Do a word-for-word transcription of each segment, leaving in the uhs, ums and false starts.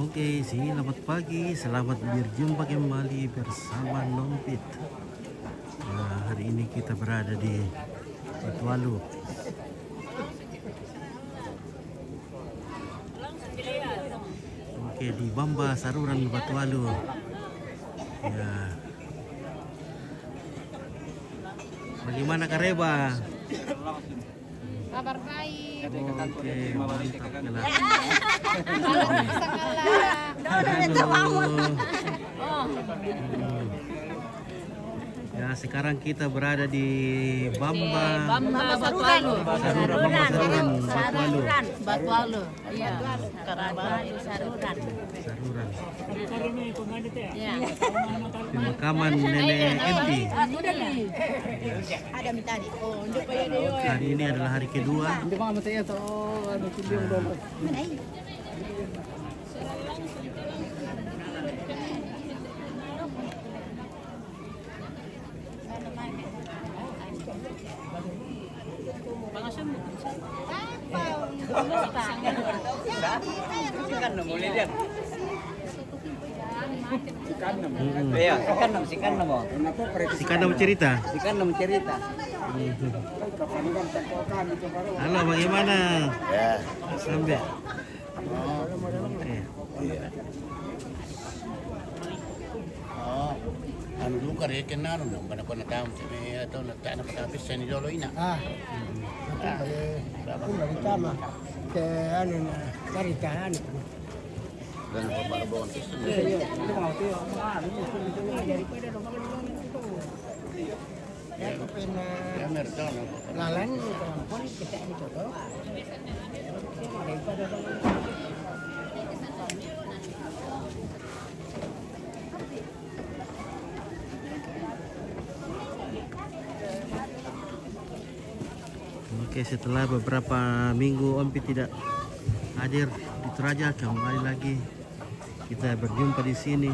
Oke, selamat pagi, selamat berjumpa kembali bersama Nompit. Nah, hari ini kita berada di Batualu. Oke, di Bamba Saruran, Batualu. Ya. Bagaimana Kareba? Kabar baik. Oke, mantap, gila. Halo, Sakala. Halo. Oh. Hmm. Ya, sekarang kita berada di Bamba. Bamba Batualu. Saruran, Bamba Saruran, Batualu. Batualu. Iya. Karaba Saruran. Saruran. Iya. Pemakaman Nenek Enti. Ada minta di. Oh, untuk bayar dia. Hari ini adalah hari kedua. Mana ini? Iya, sikan namo, sikan namo. Sikan namo cerita. Sikan namo cerita. Halo, bagaimana? Ya. Sampai. Oh, oke. Iya. Oh, anu duka re kenal no, bana kona tamu sini atau na tana patapis sini dolo ina. Ah. Eh, aku nggak ditama. Ke anu na, cari tahan. Dan apa bon? Iya, iya. Itu mau tuh. Ah, ini daripada rumah. Ya, aku pernah lalan kemampuan kita ini coba. Oke, setelah beberapa minggu Ompi tidak hadir di Toraja, kembali lagi kita berjumpa di sini,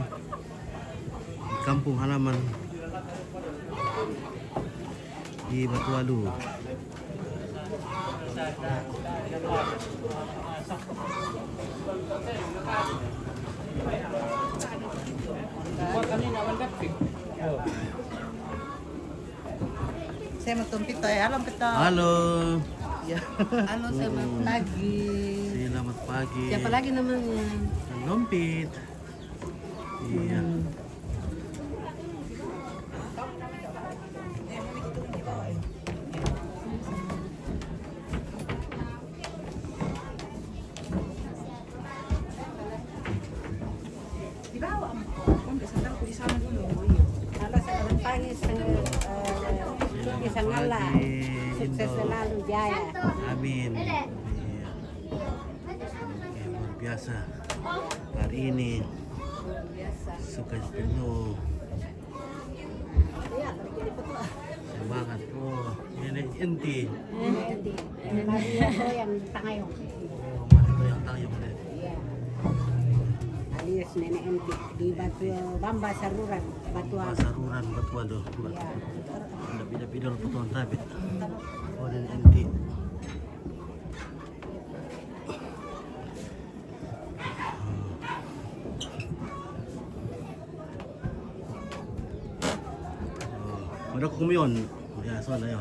di kampung halaman, di Batualu. Saya mau tumpit, eh, halo, Pito. Halo. Ya. Halo, selamat pagi. Selamat pagi. Siapa lagi namanya? Nompit. Iya. Hmm. Di bawah, Om. Om, sandalku di sana dulu. Halo, selamat pagi, selamat pagi, Indo. Sukses selalu, jaya. Amin. Iya. Oke, luar biasa. Hari ini suka penuh. Semangat. Oh, Nenek Enti. Nenek Enti. Mario yang Tangayong. Oh, Mario yang Tangayong deh. Iya. Alias Nenek Enti di Batu Bamba Saruran, Batualu. Bamba Saruran, Batualu. Iya. Ada beda-beda lo potongan tabe. Oh, Nenek Enti. Mada ko kumiyon. Ya, so na yo.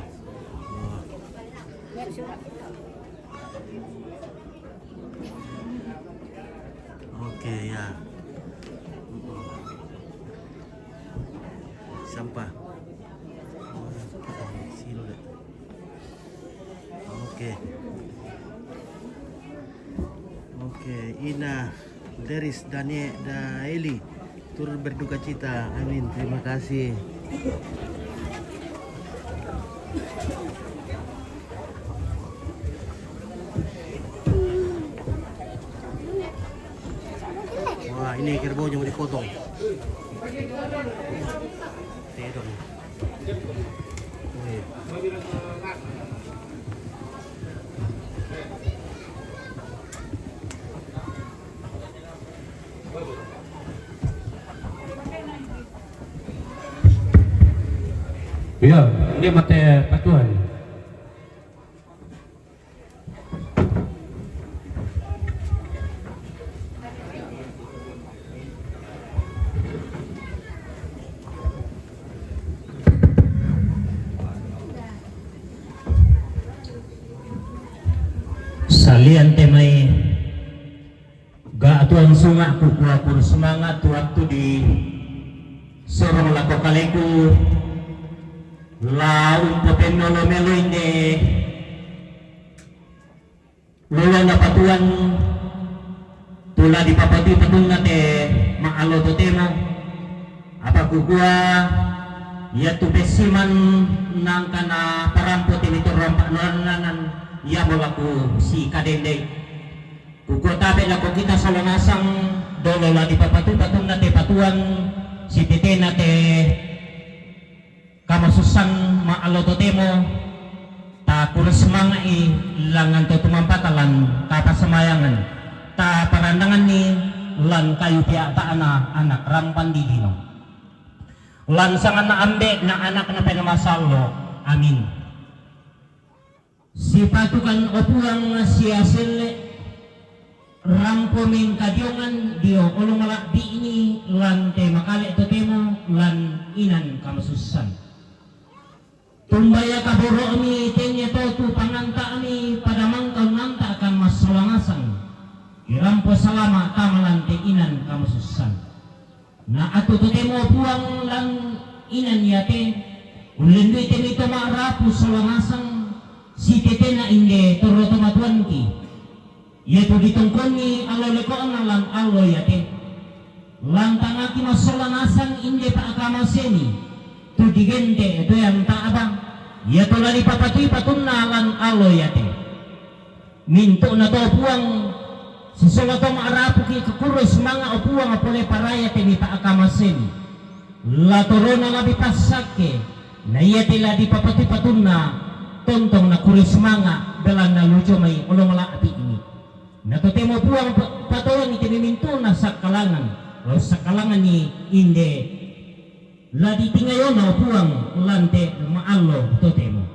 Oke, ya. Sampah. Silo deh. Oke. Oke, Ina Deris Danie Daeli turut berduka cita. Amin. Terima kasih. Wah, ini kerbaunya mau dipotong. Tedong. Wih. Iya, ini mate patuan. Iyan te mai ga' tuwan sunga' ku kuwa kurus manga' tu wattu di sorong lako kaleku la umpopenno lo melo inde lolona patuwan tu la dipapatui patunna te ma'alo totemo. Apa kukua, iatu pessiman nangka naparampo te mitorro ampa'na lannanan, iamo laku sikadendei. Kukua tabe' lako kita sola nasang dolo la dipapatui patunna te patuwan sitetena te kamasussan ma'alo totemo, takure semanga'i langngan to tumampata lan kapasamayangan, taparandanganni lan kayu piata'na anak rampan di lino. Lan sanganna Ambe' na Anak na Penaa Masallo'. Amin. Sipatukan, o Puang, sia selle' rampo mengkadiongan dio olo mala'bi'ni lan te makale' totemo lan inan kamasussan. Tumbaya kaboro'mi tennia to tu panganta'mi pada mangka unganta'kan massola nasang, irampo salama' tama lan te inan kamasussan. Na attu totemo, Puang, lan inan iate, ullendui te mito ma'rapu sola nasang sitetena inde torro tomatuanki, iatu ditongkonni allo leko'na lan allo iate. Lantangaki massola nasang inde pa'kamasemi, tu digente' toyang ta'ba, iatu la dipapatui patunna lan allo iate. Mintu'na to, Puang, sisola to ma'rapuki' kakurre sumanga', o Puang, pole paraya te mipa'kamasemi. La torona la dipassakke, na iate la dipapatui patunna tontong nakurre sumanga', belanna luco mai olo mala'bi'ni. Na totemo, Puang, pa-, patolangi te mimintu'na sakkalangan, lao sakkalanganni inde la ditingayona, o Puang, lan te ma'allo totemo.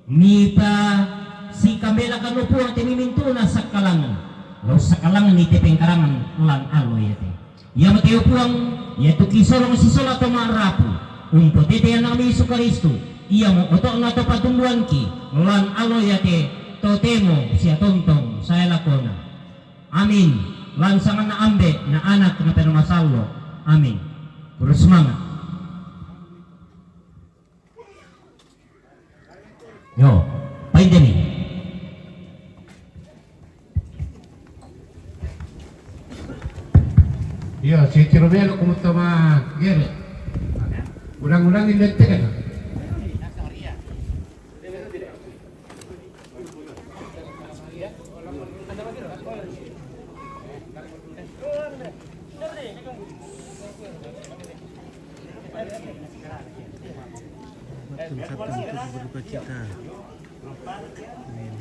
Mipasikambelakan, o Puang, te mimintu'na sakkalangan, lao sakkalanganni te pengkarangan lan allo iate. Iamo te, o Puang, iatu kisorong sisola to ma'rapu, umpotete Ana'mi Yesu Karistu, iamo oto'na to patumbuanki lan allo iate totemo sia tontong sae lakona. Amin. Lan sanganna Ambe', na Anak, na Penaa Masallo'. Amin. Kurre sumanga'. Yo, painteni. Iyo, sitiro melo kumuttama gere. Ulang-ulangi lettekana. Satu untuk berduka cita. Amin.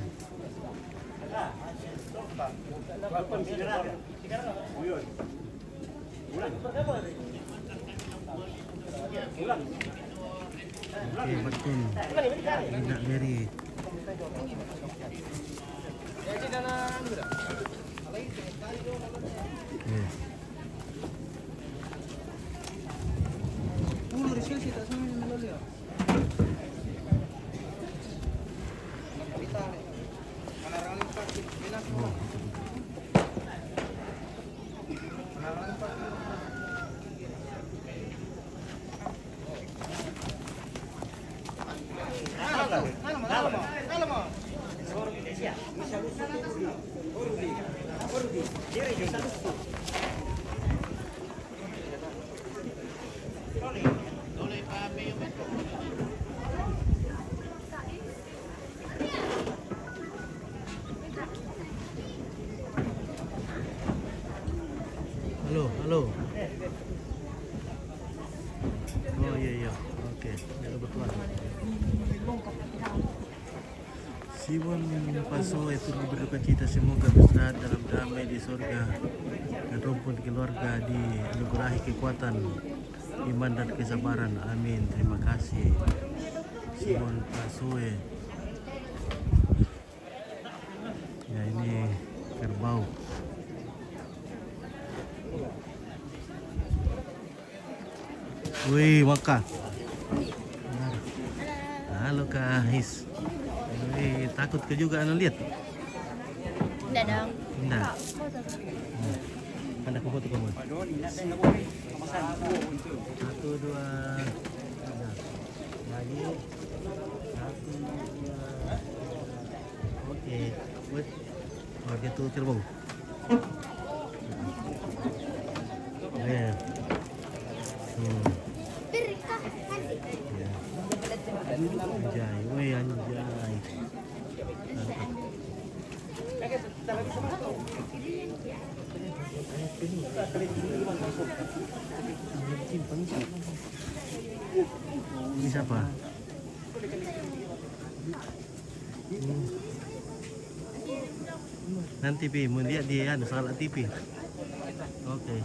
Oke, betul. Tidak Mary. Oke. Halo, halo. Oh, iya, iya. Oke, ya, kebetulan. Simon Paso itu berduka cita, semoga beristirahat dalam damai di surga dan rumpun keluarga dianugerahi kekuatan, iman dan kesabaran. Amin. Terima kasih. Simon Paso, eh. Ya, ini kerbau. Wih, maka. Halo, guys. Wih, takut ke juga anu lihat. Indah. Hmm. Mana kumpul tu kamu? Satu, dua, tiga. Lagi. Satu, dua. Oke. Wait. Oh, dia tu terbang. Ya. Hmm. Ya. Anjay, weh, anjay. Mantap. Ini siapa? Hmm. Nanti pi, mau lihat di anu, salah T V. Oke.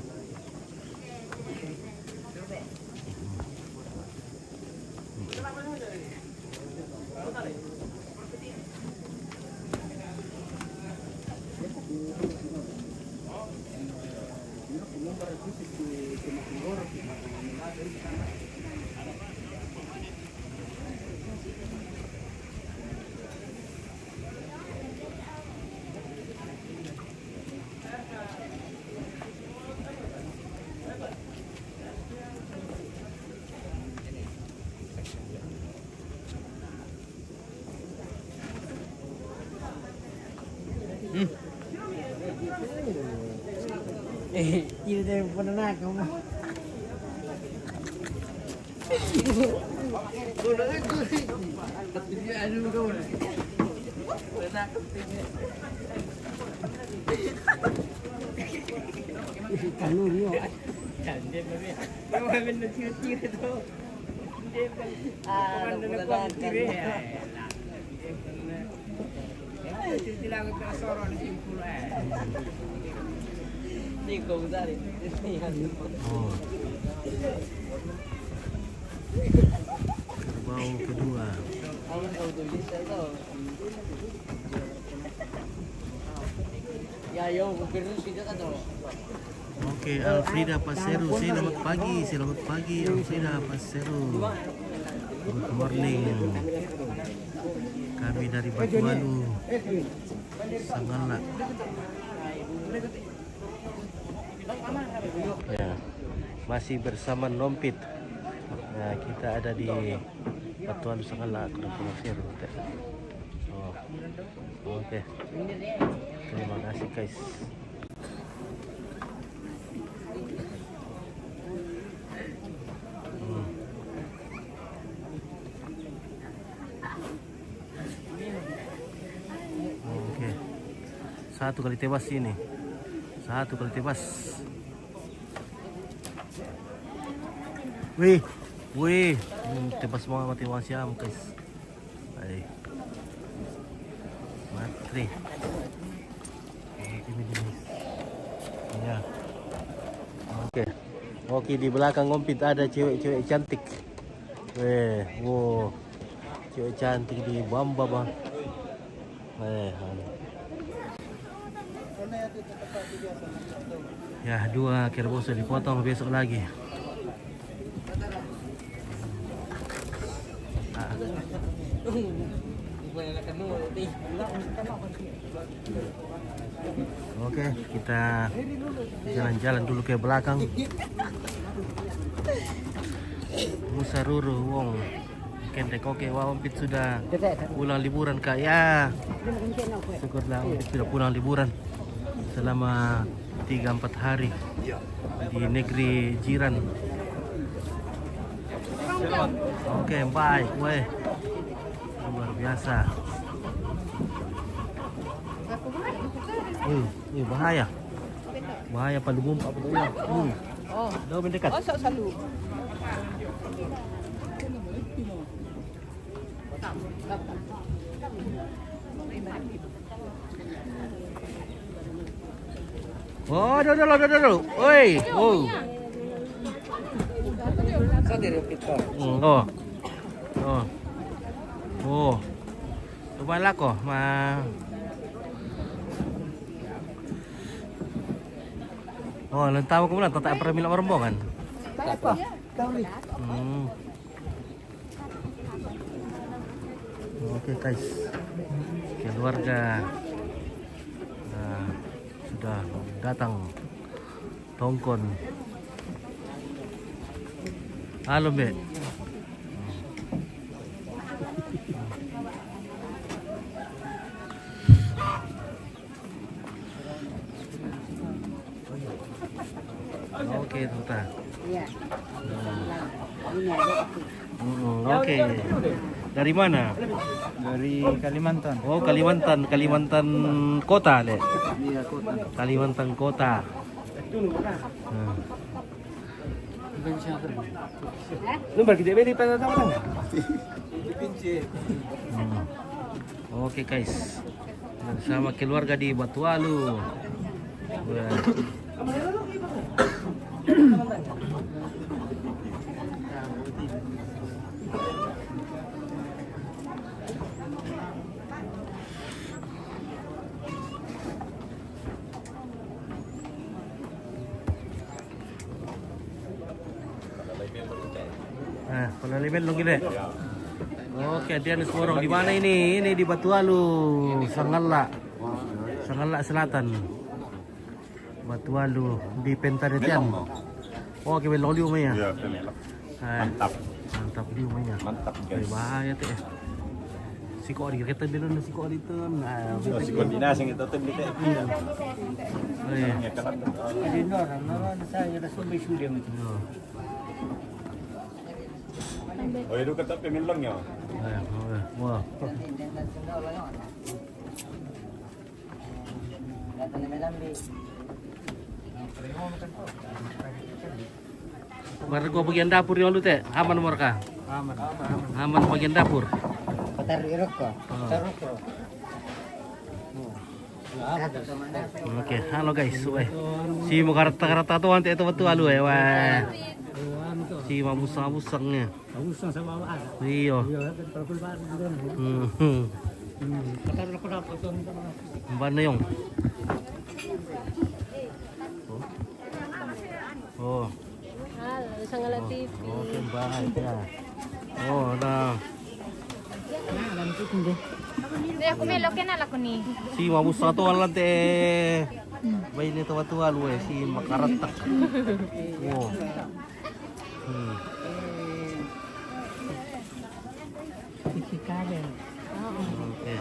Hmm. Eh, tidak ada pernah kamu. Anu, anu. Ah, Oh. Kerbau kedua. Oke, Alfrida Pasero, selamat pagi, selamat pagi, Alfrida Pasero. Good morning. Kami dari Batu Alu, Sangala. Ya, masih bersama Nompit. Ya, kita ada di Batu Alu, Sangala, Kota Pasero. Oh, oke. Terima kasih, guys. Hmm. Oke. Satu kali tebas ini. Satu kali tebas. Wih, wih. Hmm, tebas banget mati Bang Syam, guys. Hai. Matre. Ini, ini. Ya. Oke. Oke, di belakang Ngompit ada cewek-cewek cantik. Weh, wow. Cewek cantik di Bamba, Bang. Eh, anu. Ya, dua kerbau sudah dipotong, besok lagi. Ah. Oke, kita jalan-jalan dulu ke belakang. Musa Ruru, Wong. Kendek, oke, Wah Ompit sudah pulang liburan, Kak, ya. Syukurlah Ompit sudah pulang liburan selama tiga empat hari di negeri jiran. Oke, baik, weh. Luar biasa. Wih, wih, bahaya. Bahaya, paling umpat betul ya. Hmm. Oh. Dah mendekat. Oh, sok selalu. Oh, dulu, dulu, dulu, dulu. Oi, oh. Sa dire kita. Hmm, oh. Oh. Oh. Lumayan lah kok, ma. Oh, lentau aku bilang tak pernah minat rombongan. Tak apa. Hmm. Oke, guys, keluarga, eh, Dah datang. Tongkon. Halo, Mbak. Oke, Tuta. Iya. Hmm. Ini ada aku. Hmm, oke. Dari mana? Dari Kalimantan. Oh, Kalimantan, Kalimantan kota, Le. Iya, kota. Kalimantan kota. Hmm. Lu bagi dia beli pada tahu kan? Hmm. Oke, guys. Bersama keluarga di Batu Alu. Wah. Nah, kalau limit lo gile. Oke, dia nih seorang di mana ini? Ini di Batu Alu, Sangalla. Sangalla Selatan. Batu Alu di Pentaretian. Oke, belong liu ya. Iya, belong. Ah, mantap. Mantap liu manya. Mantap, guys. Bahaya teh. Siko di kita bilang siko di itu. Nah, siko di nasi itu teh. Oh, iya. Jadi, no, no, no, saya ada sampai sudah gitu. Oh, itu ketat pemilang ya? Wah. Baru ko bagian dapur yang lu teh, aman mereka? Aman. Aman bagian dapur. Kotor di rokok. Oh. Kotor rokok. Oke, halo guys, weh. Si mau karata-karata tuh nanti itu betul alu ya, weh. Si mau musang-musangnya. Iyo. Hmm. Mbak Neong. Oh. Oh. Halo, Sangala T V. Oke, baik ya. Oh, nah. Deh, aku melok kena laku ni. Si mau musang tuh nanti. Baik ini tuh alu eh, si mau karata. Oh. Hmm. Isi kabel. Oke.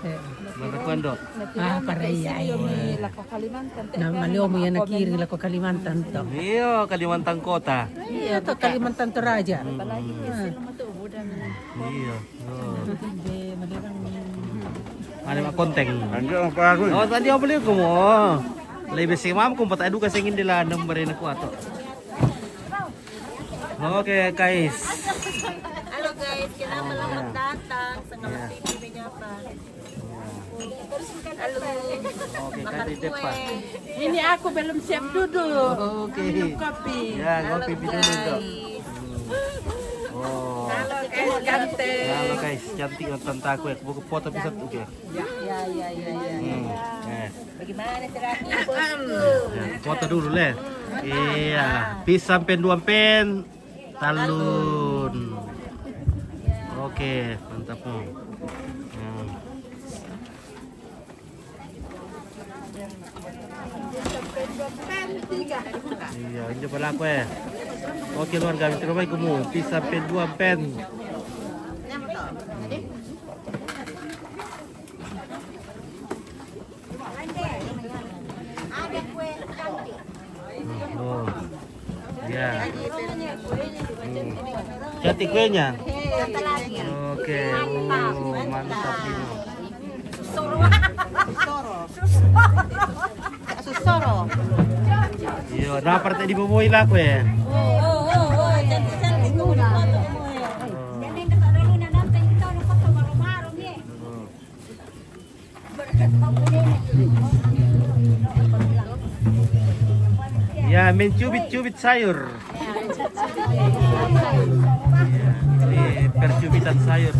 Eh. Mana kuan, Dok? Ah, para iya, iya. Lako Kalimantan. Nah, malio mo yan nakiri lako Kalimantan to. Iyo, Kalimantan Kota. Iya, to Kalimantan Toraja. Hmm. Iyo. Oh. Ada mak konteng. Lanjut apa aku? Oh, tadi apa beli kamu? Oh. Lebih sih mam kumpet adu kasengin di lanam barina kuato. Oke, guys. Halo guys, kita selamat datang. Sangala T V menyapa. Halo. Oke, makan kue. Ini aku belum siap duduk. Oke. Minum kopi. Ya, kopi dulu, Dok. Guys. Oh. Halo guys, ganteng. Halo guys, cantik tante aku ya. Buka foto bisa tuh ya. Ya, ya, ya, ya, ya. Hmm. Eh. Bagaimana terakhir, bosku? Ya, foto dulu, Le. Iya, pisang pen dua pen talun. Oke, mantap, Mo. Hmm. Iya, ini pelaku ya. Oke, keluarga, terima kasih kamu. Pisang pen dua pen. Oh. Ya. Hmm. Cantik kuenya. Oke. Oh, mantap ini. Susoro. Susoro. Iya, nah partai di bawah lah kue. Oh, oh, oh, cantik-cantik. Oh. Ya, mencubit-cubit sayur. Ya, ini percubitan sayur.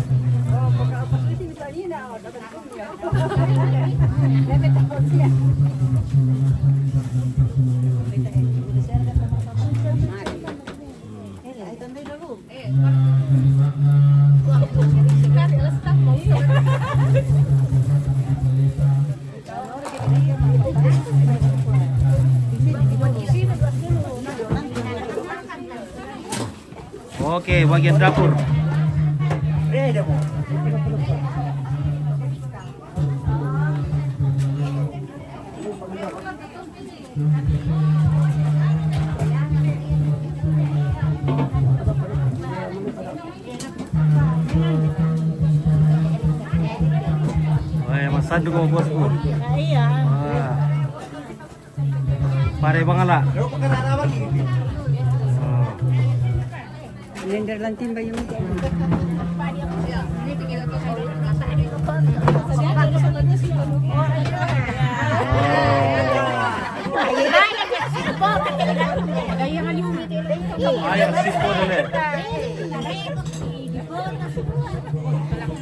Oke, bagian dapur. Wah, mas satu kau bosku. Iya. Wah. Pare bangala. Oh. Lender lantin ba yung Ayan, sipo dali.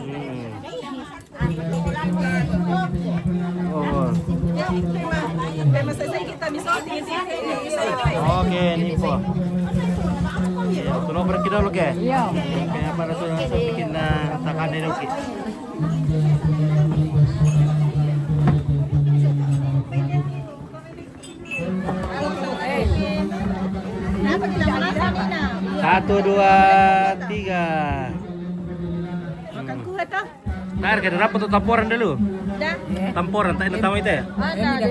Hmm. Oh. Oke, ini po. Tulo berarti dulu ke? Iya. Kaya para sa bikin na takane dulu ke. Satu, dua, tiga. Makan kuah toh? Nah, kita dapat tuh tamporan dulu. Dah. Tamporan, tak ada tamu itu ya? Ada, ada.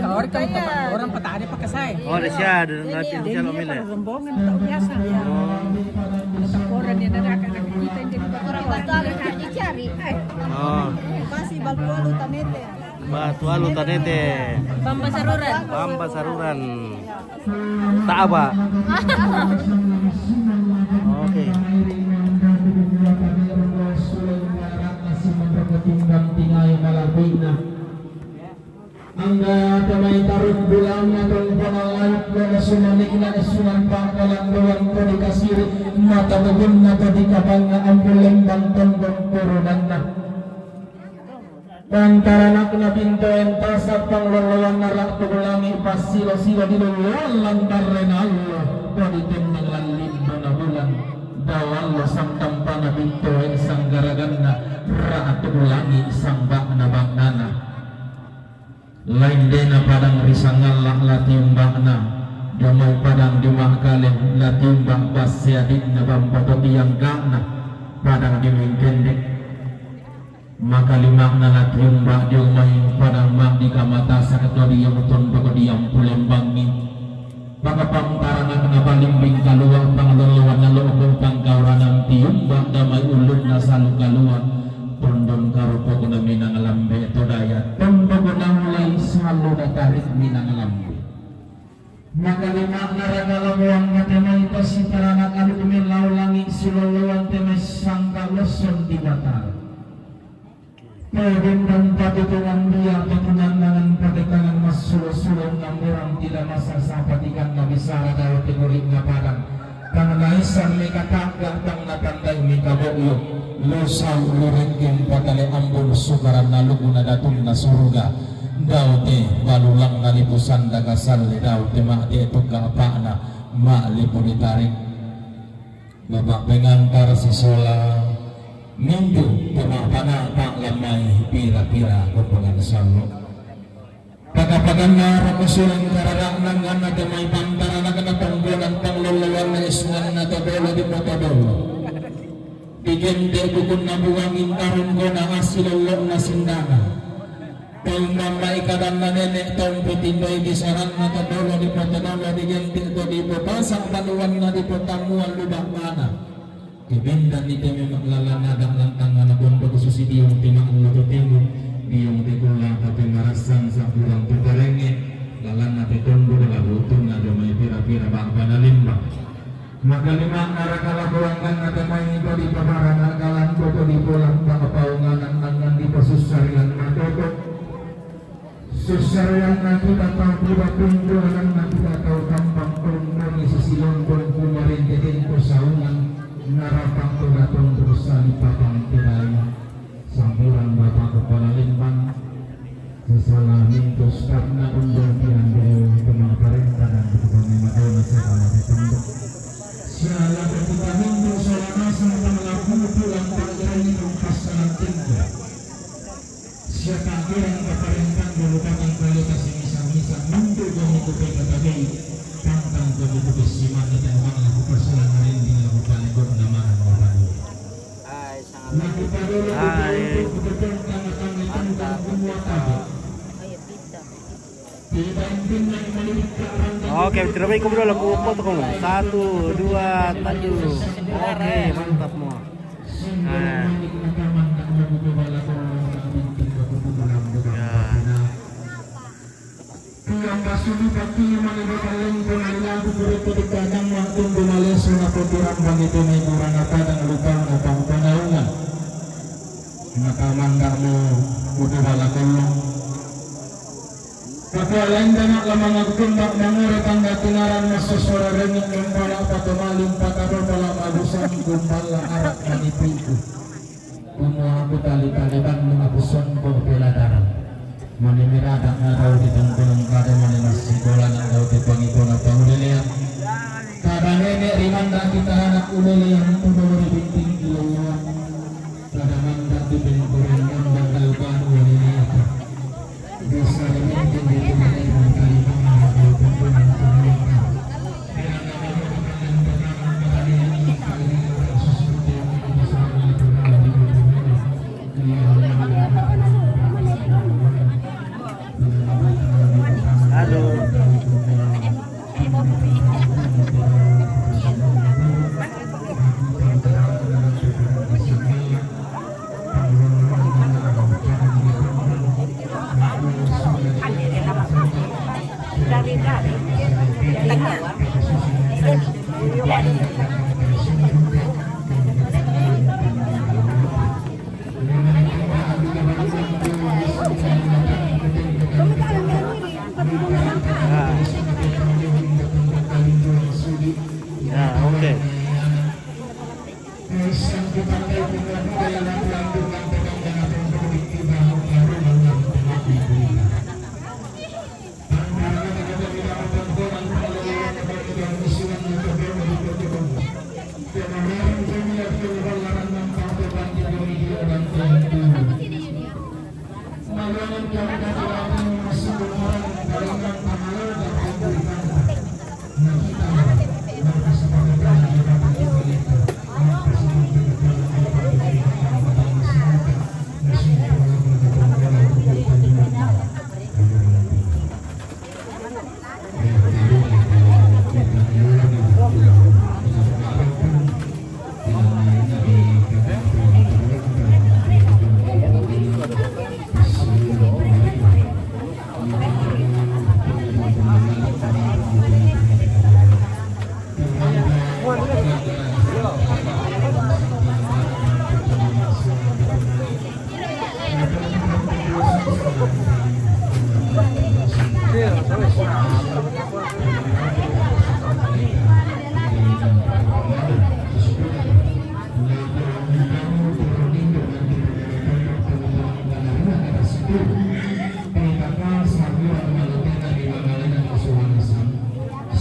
Orang patah ada pakai saya. Oh, ada siya, ada nanti siya lo mila. Rombongan tak biasa. Oh. Tamporan yang ada anak kita yang jadi orang patah ada dicari. Oh. Pasti bal-bal tanete. Bal-bal tanete. Bamba saruran. Bamba saruran. Taaba. Oke. Angga tamay taruk bulan atau pangalait na sumanik na suman pangkalanduan ko di kasiri matabugun na to di kabanga ang bulembang tondong turunan na. Pantaranak na bintoen tasat panglolowan na ratu langi pasilo-silo di lolowan lantar renalo. Padi tendang lalin na bulan dawan lo sang tampa na bintoen sang garagan na ratu langi sang bak na bak nana. Lain dena padang risangalah latiumbak na damai padang di mahkale latiumbak bas seadit na bampa pati yang gak na padang di mingkendek. Makalimak na latiumbak di umai padang mak di kamata saat di yang uton bako di yang pulembangi. Pakapang taranak na balimbing kalua panglolowan na loko pangkauranan tiumbak damai ulut na salu kalua. Tondon karupok na minang lambe todaya tondon na mulai salu na tarik minang lambe. Makalimak na ragala muang na temai pasi taranak anu kumilau langi sulolowan temai sangka loson di batara. Pagundang patutungan dia patunan mangan padatangan mas sulo-sulo namurang tidak masa sapatikan na bisara dawa timuri na padang. Tang naisan mika tangga tang na tandai mika boyo. Lusau lurengkeng patale ambul sukaran na lugu na datung na suruga. Daute balulang na lipusan daga salle daute ma de tuka apana ma lipu ditarik. Bapak pengantar sisola minggu pemapana tak lamai pira-pira kumpungan sallo. Pakapaganna rakusulan kararakna ngana temai pantara na kena tonggonan panglolowan na isungan na todolo di potodolo. Digente bukun na buangin tarung gona asilolok na sindana. Tau mamai kadanna nenek tau putindoi di saranna todolo di potodolo digente to di popasak baluan na di potamuan lubak mana. Kebendan ni teme mak lalana dak lantang ngana bondo khususi diong te mak loto temu diong te kula tapi marasan saburang petarenge lalana te tondo daga butun na damai pira-pira bak bana limbang. Maka lima ngara kala kurangkan na temai to di pabaran akalan to di bolang pangapau nganan nangan di pasusarian na toto. Susarian na kita tau pura pintu anan na kita tau tampang tondong isi silondong kumarin teten ko saungan narapang to datong terus salipapang tiraima. Sampuran Bapak Kepala Lembang, sesala mintus karena undang pian beliau kemang parenta dan ketukannya madona saya kalau ditunduk. Siala ketika mintus salah masa tanggal pulang tanggal ini pas salah tinggal. Siapa kira yang keparentang dulu kakang kali kasih misal-misal mintu dong itu peta tabi tantang dong itu besiman dan wang laku persoalan merinding laku balik. Hai, sangat. Hai. Mantap, mantap. Oke, terlebih aku berdoa lagu foto kamu. Satu, dua, satu. Oke, mantap semua. Nah. Ya. Tiang basulu bati mani babaleng ko nalilagu guru ko di kadang mak tundu maleso na potiram bang itu ni burana padang lubang na pangpanaungan. Nakamandak mo kudu bala kolong. Kapia lain danak lamang aku kumbak mangore tangga tingaran maso suara rengit mempala pato maling patado pala mabusan kumbala arak manipiku. Kumua aku tali-tali ban mengaku songko pelataran. Mani miradak na tau di tongkolong kada mani masih bola na tau di pangi bona pangulelean. Kada nenek riman dan kita anak ulelean tu dori binting kilauan. Kada mandak di bengkorengan dan tau panu ulelean. Halo. Ah. Ya, oke.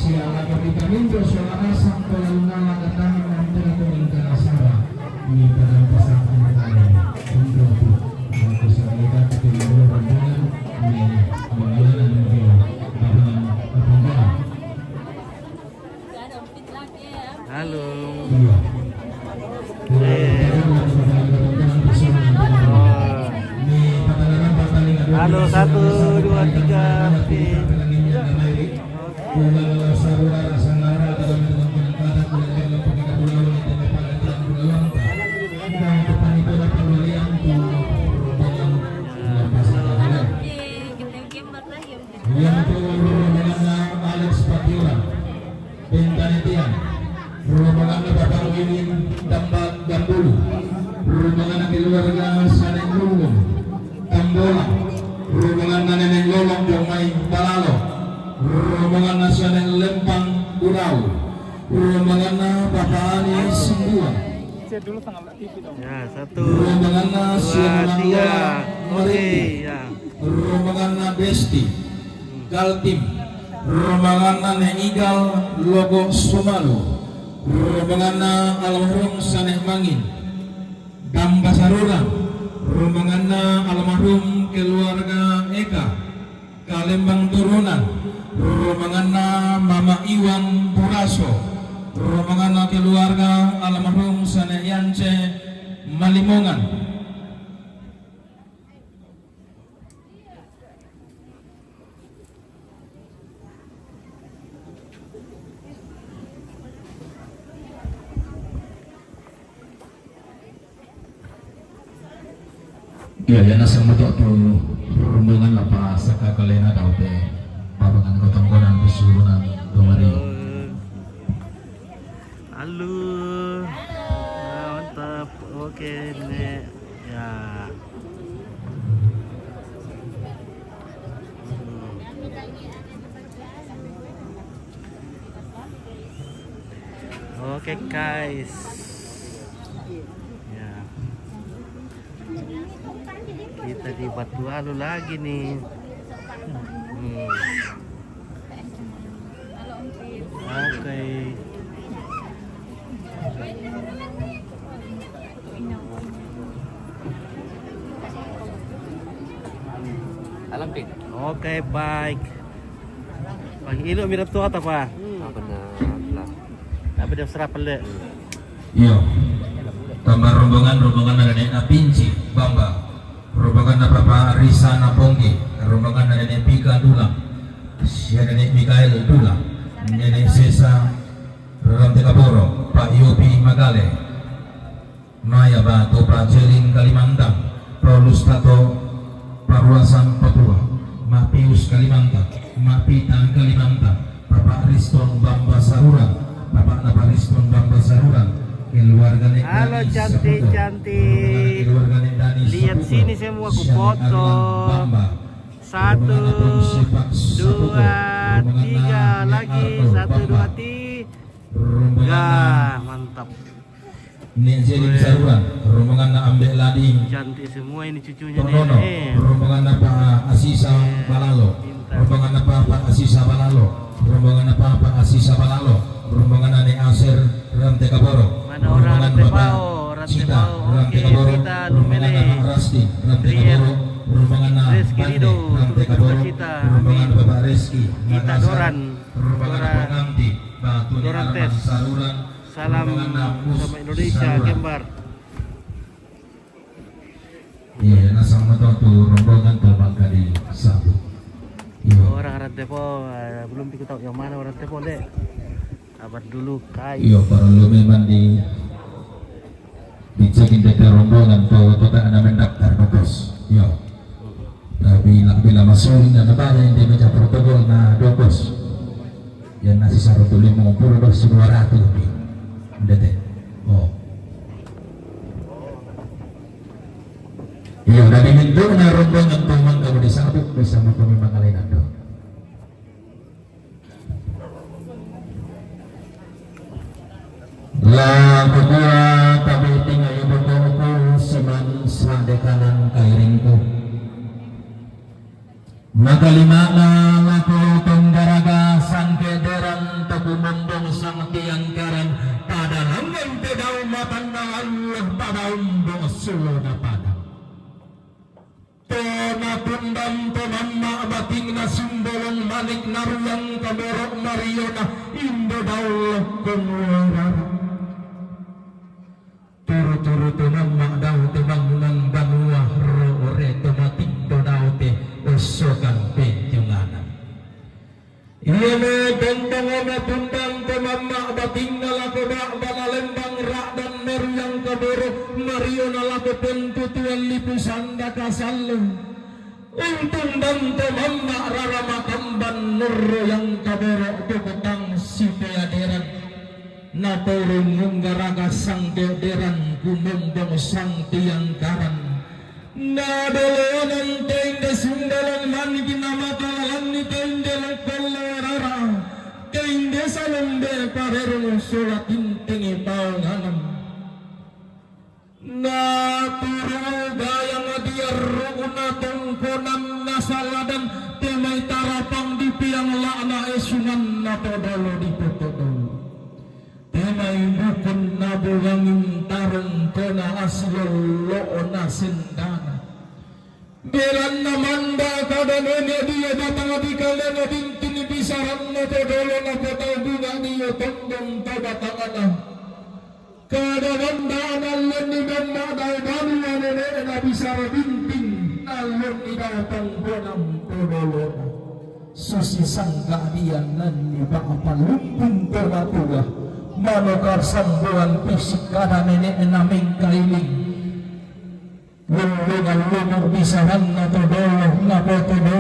Siala kapita mintu suala asang ko lalu ngala katang mantu kuning kanasara. Ni padang pasang kuning kami. Untuk tu, aku sangat dekat dengan rombongan ni mengalana dengan dia. Bahkan apa enggak? Halo. Iya. Eh. Wah. Halo, satu, dua, tiga, oke. Yang tu rombonganna Alex Patiuran, Pentanetian, rombonganna Bapak Wiwin Damba Gambulu, rombonganna keluarga Sanek Lulung, Tambola, rombonganna Nenek Lolong Jomai Balalo, rombonganna Sanek Lempang Ulau, rombonganna Bapak Ani Sembua. Ya, satu, dua, tiga. Oke, ya. Rombonganna Besti, Galtim, rombonganna Ne Igal Logo Sumalu, rombonganna almarhum Sanek Mangin, Damba Sarura, rombonganna almarhum keluarga Eka, Kalembang Turunan, rombonganna Mama Iwan Buraso, Rombonganna keluarga almarhum Sane Yance Malimongan. Iya, iya, naseng meto tu rombongan apa saka kalena daute babangan gotong konan pesurunan domari. Halo. Nah, mantap. Oke, Nek. Ya. Oke, guys. Ya. Kita di Batu Alu lagi nih. Hmm. Oke. Alam, Pin. Oke, baik. Pagi ilu mirip tuh apa? Hmm. Apa na? Tapi dia serap pelek. Iyo. Tambah rombongan, rombongan ada Nek Napinci, Bamba. Rombongan na Papa Risa Napongge, rombongan na Nenek Pika Dulang. Sia Nenek Mikael Dulang. Nenek Sesa Rante Kaboro, Pak Yopi Magale. Maya ba to Pak Celin Kalimantan, Paulus Tato Paruasan Papua, Mapius Kalimantan, Mapita Kalimantan, Bapak Riston Bamba Saruran, Bapak Napa Riston Bamba Saruran, keluarga Nek Halo, Dani cantik, Saputo, cantik. Keluarga Nek Dani Lihat Saputo, sini semua, ku Syane foto. Arlan Bamba, Satu, rombongan Abang Sepak Saputo, dua, rombongan tiga, Nane lagi. Arto Satu, Bamba, dua, tiga. Rombongan Gah, mantap. Nek Jelin Saruran, rombongan na Ambek Lading. Cantik semua ini cucunya nih. Tonono, eh. Rombongan na Pak Asisa Balalo. Pintar. Rombongan na Pak Asisa Balalo. Rombongan na Pak Asisa Balalo. Rombongan na Nek Aser Rante Kaboro. Mana orang Rante Pao, Rante Pao. Oke, Rante Kaboro. Kita rombongan na Lumele. Pak Rasti Rante Kaboro. Rombongan na Reski Bande Rido, Rante Kaboro. Cita. Rombongan Bapak Reski Makassar. Doran. Rombongan na Pak Nganti Batu Doran Tes. Saruran. Salam sama Indonesia, Kembar. Iya, naseng meto tu rombongan tu mangka di sabu. Iya. Orang Rantepo, eh, belum diketahui yang mana orang Rantepo, Dek. Sabar dulu, guys. Iya, perlu memang di, dicek indeke rombongan tu, tu tak ada mendaftar, bagus. Iya. Tapi nak bila masuk, nak bayar yang dia baca protokol, nah, dokos. Yang nasi satu tu lima puluh dos dua ratus lebih. Ndete. Oh. Iya, dari minggu na rombongan pemang kamu disabut bersama pemimang lain ando. La kukua kami tinggal ibu kau siman sadekanan kairingku. Makalimana lako tonggaraga sangke deran teku mombong sang tiang karan pada langan pedau matanna Allah pada ombong sulu na padang. Tona tundang to mamma batingna simbolong manik naruyang kamorok mariona indo dau lokkong rara. Turu-turu to mamma dau te bangunan banua ro ore to matindo dau te ossokan penjungana. Iamo tondong ana tundang to mamma batingna lako ba'bana lembang ra'dan meruyang kaboro mariona lako pentutuan lipu sanda kasallo. Untung danto mamma rara makamban nurro yang kaboro bukutang sipeaderan. Natorung munggaraga sang de'deran gumombong sang tiangkaran. Nadolonan teinde sumbalang maniki namatalalanni teinde lokkolle rara. Teinde salombe parerung sola tintengi paonganan. Naturung gayang diarrukna tongkonan nasaladan te mai tarapang di piang la'na esunganna todolo di potodolo. Te mai bukun nabuangin tarung kona asilollo'na sendana. Belanna manda kada nene dia datang di kalena bintin bisaranna todolo na potau bunga Iyo tondong to batangana. Kada banda anallenni memma dao balu anene'na bisara binting, nallenni dao tongkonan to dolona. Susi sangka diannanni bapa lumpung to matua, manokar samboan pisik kada nene'na mengkailing. Lellungan lumu' bisaranna to dolo napotodo.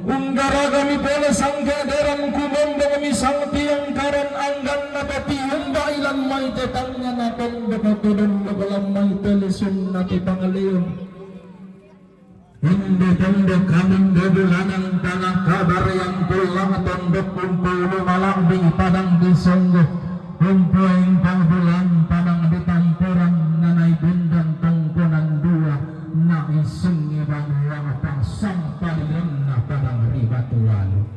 Unggaragami pole sangke' derang kumombongmi sangtiang karan angganna to tiumba ilan mai te tangngana tondok to dondok lan mai te lisunna to pangaleon. Inde tondok kaming do bulanan tanah kabar yang pulang tondok kumpul malabbi padang di songgo. Umpueng pa'bulan padang di tampuran, nanai gundang tongkonan dua, naisengngi banua pasang paliranna padang ri batu walu.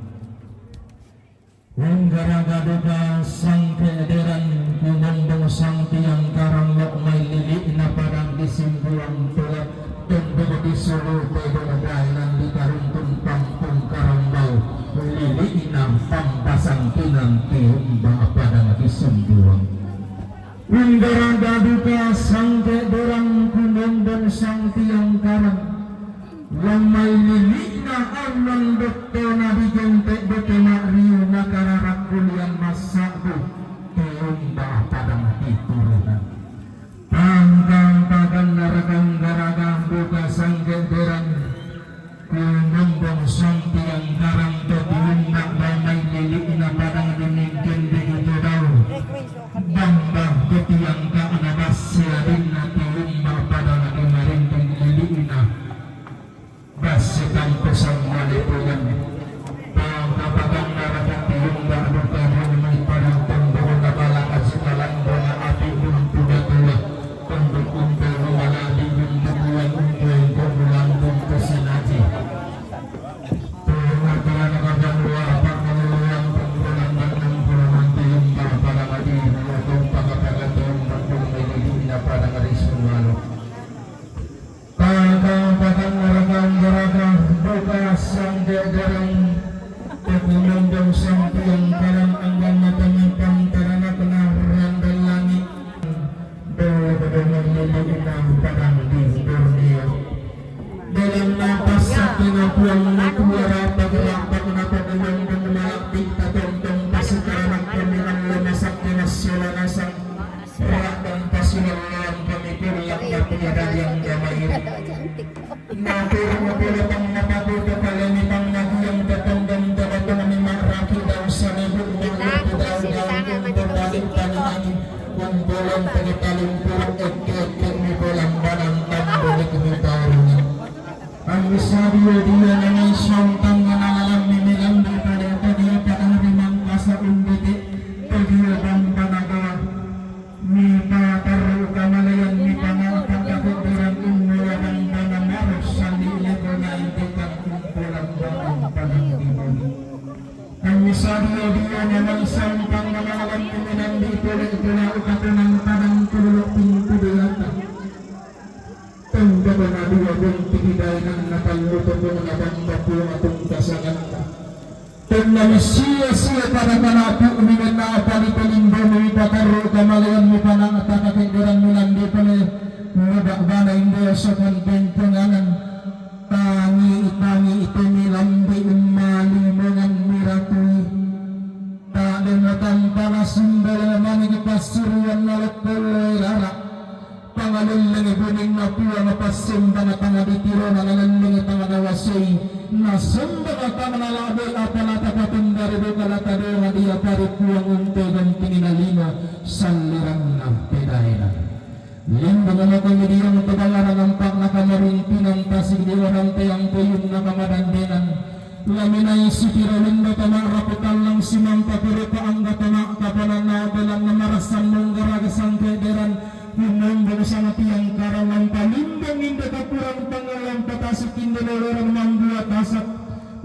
Unggaraga duka sangke' derang kumombong sangtiang karan lo' mai lili'na padang di simbuang tulat. Tondok di sulu tedong dainan di taruntun pampung karambau, lili'na pampasangkinan tiumba padang di sumbuang. Unggaraga duka sangke' derang kumombong sangtiang karan, lan mai lili'na annang dottona di gente' dote ma'riu nakararak kulian massa'bu tiumba padang di turunan. Tangkang paganna rakang garaga buka sangke' derang kumombong sangtiang karan to tiumba bamai lili'na padang di mingkin di itu dau. Bamba to tiang ka'na basse adinna tiumba padang di marinding lili'na. Basse kampo sammale pulang. Pangkapaganna rata tiumba duka mai padang tondok na bala asika lambona api buntu batua. Tondok unta rumah nabi buntu tuan untu engko bulan buntu sinaji. Tuan karana kadang dua apa mengeluang tongkonan dan tongkonan tiumba pada mati. Dua tongkonan pada tongkonan tongkonan ini pada ngeri semua. Pangkang-pangkang naraka-naraka buka sangke' derang. Pekumendong sangtiang karan angganna tamimpang tarana kena randal langit. Dolo pada memilih inang padang di Borneo. Dalam napas sakti napuang natua rata gerak tak napa memendong malak di tatontong pasukaranak kami Allah masak kena sola nasang. Ra'dang pasilallaan kami pulang tapi ada yang jamairi. Napir mapulutang napabuto kalemi pang nagiang tatondong tabatong ni ma'raki daun sanibu ma'luku daun daun untuk balik panihani. Kumpulan tengah talumpur ekke-ekke mi polang banang tambulik mi taurungan. Ammi sadio dia namai sontang nganalammi milambi pada tadio ta'ari mangkasa umbete tadio bambana gawa. Mipatarru kamalayan mipangata kakedderang ummu labang bana marussanni leko naintekan umpu lambang umpanang dibuni. Ammi sadio dia namai sontang nganalammi milambi pole pula ukatunang padang tulu pintu belata. Tenda bana dua bunting dainang na tallu topong na bamba puang atung kasanganna. Tenda misia-sia pada kana pu minenna apali pelimbo mi patarru kamalean mi panang takake derang milan di pele. Ngebak bana indo sokan bentenganan. Tangi-tangi itu milambi malimongan miratui. Tak ada matan panas sumber mani kepasuruan nalok koloi larak. Pangalellenge buninna Puang passembang tanga ditirona nalellenge tanga nawasei, nasembang tanga nalaboi apa lata patendari boka lata dona dia pari Puang unte gantingi nalima salliranna pedaena. Limbung mako midiang tebalara nampak nakamarintinan tasik di orang teang puyun nakamadandenan. Laminai sitiro lindo tama'rapu tallang simanta pirupa angga tama kapanana belanna marassan monggaraga sangke deran. Kumombong sana tiang karangan palimbong indo kakurang pangalang patasik indo loloran mambua tasak.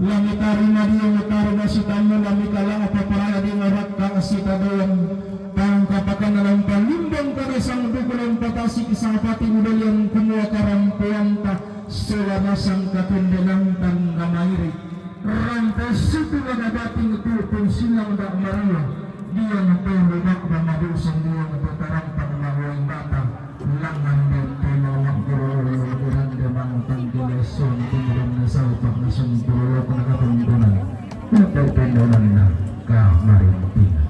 Lami tarima dia mutarima sitamu lami kala apa paraya di ngarakka sitadoan. Tangka pakana lampa limbong kada sang dukulan patasik sapati udalian kumua karampuanta. Selama sangka kendenang tangga mairi. Rampe suku ngada bating tu pun silang dak marua. Dia na tolo bak ba madusan dia na tatarampak mahuway bata. Langan di tino na guru, iran di bang tangkila sun, tiniran na saupak na sun, puro ko na kapuntunan. Na tino na ka marintinan.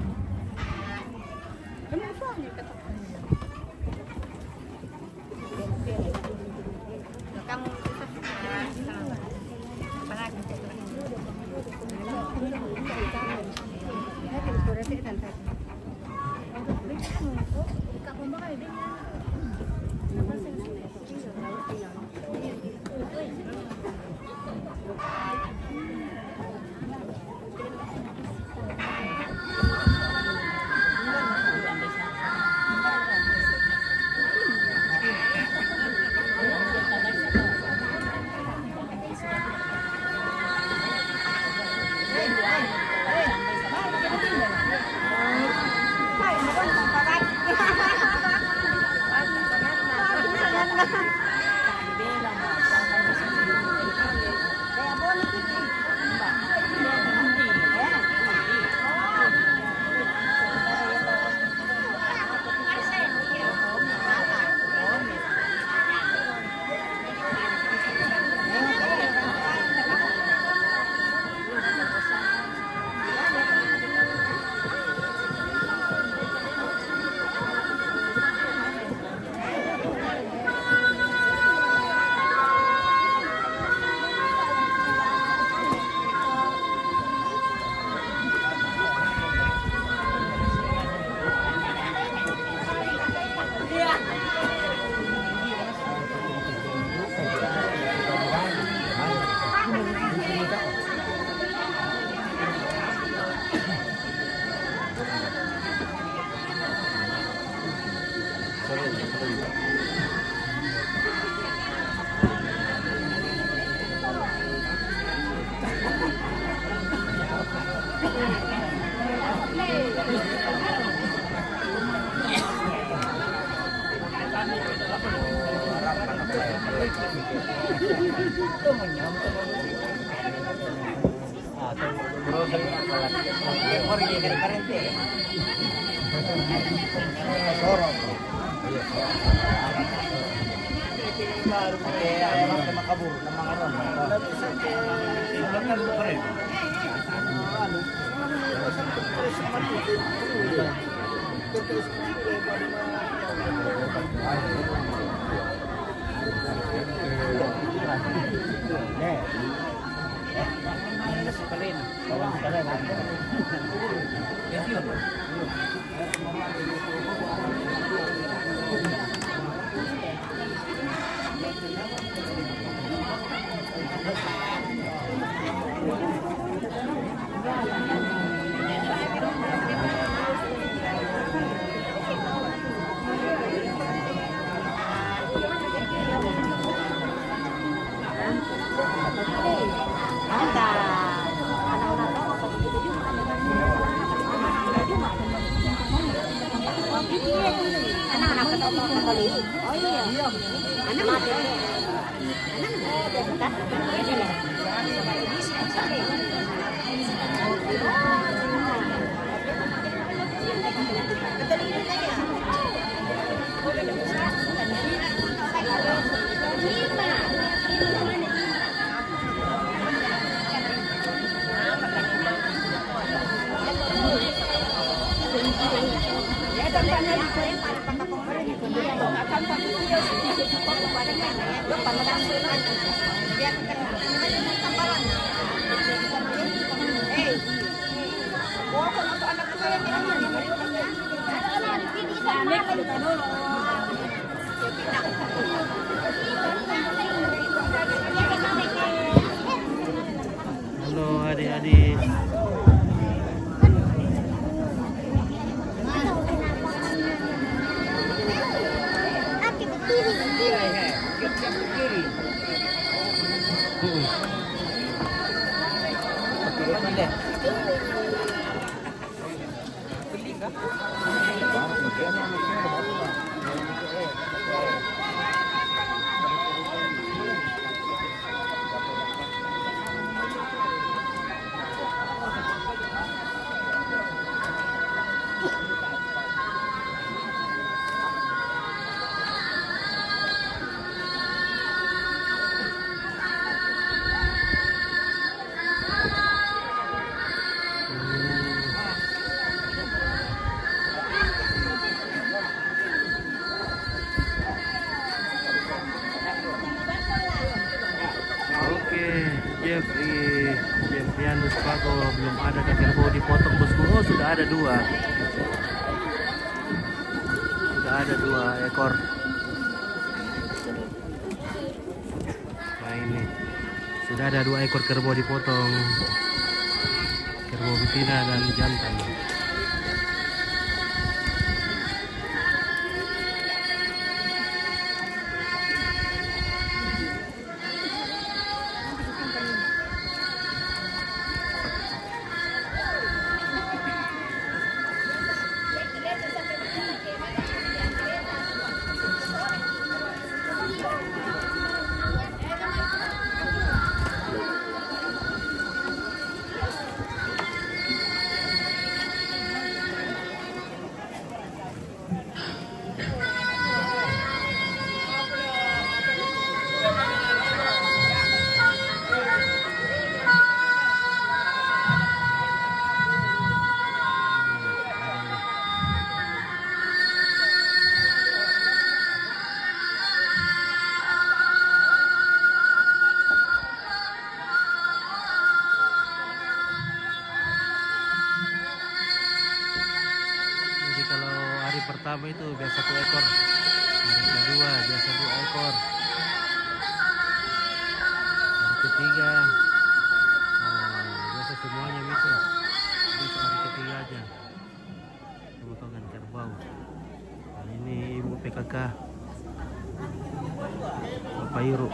Anak-anak, oh iya. Anak-anak. Halo, adik-adik. Dua. Sudah ada dua ekor. Nah, ini. Sudah ada dua ekor kerbau dipotong. Kerbau betina dan jantan. Jadi kalau hari pertama itu biasa satu ekor, hari kedua biasa dua ekor, hari ketiga, nah, biasa semuanya itu. Jadi hari ketiga aja pemotongan kerbau. Nah, ini ibu P K K. Bapak Iru.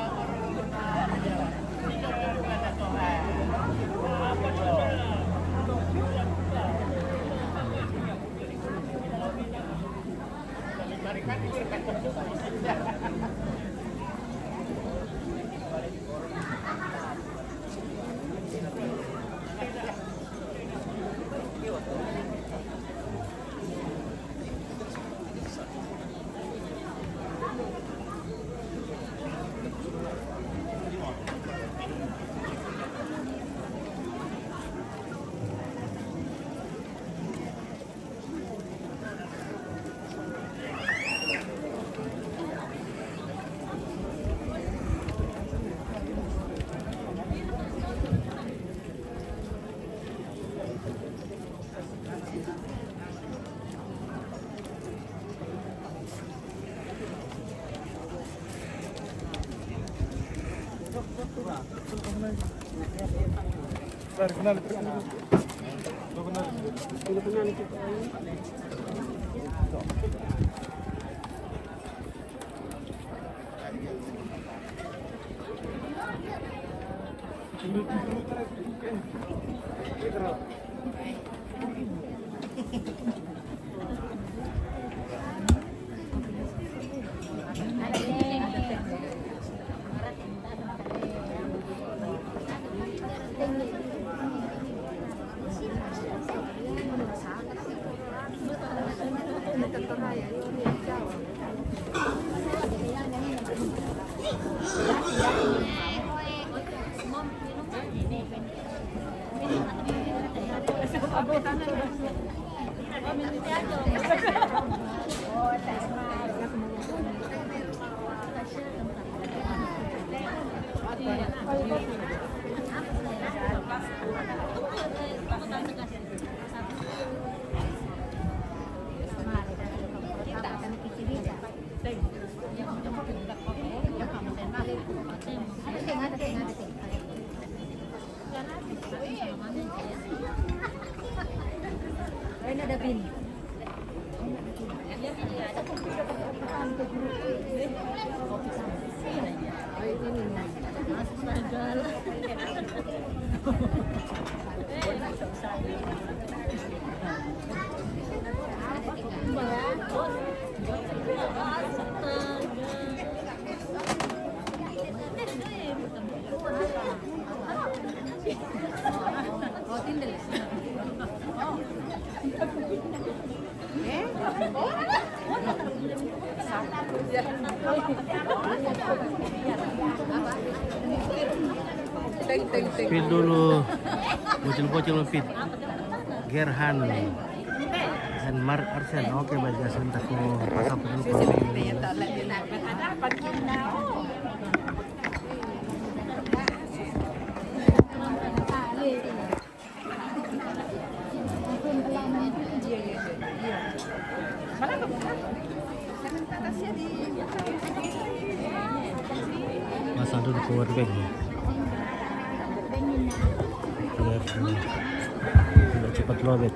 Pit dulu. Bocil-bocil pit. Gerhan. Dan Mark Arsen. Oke, baik, ya, sebentar aku pasang dulu. Pasang dulu power bank. Biar, biar cepat lowbat.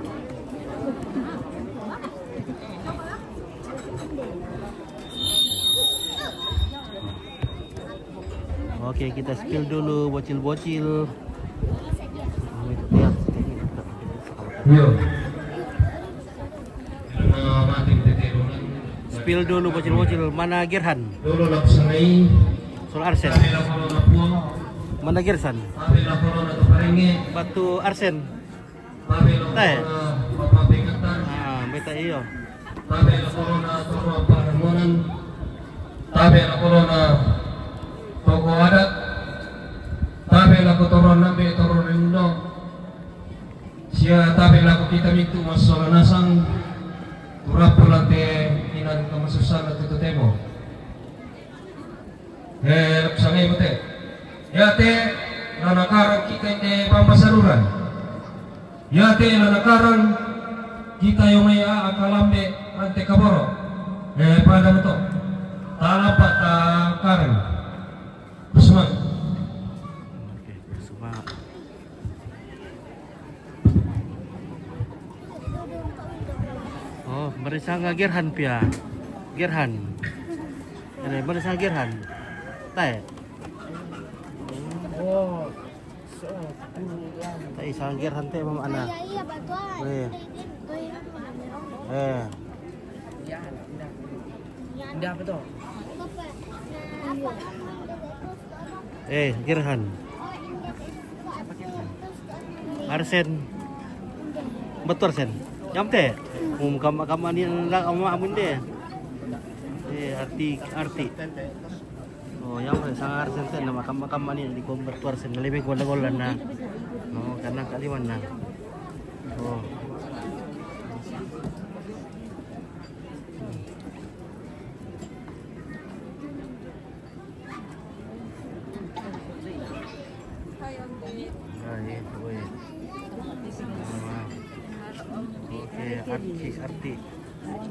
Oke, kita spill dulu, bocil-bocil. Iya. Spill dulu, bocil-bocil. Mana Gerhan? Dulu laksana'i. Soal Arsen. Mana Gersan? Batu Arsen. Tae. Ah, beta iyo. Tabe la korona toro paramonan. Tabe la korona toko adat. Tabe la kotoron nambe toro rindo. Sia tabe la kita mitu masola nasang. Turapu lante inan kamasusana tutu temo. Eh, sangai mate. Yate, nanakarang kita inde pambasaruran. Yate, nanakarang kita yomai a akalambe ante kaboro. Eh, pada beto. Talapa ta karang. Usman. Oke, Usman. Oh, marisa nga Gerhan pia. Gerhan. Ini marisa Gerhan. Tae. Tae, sang Gerhan te, mama ana. Iya, iya, batuan. Oh, iya. Eh. Indah apa tuh? Eh, Gerhan. Arsen. Betul, Arsen. Nyamte. Um, kam kam ani nda ama amun de. Eh, arti arti. Oh, yang sangar Arsen nama kam kam ani di kom betul, Arsen lebih gol-golan na. No, karena kaliwan na. Oh. Oke, arti, arti. Hmm.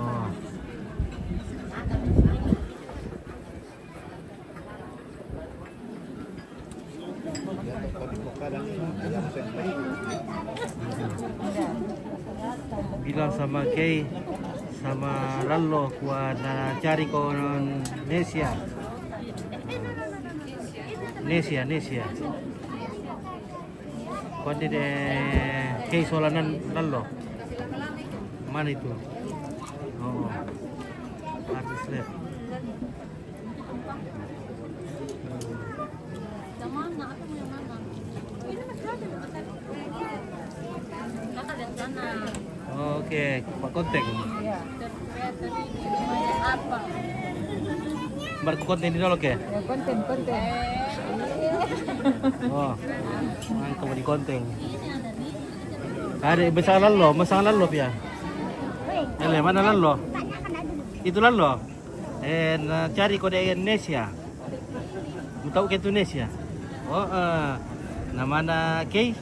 Oh. Bilang sama Kei, sama Lalo, kua na cari ko Nesia. Nesia, Nesia. Kua de, de Kei solanan Lalo. Mana itu? Oh. Artis le. Oke, Pak konten. Iya. Berkonten di dulu, oke? Ya, konten, konten. Oh, mantap di konten. Ada besar Lalo, masang Lalo pia. Ele, mana Lalo? Itu Lalo. Eh, na cari ko de Indonesia. Mu tau ke Indonesia? Oh, eh, namana Kei.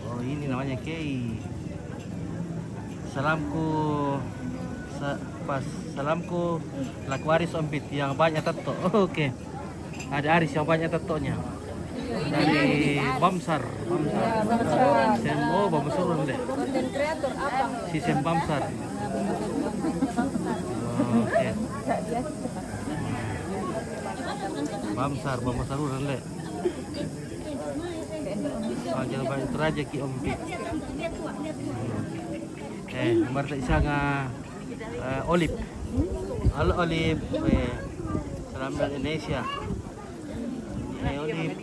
Oh, ini namanya Kei. Salamku sa, pas salamku laku Aris Ompit yang banyak tato. Oke. Ada Aris yang banyak tatonya. Dari Bamsar, Bamsar. Sem, oh, Bamsar orang deh. Konten kreator apa? Si Sem Bamsar. Oh, oke. Bamsar, Bamsar orang deh. Ajar banyak raja ki Ompit. Eh, Marta Isanga, eh, Olip. Halo, Olip. Eh, salam dari Indonesia. Eh, Olip.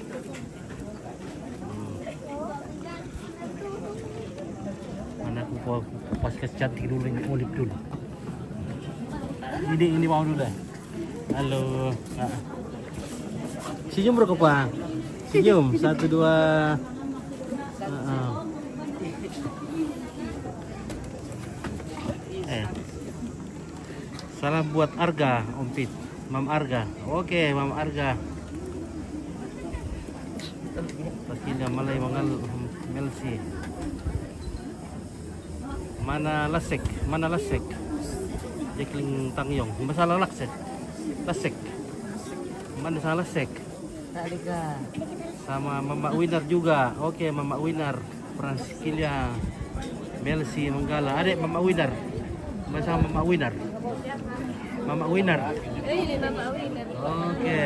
Hmm. Mana aku, aku pas kasih cantik dulu ini, Olip dulu. Ini, ini mau dulu deh. Halo. Ah. Senyum berapa, Pak? Senyum. Satu, dua. Ah, ah. Eh. Salam buat Arga, Ompit. Mam Arga. Oke, Mam Arga. Paskilya Malay Mangal, Melsi. Mana Lasek, mana Lasek. Jacqueline Tangyong. Masalah Lasek. Lasek. Mana salah Lasek? Sama Mama Winar juga. Oke, Mama Winar. Praskilya Melsi Manggala. Adik Mama Winar. Mana sama Mama Winar? Mama Winar. Oke.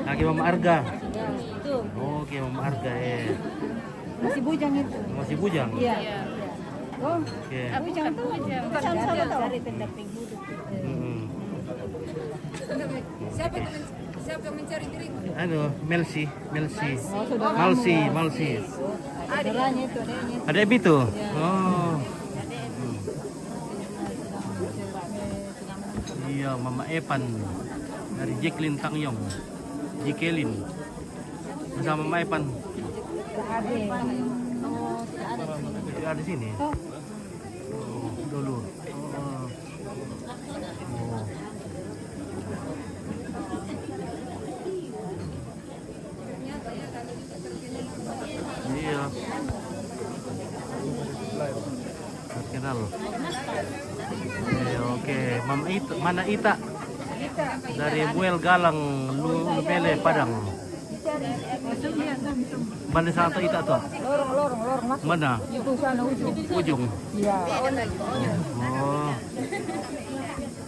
Lagi Mama Arga. Oke, Mama Arga, eh. Masih bujang itu. Masih bujang? Iya. Oh, oke. Bujang tuh. Bukan sama-sama tuh. Cari pendamping hidup. Mm-mm. Siapa yang men-, siapa yang mencari dirimu? Anu, Melsi, Melsi. Oh, sudah Malsi, lama. Malsi. Saudaranya itu, adiknya itu. Ada itu? Iya. Oh. Hmm. Iya, Mama Epan dari Jacqueline Tangyong. Jacqueline. Bersama Mama Epan. Tidak ada. Oh, tidak ada di sini. Tidak ada di sini. Oh. Oh, dulu. Oh. Oh. Iya. Terkenal. Iya, oke. Mama Ita, mana Ita? Dari Muel Galang, Lu-, Lumele, Padang. Mana sana tuh Ita tuh? Lorong, lorong, lorong, Mas. Mana? Itu sana ujung. Ujung? Iya. Oh.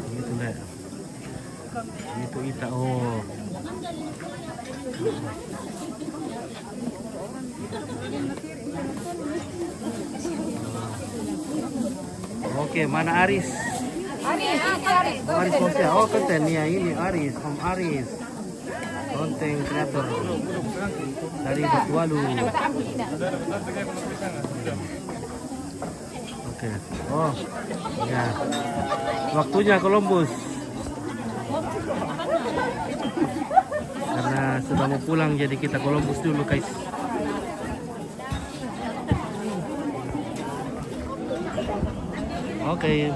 Gitu, Lek. Itu Ita, oh. Oke, mana Aris? Aris, Aris, Aris. Oh, Aris Hosea. Oh, konten ya ini Aris, Om Aris. Konten kreator dari Batualu. Oke. Oh, ya. Waktunya Columbus. Karena sudah mau pulang, jadi kita Columbus dulu, guys. Oke.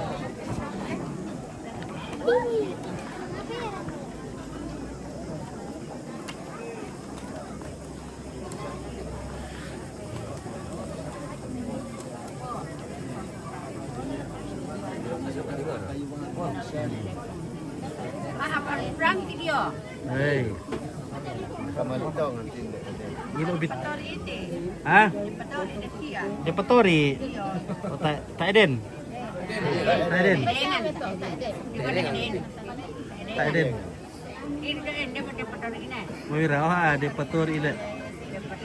Hei. Gino bit-, ha? Depatori. Oh, Ta-, Taeden. Taeden. Taeden. Mawira, oh, ah, Depatori le.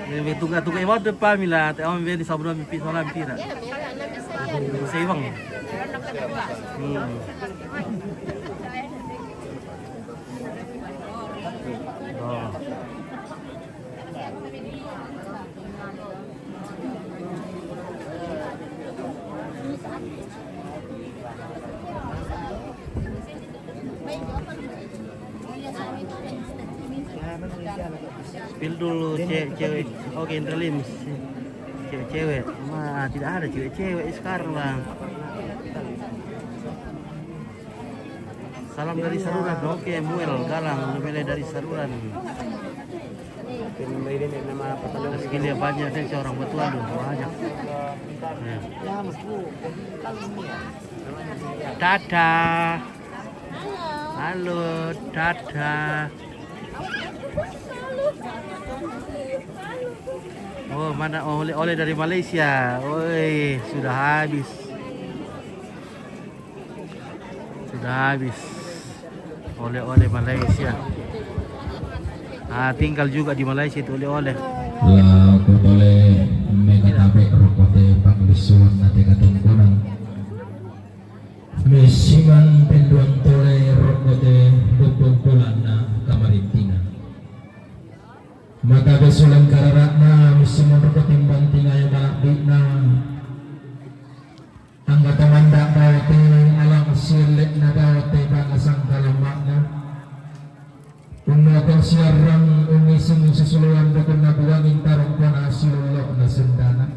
Ni tunga-tunga iwa de pamila, te awan beni sabra mi pi, sabra mi pira. Sa iwang. Hmm. Oh. Spill dulu ce-, cewek. Oke, Indra Lims. Cewek-cewek. Wah, tidak ada cewek-cewek sekarang, Bang. Salam dari Saruran. Oke, Muel Galang, Lumele dari Saruran. Terus gini banyak deh, orang Batualu banyak. Ya. Dadah. Halo, dadah. Oh, mana oleh-oleh dari Malaysia? Woi, sudah habis. Sudah habis oleh-oleh Malaysia. Ah, tinggal juga di Malaysia itu oleh-oleh. La kutole mekatabe rokote panglisuan nate katungkunan. Misiman penduan tole rokote bubungkulanna kamarintina. Maka besulan kararakna misiman rokote timbang tinaya malabikna. Angga tamanda daote, alang sielle'na daote, banga sangkalamma'na. Ummoko siarrang unniseng sisuluan bukunna buanging tarongkona silollo'na sendana.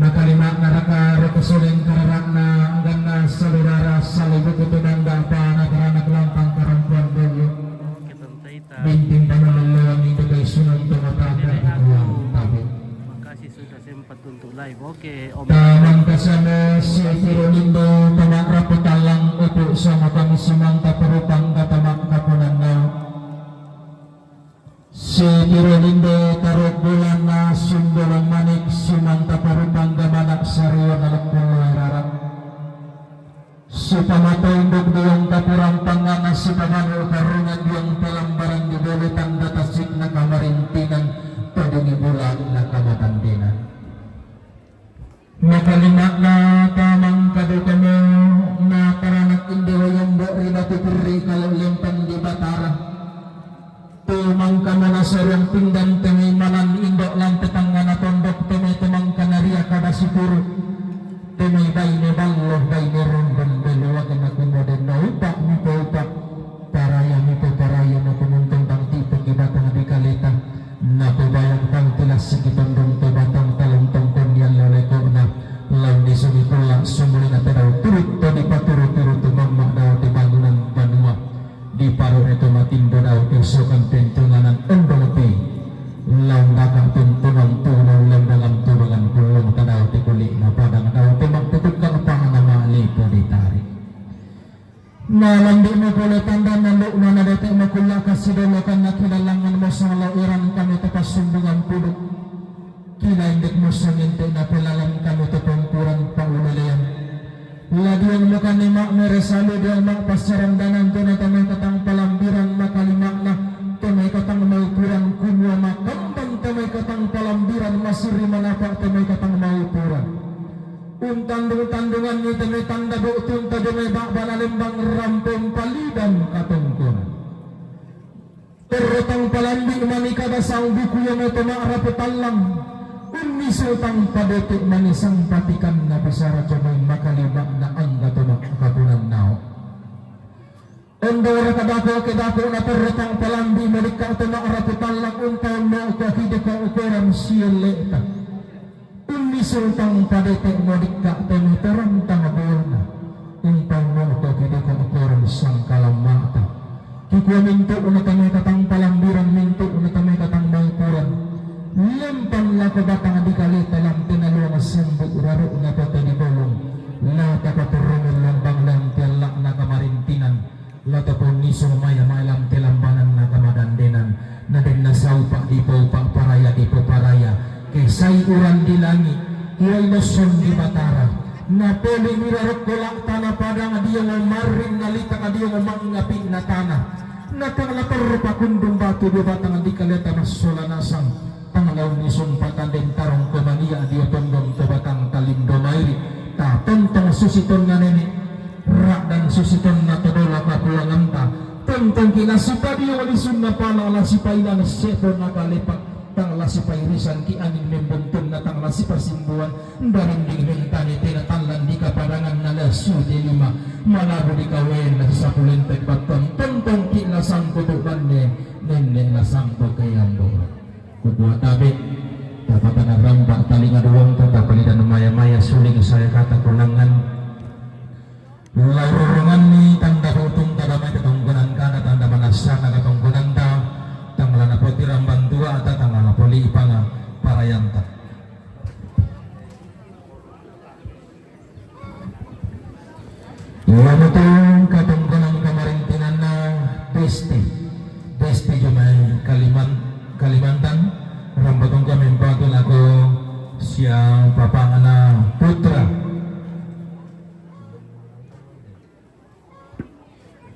Makalima'na raka roko soleng karara'na angganna salurara salibuku tumanda pana taranak lampang karampuan boyo. Binting panulolloang inde kaisunang tomata Sudah sempat untuk live. Oke, Om. Tamang kasama si Tirolindo, tamak raputallang upu sama kami simang taparupang katamak kapunanna. Si Tirolindo taruk bulanna sundulung manik simang taparupang gamanak sariwa nalukun luai rara. Sipamataunduk duang kapurang pangngana sipamanu karungan duang palambaran di bolo tanda tasik na kamarintinan tadingi bulan na kamatandinan. Makalima'na tamang kadukamu na taranak inde wayambo ri batu pirri kalau lempang di Batara. Tumangka mana sarung pinggan temai manan indo lampu tangana tondok temai tumangka naria kada sipuru. Temai baine ballo baine rondon belu wagana kumoden na upa mipo upa. Paraya mipo paraya na kumuntung bang tipu ki batang di kaleta. Na kubayang bang tilas sigi tondong to batang talong tongkon yang loleko na. Laun di sumi pula sumuli na tadau turut to di paturu-turu tu mamma dau di bangunan banua. Di paru reto matindo dau isokan pentunganan endong pi. Laun daka pentungan tu laun lembangan tu dengan kulung tadau ti kuli na padang dau ti maktutuk kang pahana mali po di tari. Na lambi mo pole tanda na lu na na dete makulla kasidolokan na kilalangan mo sanglau iran kami tapasumbungan puduk. Kila indek mo sanginte na pelalan kami tapampuran paulelean. Ladiang mukane mak mere salu diang mak pasarandanan tu na tamai katang palambiran makalimakna tamai katang maupuran kumua makambang tamai katang palambiran masiri manapa tamai katang maupuran. Untandung-tandungan ni tamai tanda bukti unta damai bak bana lembang rampung palidan katongkonan. Terrotang palambi manika basang buku yang mau temak rapu tallang. Unni sultang padetik manisang patikan na bisara jomai makalimak na angga temak kabunan nao. Ondo raka dako ke dako na terrotang palambi manika temak rapu tallang unta no ko hideka ukuran sieleta. Unni sultang padete modikka temi torang tang buana. Umpang moko kideko korang sangkalam mata. Kikua mintu una tame katang palambiran mintu una tame katang maupuran. Lempan lako batang di kali talam tena luang sembu raru na kota di bolong. La tapa turungan lambang lam tialak na kamarintinan. Latapun nisung maya malam telambanan na kamadandenan, na den na saupak di paupak paraya di peparaya, kesai uran di langi, uai noson di Batara, na poli mira rokkolak tana padang dia ngo marin na litak dia ngo mangapi na tana, na tang lapar pakundung batu di batang di kaleta massola nasang. Tanglaun ni sumpatan den tarong ko mania dio tondong to batang talindo mairi. Ta tontong susiton na nene. Rak dan susiton na todola kapulanganta. Tontong kila sipadio wali sunna pala la sipailan sepo na kalepak. Tang la sipairisan ki angin membuntun na tang la sipasimbuan. Darinding mentani tena tanlan di kapadangan na la sude lima. Malabu di kawen na sapulentek batang. Tontong kila sangkutuk bande. Nene la sangkutuk kayambo. Kubuat tabe, tapatana rambak talinga duang, tapalidan maya-maya suling saya kata kunangan. Laurungan ni tanda putung tanda mai katongkonan kana tanda manasana katongkonan ta, tanglana poti ramban tua ta tanglana poli ipanga parayanta. Iya betul katongkonan kamarintinanna Besti. Besti jomai Kaliman-, Kalimantan. Rambatongko mempatu lako sia papangana Putra.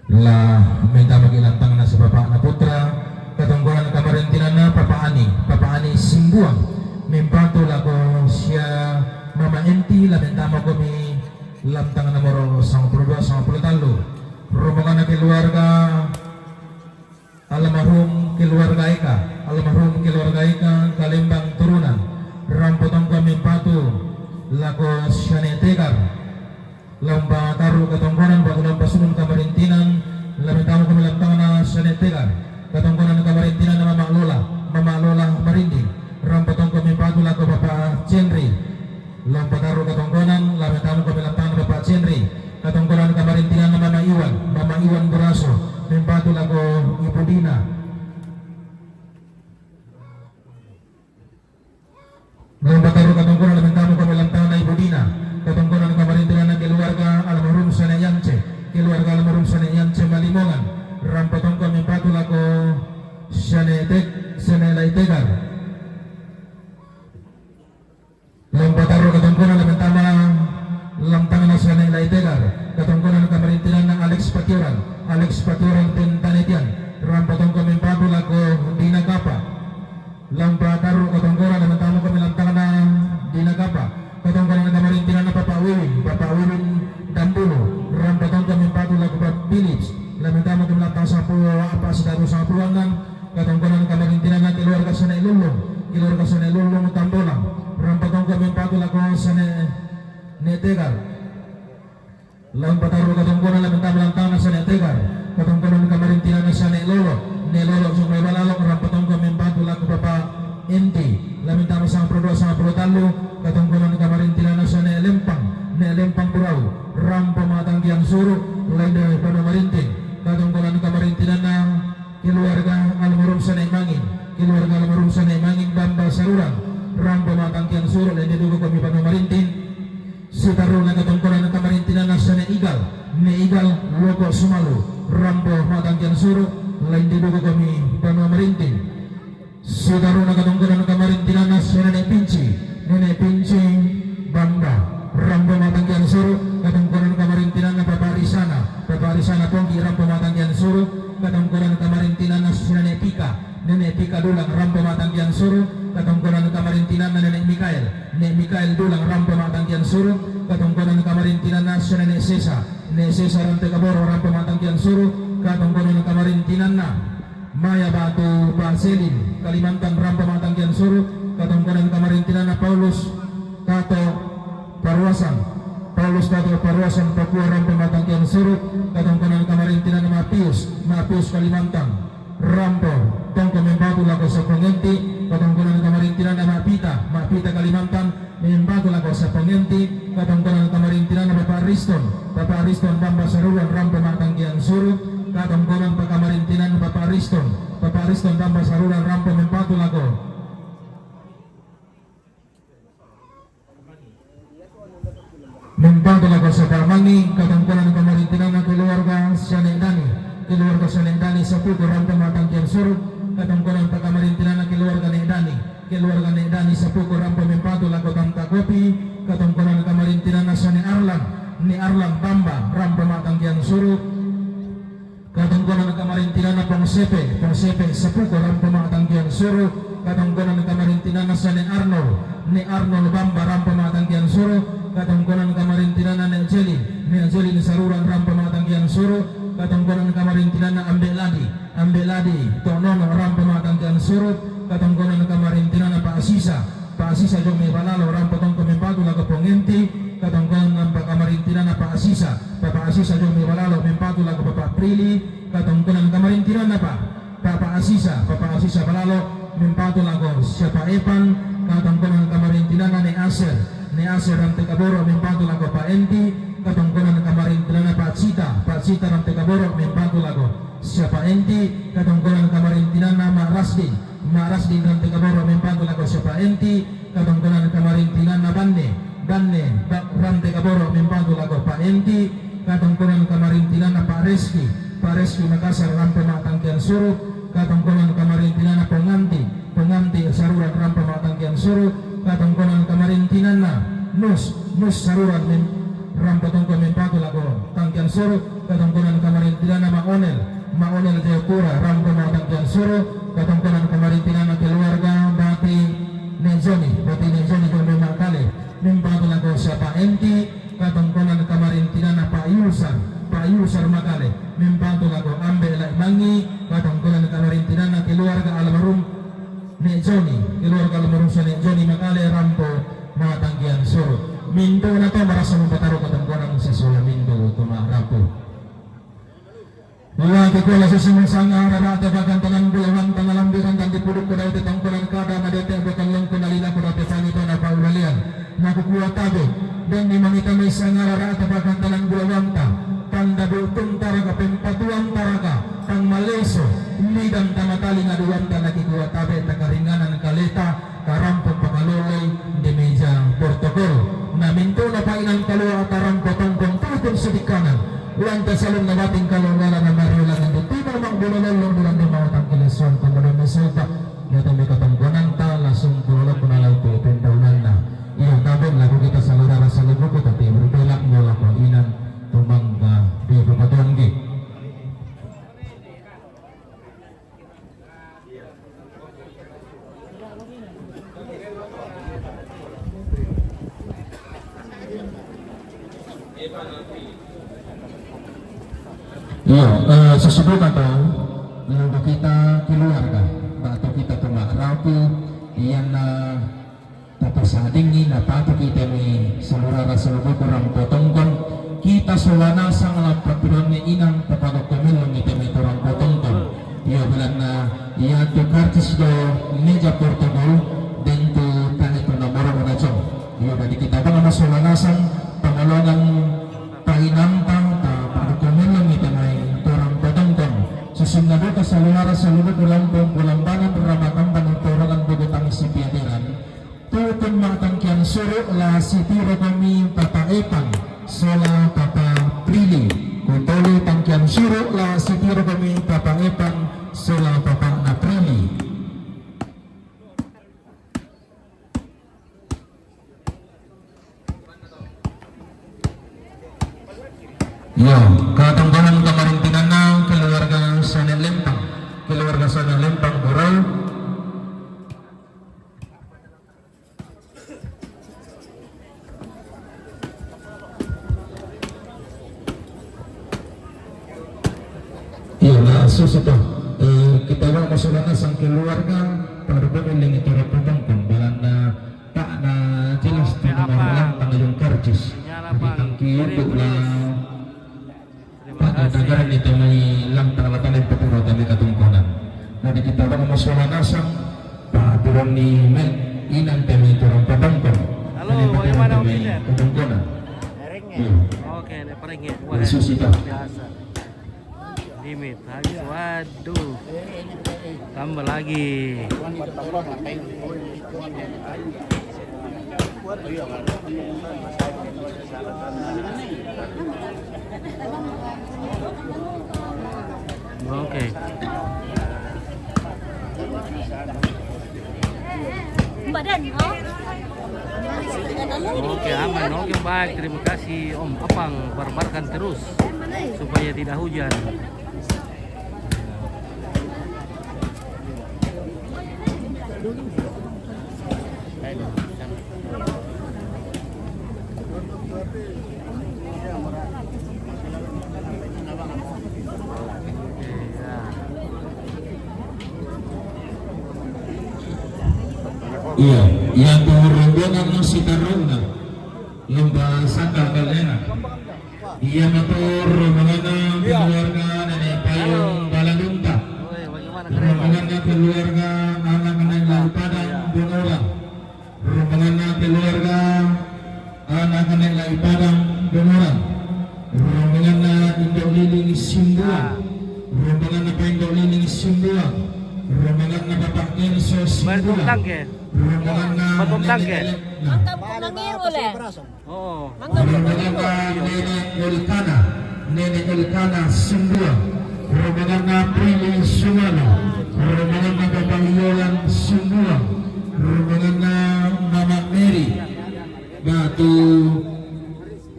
La menta bagi lantangna si bapakna Putra, katongkonan kamarintinanna Papa Ani, Papa Ani Simbuang, mempatu lako sia Mama Enti, la menta makomi lantang nomor sangpuluh dua, sangpuluh tallu. Rombongan keluarga almarhum keluarga Eka, almarhum keluarga Eka Kalembang turunan, rampotongko mempatu lako siane Tegar. Lampa taru katongkonan batu lampa sunun kamarintinan, la menta makomi lantangna siane Tegar. Katongkonan kamarintinan Mama Lola, Mama Lola Marinding. Rampotongko mempatu lako Bapak Cendri. Lampa taru katongkonan, la menta makomi lantangna Bapak Cendri. Katongkonan kamarintinan Mama Iwan, Mama Iwan Buraso. Mempatu lako Ibu Dina. Lampa Tek, Sene Laitegar. Laung patarru katongkonan, lamen tama lam tangna Sene Laitegar. Katongkonan kamarintinanna Alex Patioran. Alex Patioran Pentanetian. Rampo tongko mempatu lako Dina Kapa. Laung patarru katongkonan, lamen tama kami lam tangna Dina Kapa. Katongkonan kamarintinanna Papa Wiwin. Papa Wiwin Dambulu. Rampo tongko mempatu lako Papa Philips. Lamen tama kami lam tangna sappulo, apa sitaru sappulo annan. Katongkonan kamarintinanna keluarga Sene Lullung, keluarga Sene Lullung Tambolang. Rampo tongko mempatu lako Sene Netegar. Laung patarru katongkonan, lamen tama lam tangna Sene Tegar. Katongkonan kamarintinanna Sene Lolo, Ne Lolo Sungai Balalo. Rampo tongko mempatu lako Papa Enti. Lamen tama sampulo dua, sampulo tallu. Katongkonan kamarintinanna Sene Lempang, Ne Lempang Burau. Rampo matangkian suru, lain dari pada marinting. Katongkonan kamarintinanna keluarga almarhum Sene Mangin, keluarga almarhum Sene Mangin Bamba Saruran. Rampo matangkian suru, lain diduga kami pano marinting. Sitarruna katongkonan kamarintinanna Sene Igal, Ne Igal Loko Sumalu. Rampo matangkian suru, lain diduga kami pano marinting. Sitarruna katongkonan kamarintinanna Sene Pinci, Nene Pinci Bamba. Rampo matangkian suru, katongkonan kamarintinanna Papa Risana, Papa Risana Pongki. Rampo matangkian suru, katongkonan kamarintinanna Sene Pika, Nene Pika Dulang. Rampo matangkian suru, katongkonan kamarintinanna Nene Mikael, Ne Mikael Dulang. Rampo matangkian suru, katongkonan kamarintinanna Sene Sesa, Ne Sesa Rantekaboro. Rampo matangkian suru, katongkonan kamarintinanna Maya Batu Paselin Kalimantan. Rampo matangkian suru, katongkonan kamarintinanna Paulus Tato Paruasan, Paulus Tato Paruasan Papua. Rampo matangkian suru, katongkonan kamarintinanna Mapius, Mapius Kalimantan. Rampo tongko mempatu lako Sapongenti, katongkonan kamarintinanna Mapita, Mapita Kalimantan. Mempatu lako Sapongenti, katongkonan kamarintinanna Papa Riston, Papa Riston Bamba Saruran. Rampo matangkian suru, katongkonan pakamarintinanna Papa Riston, Papa Riston Bamba Saruran. Rampo mempatu lako, mempatu lako Sapamangi, katongkonan kamarintinanna keluarga Sene Dani, keluarga Sene Dani Sapuko. Rampo matangkian suru, katongkonan pakamarintinanna keluarga Ne Dani, keluarga Ne Dani Sapuko. Rampo mempatu lako Tanta Kopi, katongkonan kamarintinanna Sene Arlan, Ne Arlan Bamba. Rampo matangkian suru, katongkonan kamarintinanna Pong Sepe, Pong Sepe Sapuko. Rampo matangkian suru, katongkonan kamarintinanna Sene Arnold, Ne Arnold Bamba. Rampo matangkian suru, katongkonan kamarintinanna Ne Jelin, Ne Jelin Saruran. Rampo matangkian suru, katongkonan kamarintinanna Ambe Ladi, Ambe Ladi Tonono. Rampo matangkian suru, katongkonan kamarintinanna Pa Asisa, Pa Asisa Jong Mebalalo. Rampo tongko mempatu lako Pongenti, katongkonan pakamarintinanna Pa Asisa, Papa Asisa Jong Mebalalo. Mempatu lako Papa Prilly, katongkonan kamarintinanna Pa, Papa Asisa, Papa Asisa Balalo. Mempatu lako Siapa Epan, katongkonan kamarintinanna Ne Aser, Ne Aser Rantekaboro. Mempatu lako Pa Enti, katongkonan kamarintinanna Pa Cita, Pa Cita Rantekaboro. Mempatu lako Siapa Enti, katongkonan kamarintinanna Ma Rasdi, Ma Rasdi Rantekaboro. Mempatu lako Siapa Enti, katongkonan kamarintinanna Banne, Banne Rantekaboro. Mempatu lako Pa Enti, katongkonan kamarintinanna Pa Reski, Pa Reski Makassar. Rampo matangkian suru, katongkonan kamarintinanna Ponganti, Ponganti Saruran. Rampo matangkian suru, katongkonan kamarintinanna Nus, Nus Saruran. Mem-, rampo tongko mempatu lako tangkian suru, katongkonan kamarintinanna Ma Onel, Ma Onel Jayapura. Rampo matangkian suru, katongkonan kamarintinanna keluarga Bati Ne Joni, Bati Ne Joni Joni Makale. Mempatu lako Siapa Enti, katongkonan kamarintinanna Pa Yusar, Pa Yusar Makale. Mempatu lako Ambe Lai Mangi, katongkonan kamarintinanna keluarga almarhum Ne Joni, keluarga almarhum Sene Joni Makale. Rampo matangkian suru. Mintu na to marasa mempataru katongkonan sisula mintu to marapu. Laki kula susi masanga rarata pakantanan bulawanta ngalambiran dan dipuduk kuda itu tongkonan kada nadete bakal lengku nalina kuda petani tona paulalian. Naku kuat tabe, dan di mangita mai sanga rarata pakantanan bulawanta. Tanda buktung taraka pempatuan taraka, tang maleso, lidan tamatali ngaduanta naki kuat tabe takaringanan kaleta, karampo pakaloloi di meja protokol. Na mintu na painan kalua tarampo tongkong tuhutun sudikanan. Lanta salun na bating kalua ngala na mariulangan di timur Bula lellong, bula lima, watang kilo suang, kemudian mesoita, nyata mika tongkonanta, langsung pulo loko na lao tu pendaunanna. Iya, tabel laku kita saluhara salubuku, tapi berbelak mo lako inan tumangga di papatuan ki. Iya, eh, sesudah kata, eh, kita keluarga, waktu kita tu mak rapi, iyan na tapasadingi na patu kita ni saluhara salubuku rang potongkon, kita sola nasang lampa turanni inang tapagokko mellong ita ni tu rang potongkon. Iya, belanna iya tu karcis do meja protokol dan tu tani tu nomor mana cong. Iya, jadi kita bang na sola nasang pangolongan painantang ta pagokko mellong ita ni tu rang potongkon. Susinna duka saluhara salubuku lampung bulan banan ramakan banan torongan buku tangis si piadiran. Tutun matangkian suru la sitiro kami Papa Epan sola Papa Prilly. Kutolu tangkian suru la sitiro kami Papa Epan sola Papa na Prilly. Yo, katongkonan kamarintinanna keluarga Sane Lempang, keluarga Sane Lempang Borau. Iya, nah, susu toh. Eh, kita bawa masuk sana sang keluarga, pada pemilik itu pembantu balanda tak na jelas tu nomor lantang yang karcis. Jadi tangki itu lah. Pada tagaran itu mai lantang latang yang peturo tadi katungkonan. Nah, di kita bang masalah nasang, paturan ni men inan tadi turun patangkon. Halo, bagaimana Om Peter? Katungkonan. Iya. Oke, ini pering ya. Wah, susi toh. Biasa. Limit habis. Waduh. Tambah lagi. Oke. Mbak Dan, oh. Oke, aman. Oke, baik. Terima kasih, Om. Apang, barbarkan terus supaya tidak hujan. Iya, yang rombongan masih taruna. Lomba saka kalena. Iya, motor rombonganna keluarga Nenek Payung Baladunta. Rombonganna keluarga anak Nenek Lai Padang Bonora. Rombonganna keluarga anak Nenek Lai Padang Bonora. Rombonganna Indo Liling Simbuang. Rombonganna Pak Indo Liling Simbuang. Rombonganna Bapak Kenso Simbuang. Rombonganna Nenek Elek. Nah. Mantap, Bang Irul, ya? Oh. Rombonganna Nenek Elkana, Nenek Elkana Sumbuang. Rombonganna Prilly Sumana. Rombonganna Bapak Yolan Sumbuang. Rombonganna Mama Mary. Batu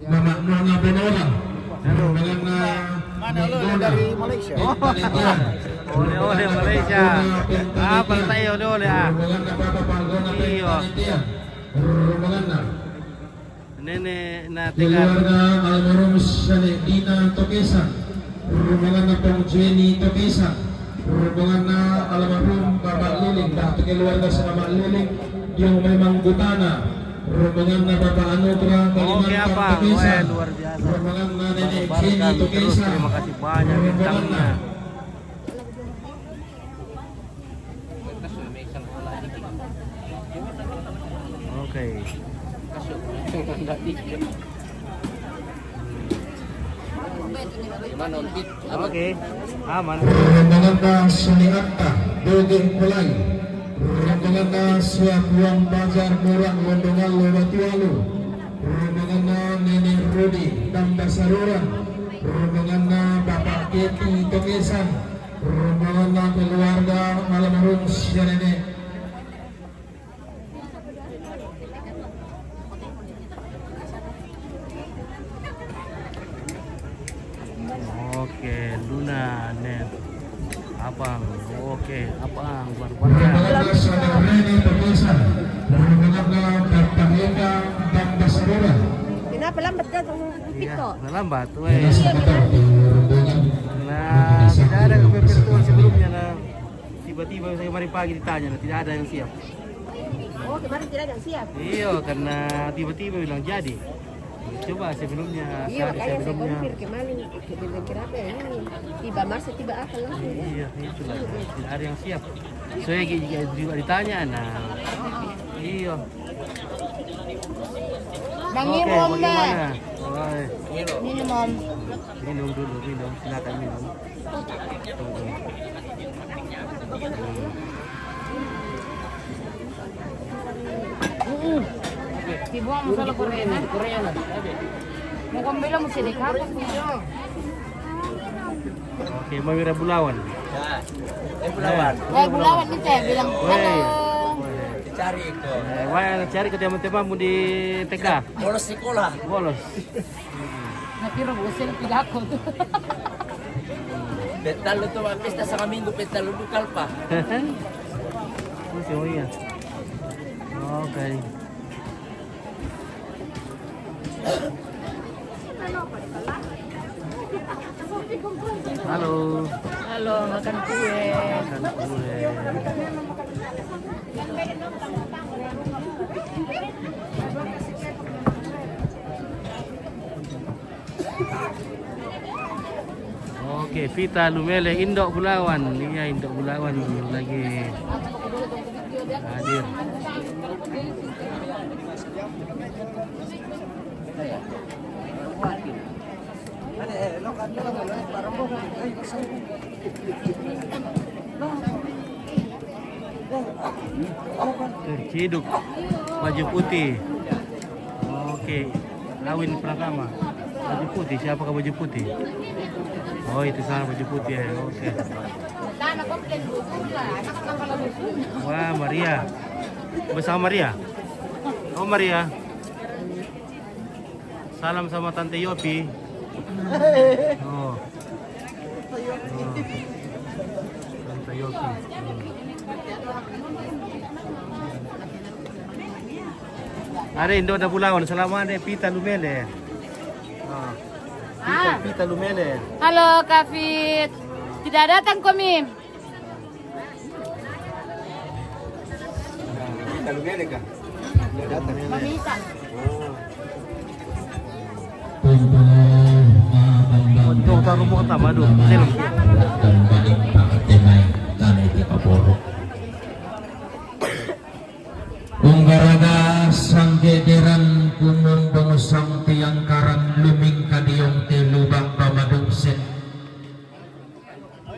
Mama Nona Bonora. Rombonganna Mana lo dari Malaysia? Oleh-oleh Malaysia. Apa letak oleh-oleh, ah? Rombonganna Bapak Palgona. Iyo. Rombonganna Nenek na tegar. Keluarga almarhum Syanek Dina Tokesa. Rombonganna Pong Jenny Tokesa. Rombonganna almarhum Bapak Liling. Dah tu keluarga sama Bapak Liling. Dia memang Butana. Rombonganna Bapak Anugrah Kalimantan Tokesa. Oke, Abang. Weh, luar biasa. Rombonganna Nenek Jenny Tokesa. Terima kasih banyak bintangnya. Oke. Oke, aman. Rombonganna Suni Atta, Doge Kolai. Rombonganna Suakuang Bajar Murang, Londongallo Batualu. Rombonganna Nenek Rudi, Tambasarura. Rombonganna Bapak Keti Tokesan. Rombongan keluarga almarhum Sianene. Oke, Luna, Nen. Abang, oke, Abang, Barbara. Rombongan Saudara Reni Permesa. Rombongan Bapak Eka dan Basarura. Kenapa lambat datang? Iya, Pito? Lambat, weh. Nah, tidak ada yang virtual sebelumnya, nah. Tiba-tiba saya kemarin pagi ditanya, nah, tidak ada yang siap. Oh, kemarin tidak ada yang siap? Iya, karena tiba-tiba bilang jadi. Coba sebelumnya, iya, saya makanya saya sebelumnya konfir kemarin, bilang kira apa ya ini? Tiba masa, tiba akal langsung. Iya, itulah. Tidak ada yang siap. Saya juga ditanya, nah. Iya. Bang, oke, Irwan, bagaimana? Oi. Minum, Om. Minum dulu, minum. Silakan minum. Dibuang masalah Korea, nah. Mau kembali, mau sedih apa? Oke, mau Wira Bulawan. Ya. Eh, Bulawan. Eh, Bulawan ni, saya bilang, weh, halo. Cari ko. Eh, weh, cari ko teman-temanmu di T K. Bolos sekolah. Bolos. Nanti robo selfie lako tu. Betal tu, pesta setengah minggu, betal tu kalpa. Oh, siya, iya. Okay. Halo. Halo, makan kue. Makan kue. Oke, Vita Lumele, Indok Bulawan. Iya, Indok Bulawan lagi hadir. Terciduk, baju putih. Oke, Lawin Pratama. Baju putih, siapakah baju putih? Oh, itu sana baju putih ya. Oke. Wah, Maria. Bersama Maria. Oh, Maria. Salam sama Tante Yopi. Oh. Oh. Tante Yopi. Hmm. Ada Indo na Bulawan, selama ada Vita Lumele. Oh. Vita, ah. Vita Lumele. Halo, Kak Fit. Tidak datang komi. Untung taruh mau tambah dulu. Unggaraga sanggederan kumundung sang tiang karan luming kadiong ti lubang pamadungsen.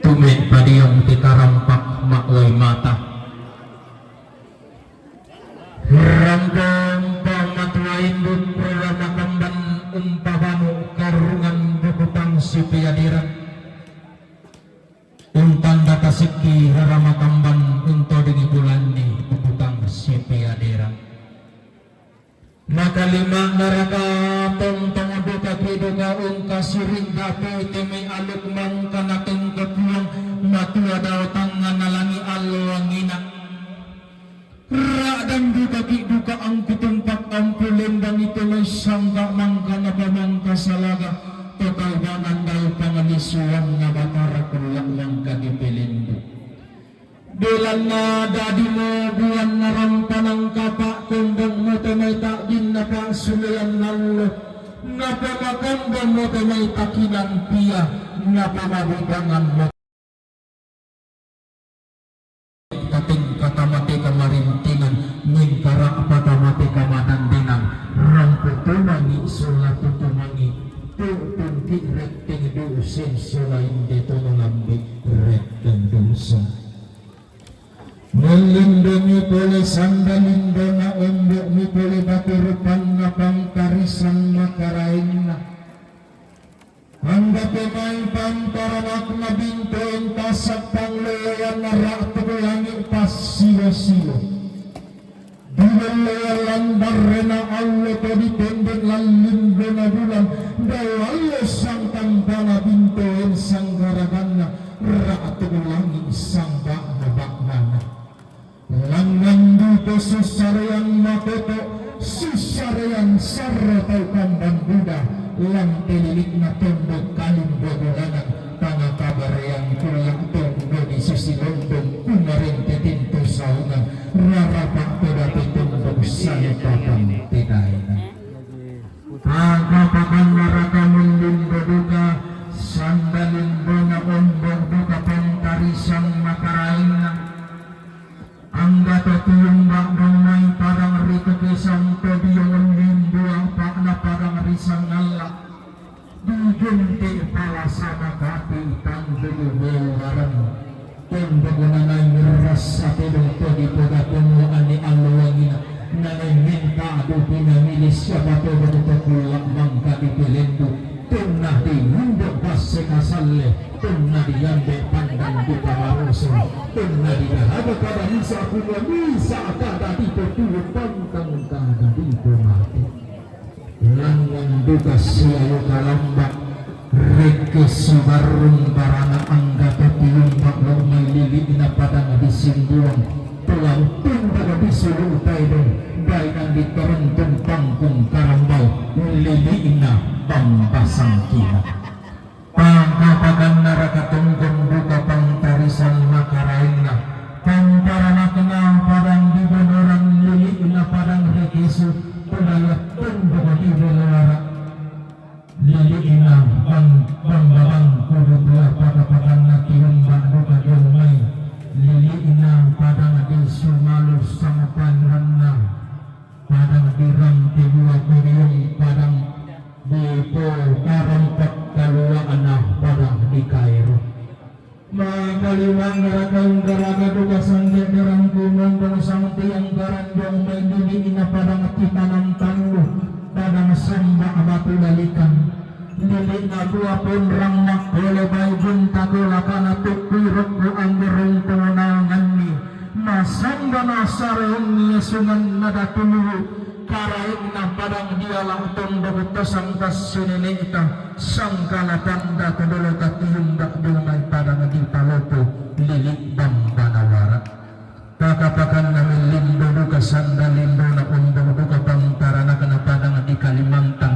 Tume' padiong ti tarampak ma'uwai mata. Rangkong pamatua induk rara makamban umpabanu karungan bukutang sipiadiran. Untanda tasikki rara makamban untodingi bulanni bukutang sipiadiran. Nakalima naraka tontong duka ki duka ungkasiring datu timi aluk mangkana tungka puang matua dao tangngana langi allo angina. Ra'dan duka ki duka angkutumpak ampu lendang itu mai sangka mangkana pamangka salaga totau banan dao pangalisuan na batara kulla mangka dipelendu. Belanna dadi mo buanna rampanang kapa' kombong mo to mai ta'binna pa'sulean allo, napamakombong mo to mai takinan pia, napamabutangan mo kateng katamate kamarintingan, mengkara patamate kamadandengan, rampo tomangi sola tutumangi, tu'tungki retteng dusen sola inde tono lambe retteng dusen. Mellindungi pole sanda lindona ombo'mi pole batu rupanna pangkarisan makaraenna. Anggape mai pantaranakna bintoenta Sappang loyan ratu langi' passilo-silo. Di loyan lan barrena allo to ditendek lan lindona bulan, dao allo sangkampana bintoen sanggaraganna, ratu langi' sangba'na-ba'nana. Langngan duka sussarean matoto', sussarean sarro tau kamban buda, lan te lili'na tondok kalimbo bulanan, tangaka barean kulla' tondok di susi londong, kumarente tinto saungan, rarapa' te date tondok sale papang te daena. Aga pakanna raka mellimbo duka, sanda limbona ombo' duka pantarisan makaraenna. Angga to tiumba' dong mai padang ri to kesang to diong limbua pa'na padang ri sangalla'. Digente' pala sama kati tanggugu meularang. Tembok nanai mirrassa tedong to dipodapomo ani alloangina. Nanai menta dupi namili siapa tedong to kulla' mangka dipelendu. Tonna diindo' basse kasalle, tonna diambe' pandang dipamaroso, tonna digaraga kada misa' kumua misa' kada dipoturu pantang kada dipomate. Langngan duka siayo kalamba, rekke sibarrung barana angga to tiumba' lo mai lili'na padang disimbuang, Tulang tunduk di sulu' taedong, bainang di terentun pangkung karambau, lili'na bambasangkina. Pangkapakanna raka tongkon duka pantarisan makaraenna, pantaranakna padang di bonoran, lili'na padang rekesu, pudaya tunduk di boloara. Lili'na bang, bang babang kudu tua pakapakanna tiumba' duka diong mai. Lili'na padang di sumalu sangpanranna, padang di rante dua kuriung, padang di po karompak kalua'na, padang di kaero. Makalimang raka unggaraga duka sangge'derang kumondong sang tiang karanjong mai lili'na padang titanam tandu, padang samba' batu lalikan. Lili'na dua ponrang makkole bai gunta kolakana tukkui rokku anggerung pongonanganni, masamba nasareanni sunganna datu Luwu. Karaenna padang diala' tondok to sangkassi nene'ta, sangkala panda to dolo tatiumba' dio mai padang di palopo, lili' bambana wara'. Pakapakanna mellimbo duka sanda limbona ombong duka pantaranakna padang di Kalimantan,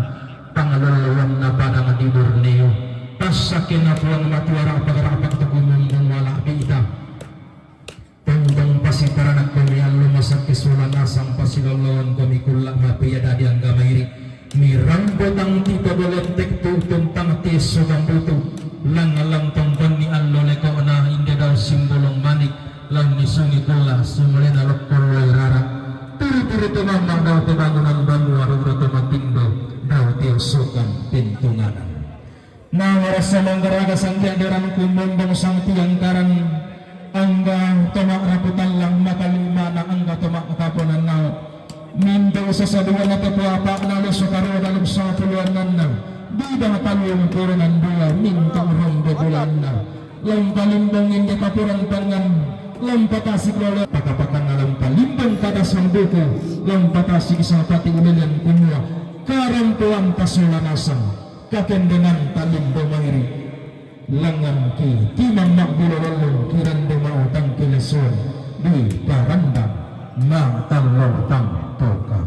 pangalolloanna padang di Borneo. Passakkena Puang Matua ra'pak-ra'pak to kumundung wala' bi'ta. Tongtong pasitaranakkomi allo masakke sola nasang pasilolloangkomi kulla' mapia dadi angga mairi'. Mirambo tangti to dolettek tu'tun tangti esso gambutu. Langngan tongkonni allo leko'na inde dao simbolong manik, launni sungi kulla' sumulena lokko loi rara'. Turu-turu to mamma' dao te bangunan banua, ruro to matindo dao te ossokan pentunganan. Namarassa manggaraga sangge'derang kumondong sang tiang karan, angga to ma'rapu tallang makalimana angga to ma'kaponan nao'. Mintu' sasaduanna to puapa'na lesso karua dalem sapulu annanna, bidang tallumpurungan dua mintu' rombo bulanna. Lampa limbong inde kapurang tangngan, lampa tasik lole pakapakanna, lampa limbong kada sang buku, lampa tasik sapati ulelean kumua, karampoan tasola nasang. Kakendengan talimbo mairi', langnganki timang ma'bulo lollong kirande ma'utang kilesuan di parandang ma'tallotang toka.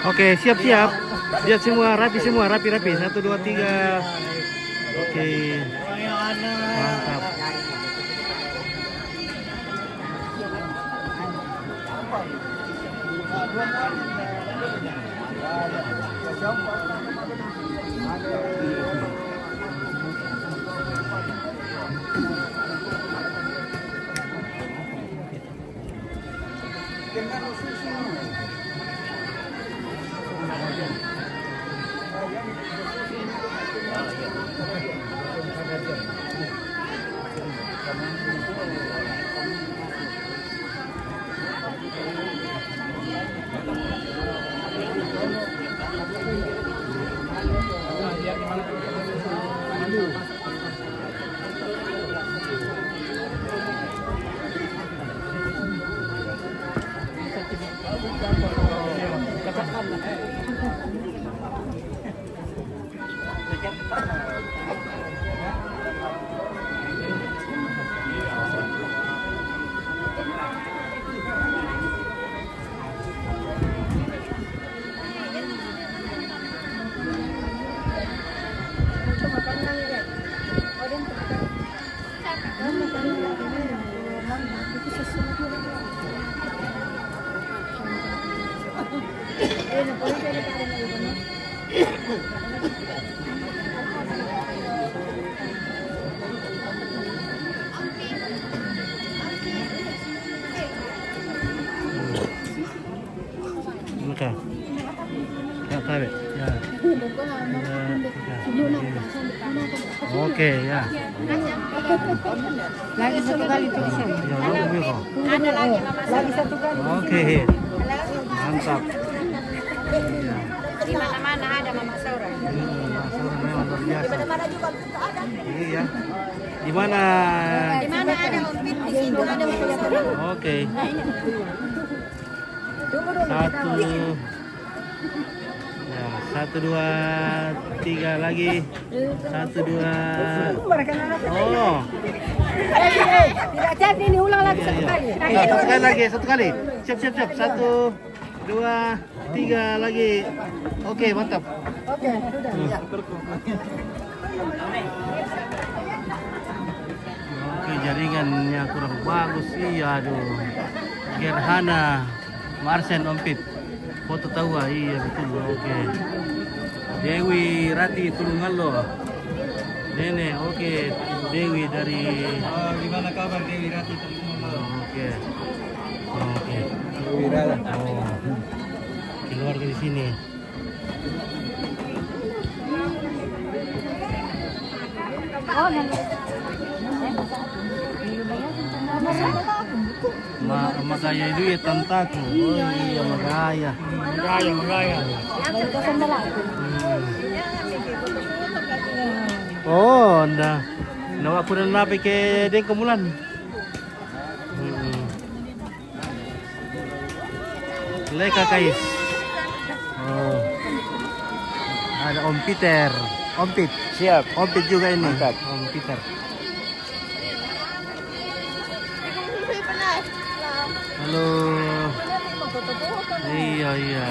Oke, siap-siap. Lihat semua, rapi semua, rapi-rapi. Satu, dua, tiga. Oke. Mantap. Oke. Ya, tarik. Ya. Ya, ya. Oke, ya. Lagi satu kali tulisan. Ya, ya, ya. Ada lagi, Mama Saura. Oke. Mantap. Iya. Di mana-mana ada Mama Saura. Iya, Mama Saura memang luar biasa. Iya. Di mana? Di mana ada Om Pit, di situ ada Mama Saura. Oke. Satu. Ya, satu, dua, tiga lagi. Satu, dua. Oh. Tidak jadi ini, ulang lagi satu kali. Iya, iya. Nah, satu kali lagi, satu kali. Siap, siap, siap. Satu, dua, tiga lagi. Oke, mantap. Oke, sudah. Hmm. Ya. Oke, jaringannya kurang bagus. Iya, aduh. Gerhana Marsen Om Pit. Foto tawa, iya betul. Oke. Dewi Rati Tulungallo. Nene, oke. Dewi dari... Oh, gimana kabar Dewi Rati Tulungallo? Oke. Oke. Dewi Rala. Oh. Keluarga di sini. Ma, magaya itu ya tantaku. Oh iya, magaya. Magaya, magaya. Hmm. Oh, nda. Nawa pura nape ke dengko mulan. Hmm. Leka, guys. Oh. Ada Om Peter. Om Pit. Siap. Om Pit juga ini. Mantap. Om Peter. Halo. Iya, iya.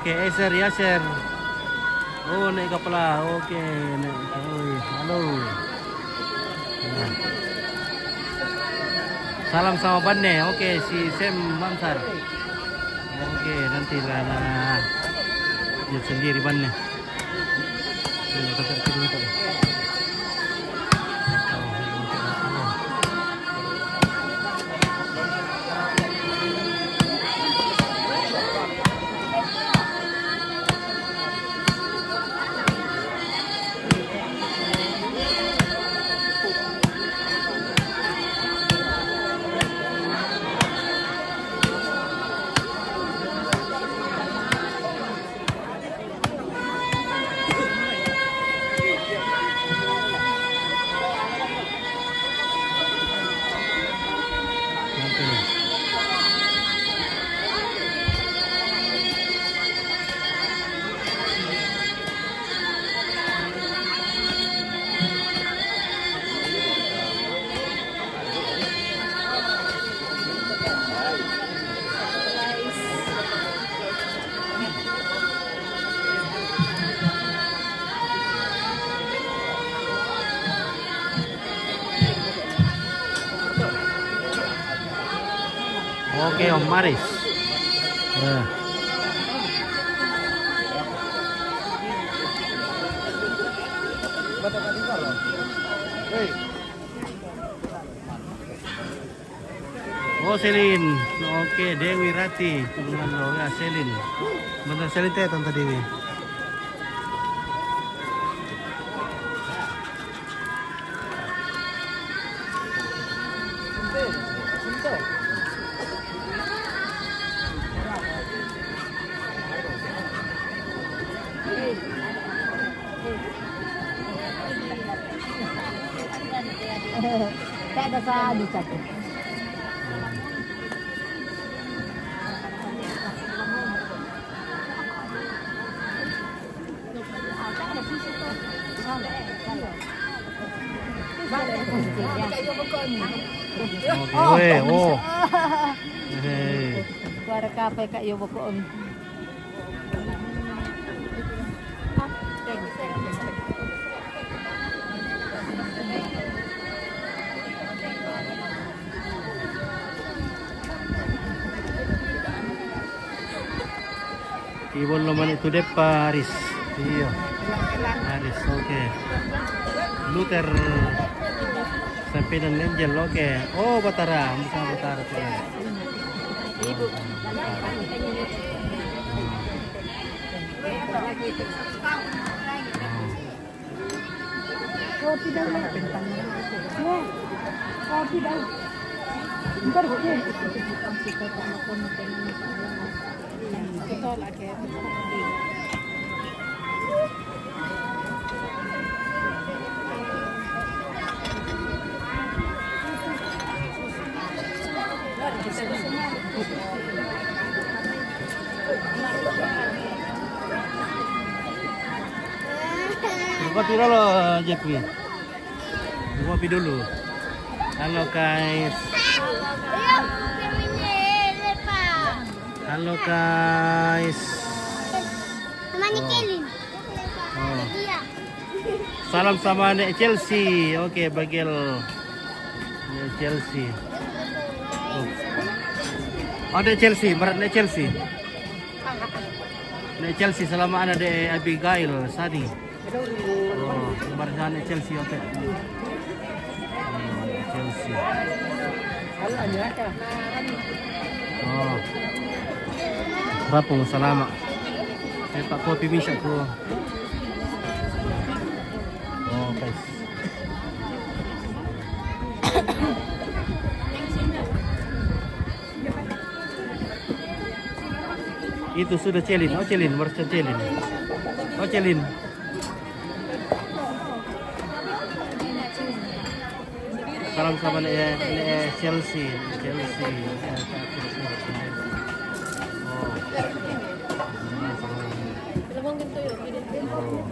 Oke, Eser Yaser. Oh, naik kapal lah. Oke, naik. Oi, halo. Ya. Salam sama Banne. Oke, si Sam Mansar. Oke, nanti lah na dia sendiri Banne. Iya, kita kirim tuh. Oke, Om Maris. Ya. Oh, Selin. Oke, Dewi Rati. Tulungan lo ya, Selin. Bentar, Selin teh, Tante Dewi. Kada sa di chat. Oke, weh, oh. Hei. Suara kafe kak yo bokon. Ibon lo mani tu depa Aris. Iyo. Aris, oke. Luther sampai dan Angel, oke. Oh, Batara, bukan Batara tu. Ibu. Kopi daw, Nek. Nek, kopi daw. Ntar ko. Buka piro lo, Jeffrey? Buka pi dulu. Halo, guys. Halo, guys. Namanya Oh. Kelin. Oh. Iya. Salam sama Nek Chelsea. Oke, bagel. Nek Chelsea. Oh. Oh, Nek Chelsea, merat Nek Chelsea. Nek Chelsea, salama ana de Abigail Sani. Oh, merat Nek Chelsea, oke. Hmm, Chelsea. Oh. Berapa mau salama? Saya tak kopi bisa tu. Oh, guys. Itu sudah Celin. Oh, Celin, merasa Celin. Oh, Celin. Salam sama Nek, Nek Chelsea, Chelsea. Oh.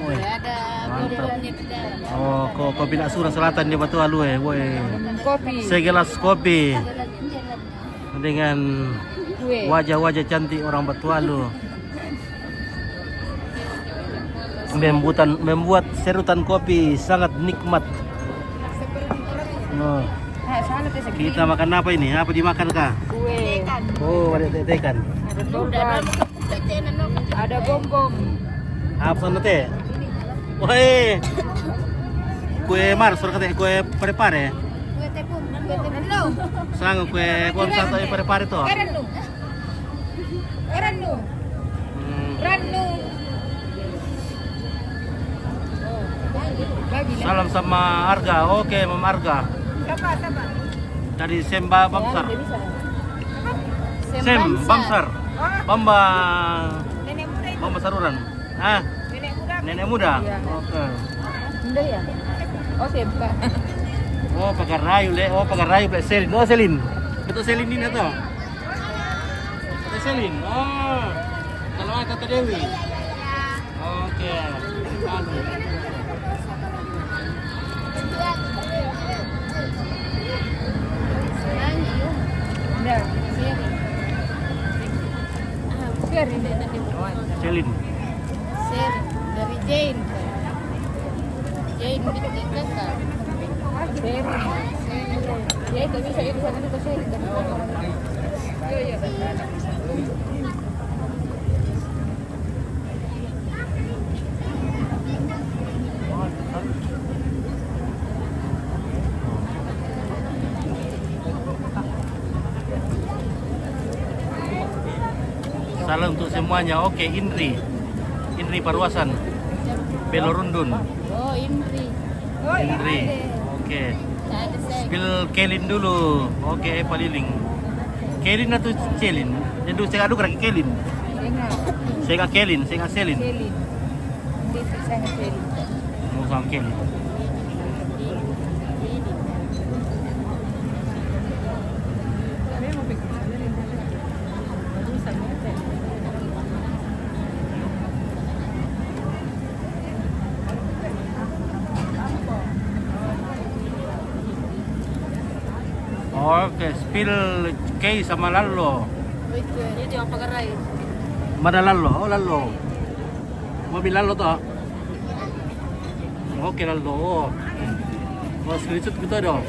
Woi. Ada. Mantap. Bumbunya di dalam. Oh, ko-, kopi nak surah selatan di Batu Alu, eh. Woi. Kopi. Segelas kopi. Dengan wajah-wajah cantik orang Batu Alu. Membuat, membuat serutan kopi sangat nikmat. Nah. Kita makan apa ini? Apa dimakan kah? Kue. Oh, ada tetekan. Ada torta. Ada bom-bom. Apa sana teh? Woi. Kue mar, suruh kata kue pare-pare. Kue tepung, kue tepung. Sang kue pon satu pare-pare tuh. Rannu. Hmm. Rannu. Salam sama Arga. Oke, Mam Arga. Siapa? Siapa? Dari Semba Bamsar. Sem Bamsar. Bamba. Nenek muda itu. Bamba Saruran. Ah. Nenek muda. Nenek muda? Iya. Oke. Muda ya? Oh, Semba. Oh, Pagar Rayu, Le. Oh, Pagar Rayu, Pak Selin. Oh, Selin. Betul Selin ini atau? Ada Selin. Oh. Kalau ada Tante Dewi. Oke. Anu. Selin. Selin. Dari Jane. Jane bikin kakak. Selin. Ya, itu bisa, itu bisa, itu bisa. Salam untuk semuanya. Oke, Indri. Indri Parwasan. Belorundun. Oh, Indri. Indri. Oke. Spill Kelin dulu. Oke, Eva Liling. Kelin atau Celin? Jadi saya adu lagi Kelin. Saya nggak Kelin, saya nggak Selin. Mau sama Kelin. Oke, spill Kei sama Lalo. Mana Lalo? Oh, Lalo. Mau bilang Lalo toh? Oke, Lalo. Oh, screenshot kita dong.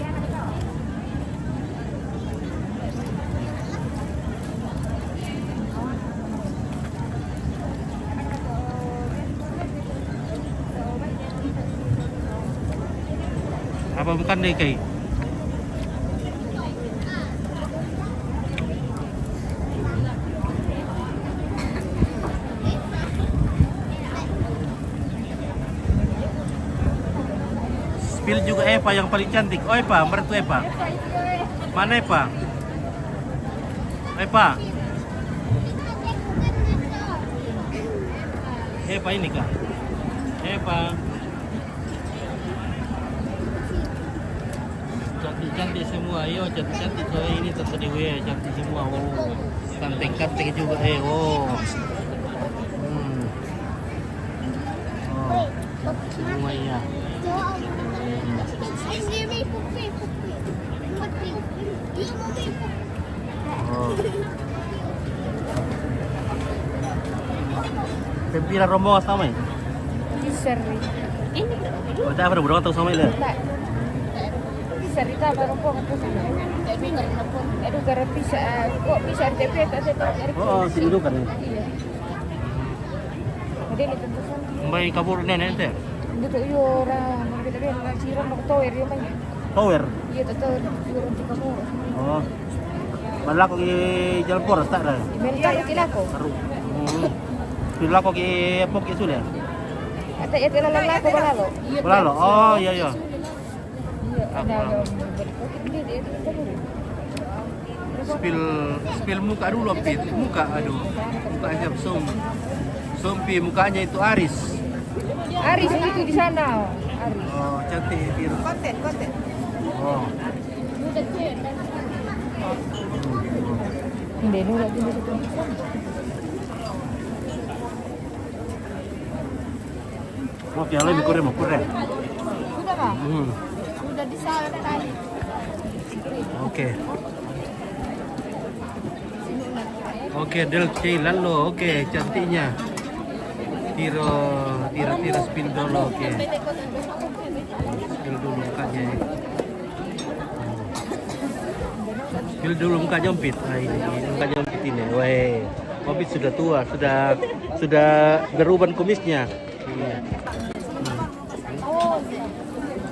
Apa bukan deh, Kai? Spill juga Eva yang paling cantik. Oh, Eva, mertua Eva. Mana Eva? Eva. Eva ini kah? Eva. Cantik-cantik semua, yo, cantik-cantik semua ini, Tante Dewi, cantik semua. Oh, cantik-cantik juga, eh, oh. Hmm. Oh, semua iya. Hmm. Pira rombongan sama ya? Bisa ri. Ini. Oh, tak ada rombongan tau sama ya? Tak. Bisa ri, tak ada rombongan tau sama. Aduh, gara bisa, eh, kok bisa R T P tak ada. Oh, sini dulu kan ya? Iya. Jadi ini tentu sama. Mbai kabur nenek teh? Gitu, iya, orang. Kita bilang, siram, mau tower, ya, Mai. Tower? Iya, tower, tower, di kamu. Oh. Malako ki Jalpor, tak ada. Mental ki lako. Aru. Hmm. Ki lako ki Epok ki Sule. Ata ya, tela lako balalo. Balalo. Oh, iya, iya. Iya, ada, ada. Spill, spill muka dulu, Pit. Muka, aduh. Mukanya som. Sompi, mukanya itu Aris. Aris itu di sana. Aris. Oh, cantik, Pit. Konten, konten. Oh. Ini dulu lagi. Oke, ale mukure, mukure. Sudah, Pak? Hmm. Sudah di sana tadi. Oke. Oke, del cei lalo. Oke, cantiknya. Tiro, tiro, tiro spill dulu, oke. Spill dulu mukanya. Spill dulu mukanya Ompit. Nah, ini, ini mukanya Ompit ini. Weh, Ompit sudah tua, sudah, sudah beruban kumisnya. Iya.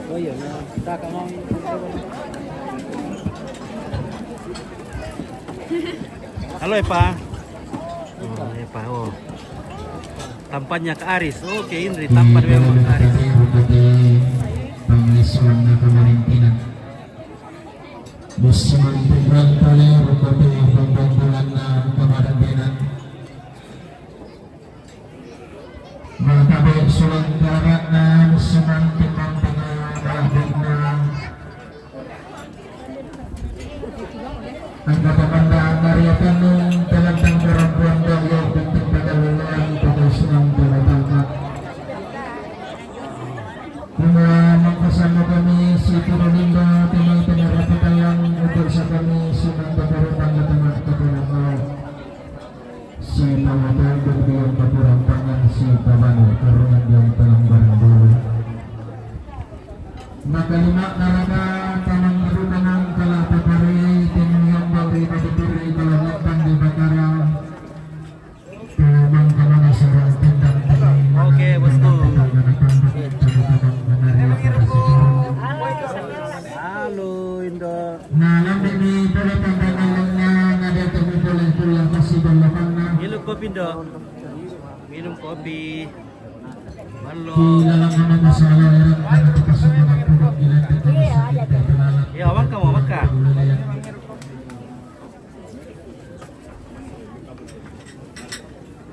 Oh iya, nah, tak mau. Halo, Epa. Oh, Epa, oh. Tampannya ke Aris. Oke, Indri, tampan memang ke Aris. Pangesuan na kamarintinan. Busiman pembulan pale, rupa pembulan pembulan na kamarintinan. Matabe sulang karakna, busiman pembulan pale, rupa pembulan. Angka pamanda Maria Tanung, talantang perempuan dahulu, pintu pada luluan, pada senang, pada tangkap. Kumua mangkasama kami si Purwalindo, tini penarapatayang, untuk sakami si Mangkapuru, Mangkatama, Kapurang Mau. Si Mawatang, Berbiang, Kapurang Pangan, si Pabanu, Karungan yang telah barang dulu. Makalima naraka, tanang karutanang, kalah papari, tinuyang bang riba dipiri, kalau ngetan di bakara. Tumang kamana sarang tindang, tumang. Oke, bosku. Tumang kamana tambak, tumang kamana pada sekarang. Halo, Indo. Nah, lambe ni pula tambah ngalangnya, nada temu boleh pulang kasih balapanna. Minum kopi, Indo. Minum kopi. Halo. Di dalam nama masalah orang, karena kita semua nak puruk di lantai kami sakit dan belalang. Ya, makan, mau makan.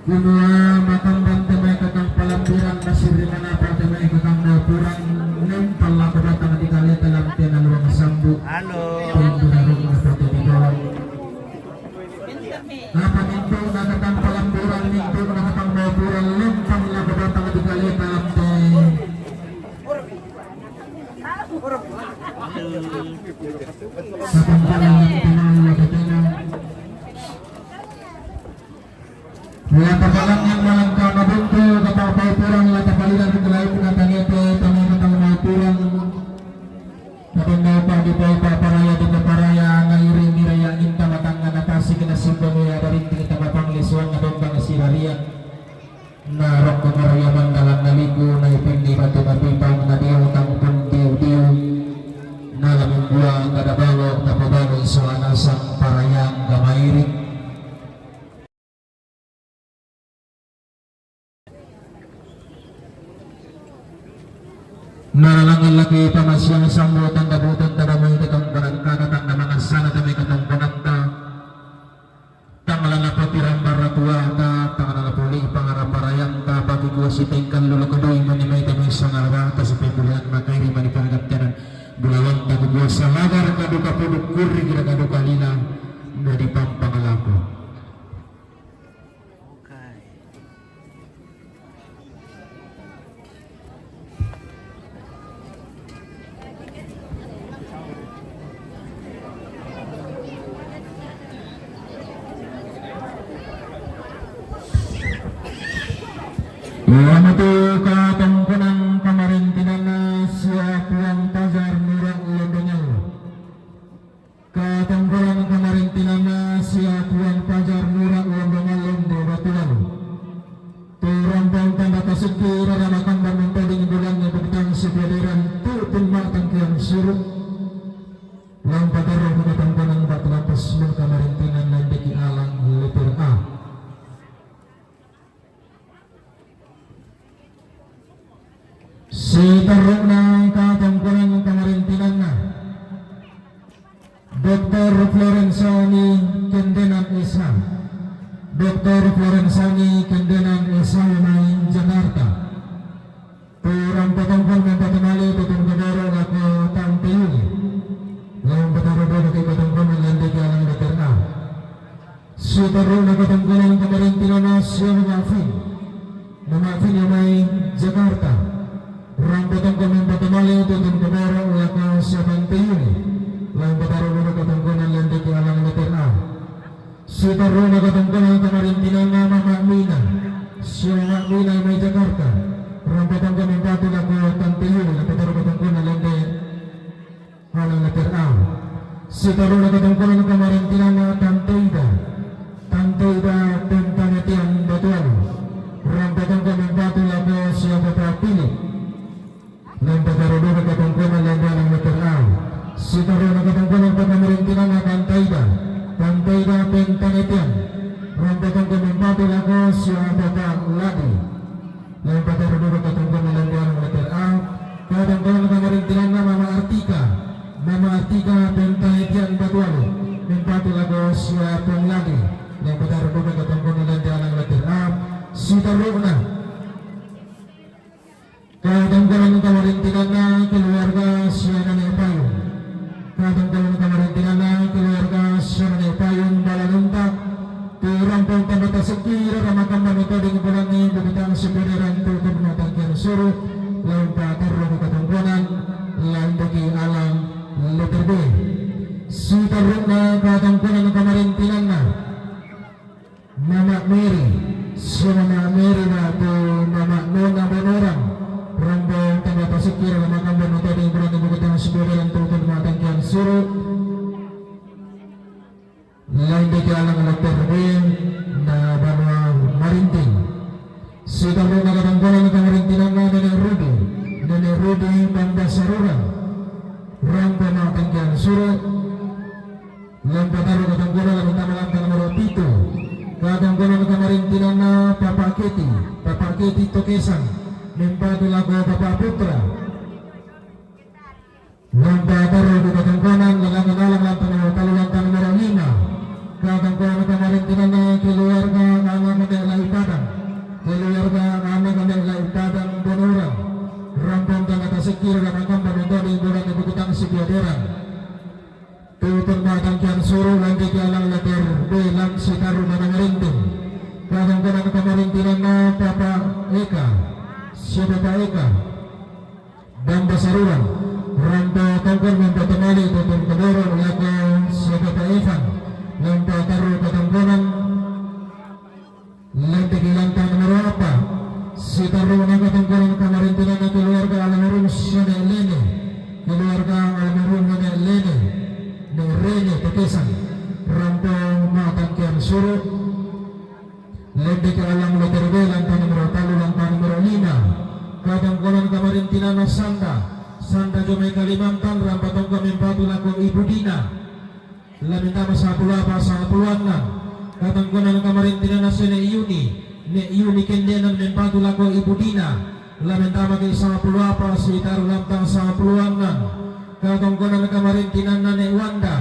Kumua makambang temai kakang palambiran, masiri manapa temai kakang mau purang, nempal lako batang di kalia dalam tena luang sambu. Halo. Pintu darung seperti di bawah. Apa mintu na kakang palambiran, mintu na kakang mau purang, nempal lako batang di kalia dalam tena. Halo. Kakang palambiran, tenang, lako tenang. Lata palangan malangka mabungku, kata mau purang, lata paliran kelain, kata ngete, tami kata mau purang. Kata mau pa di pa paraya, di pa paraya, na iri miraya, inta matanga na pasi, kena simba muya, dari kita mapang lisuan, na bembang siraria. Na rokko maraya mandalan na liku, na ipindi batu na pipang, na diau tangkung diu-diu. Na lamung bua, kada balo, tapabalo isola nasang, parayang, gamairi. Nalalangan laki pamasiang sambutan dabutan tadamai katongkonan kata tanda mangasana tamai katongkonan ta. Tangalana pati rambara tuata, tangalana puli pangara parayang ta, paki kuasi tengkan lulu kedui mani mai tamai sangarata, supaya kulihat makairi mani pangkatanan. Bulawan taku kuasa lagar kaduka puduk kuri kira kaduka lila, nadi pampang laku. Tangkiang suru. Lampa tarru katongkonan batu lampas mun kamarintinan landiki alang letter A. Sitarru'na katongkonan kamarintinanna Doktor Florensani Kendenan S H. Doktor Florensani Kendenan S H mai Jakarta. Turang patongkon mempatu male tutun kadoro lako Tante Yuli. Laung pataro dua ke patongkon landiki alang letter A. Sitarru'na katongkonan kamarintinanna siang Ma'fin. Ma'fin mai Jakarta. Rampa tongkon mempatu male tutun kadoro lako Tante Yuli. Laung pataro dua katongkonan landiki alang letter A. Sitarru'na katongkonan kamarintinanna Mama Mina. Siang Mama Mina mai Jakarta. Rampa tongkon mempatu lako Tante Yuli, laung pataro katongkonan landiki alang letter A. Sitarru'na katongkonan kamarintinanna Tante Ida. Tante Ida Pentanetian Batualu. Rampa tongkon mempatu lako siapa Papa Pilip. Laung pataro dua katongkonan landiki alang letter A. Sitarru'na katongkonan kamarintinanna Tante Ida. Tante Ida Pentanetian. Rampa tongkon mempatu lako siapa Papa Ladi. Laung pataro dua katongkonan landiki alang letter A. Katongkonan kamarintinanna Mama Artika. Mama Artika Pentanetian Batualu. Mempatu lako siapa Pong Ladi. Laung pataro dua katongkonan landiki alang letter A. Sitarru'na katongkonan kamarintinanna keluarga siana Nenek Payung. Katongkonan kamarintinanna keluarga siana Nenek Payung Balanunta. Turang pong tamba tasekki rara makamma nutoding bulanni bukutang sipoderan tutun matangkian suru. Laung patarru katongkonan landiki alang letter B. Sitarru'na katongkonan kamarintinanna Mama Mary, si Mama Mary batu Mama Nona Bonorang. Rampa tamba tasekki rara makamma nutoding bulanni bukutang sipoderan tutun matangkian suru. Landiki alang letter B na banua Marinting. Sitarru'na katongkonan kamarintinanna Nenek Rudi. Nenek Rudi Bamba Sarura. Rampa matangkian suru. Laung pataro katongkonan, laung tama lantang nomoro pitu. Katongkonan kamarintinanna Papa Keti. Papa Keti Tokesang. Mempatu lako Papa Putra. Laung pataro katongkonan, lalangan alang lantang nomoro tallu, lantang nomoro lima. Katongkonan kamarintinanna keluarga anak Nenek Lai Padang. Keluarga anak Nenek Lai Padang Bonorang. Rampa tamba tasekki rara makamma nutoding bulanni bukutang sipoderan tutun matangkian suru. Landiki alang letter B. Laung sitarru'na Marinting. Katongkonan kamarintinanna Papa Eka. Siapa Papa Eka? Bamba Sarura. Rampa tongkon mempatu male tutun kadoro lako siapa Papa Evan. Laung pataro katongkonan landiki lantang nomoro appa. Sitarru'na katongkonan kamarintinanna keluarga almarhum si Nenek Lene. Keluarga almarhum Nenek Lene. Nenek Rene Tokesang. Rampa matangkian suru. Landiki alang letter B lantang nomoro tallu, lantang nomoro lima. Katongkonan kamarintinanna Sanda. Sanda jo mai Kalimantan, rampa tongkon mempatu lako Ibu Dina. La mentama sangpulo appa sangpulo annang. Katongkonan kamarintinanna si Nenek Yuni. Nenek Yuni Kendenan mempatu lako Ibu Dina. La mentamaki sangpulo appa sitaru lantang sangpulo annang. Katongkonan kamarintinanna Nenek Wanda.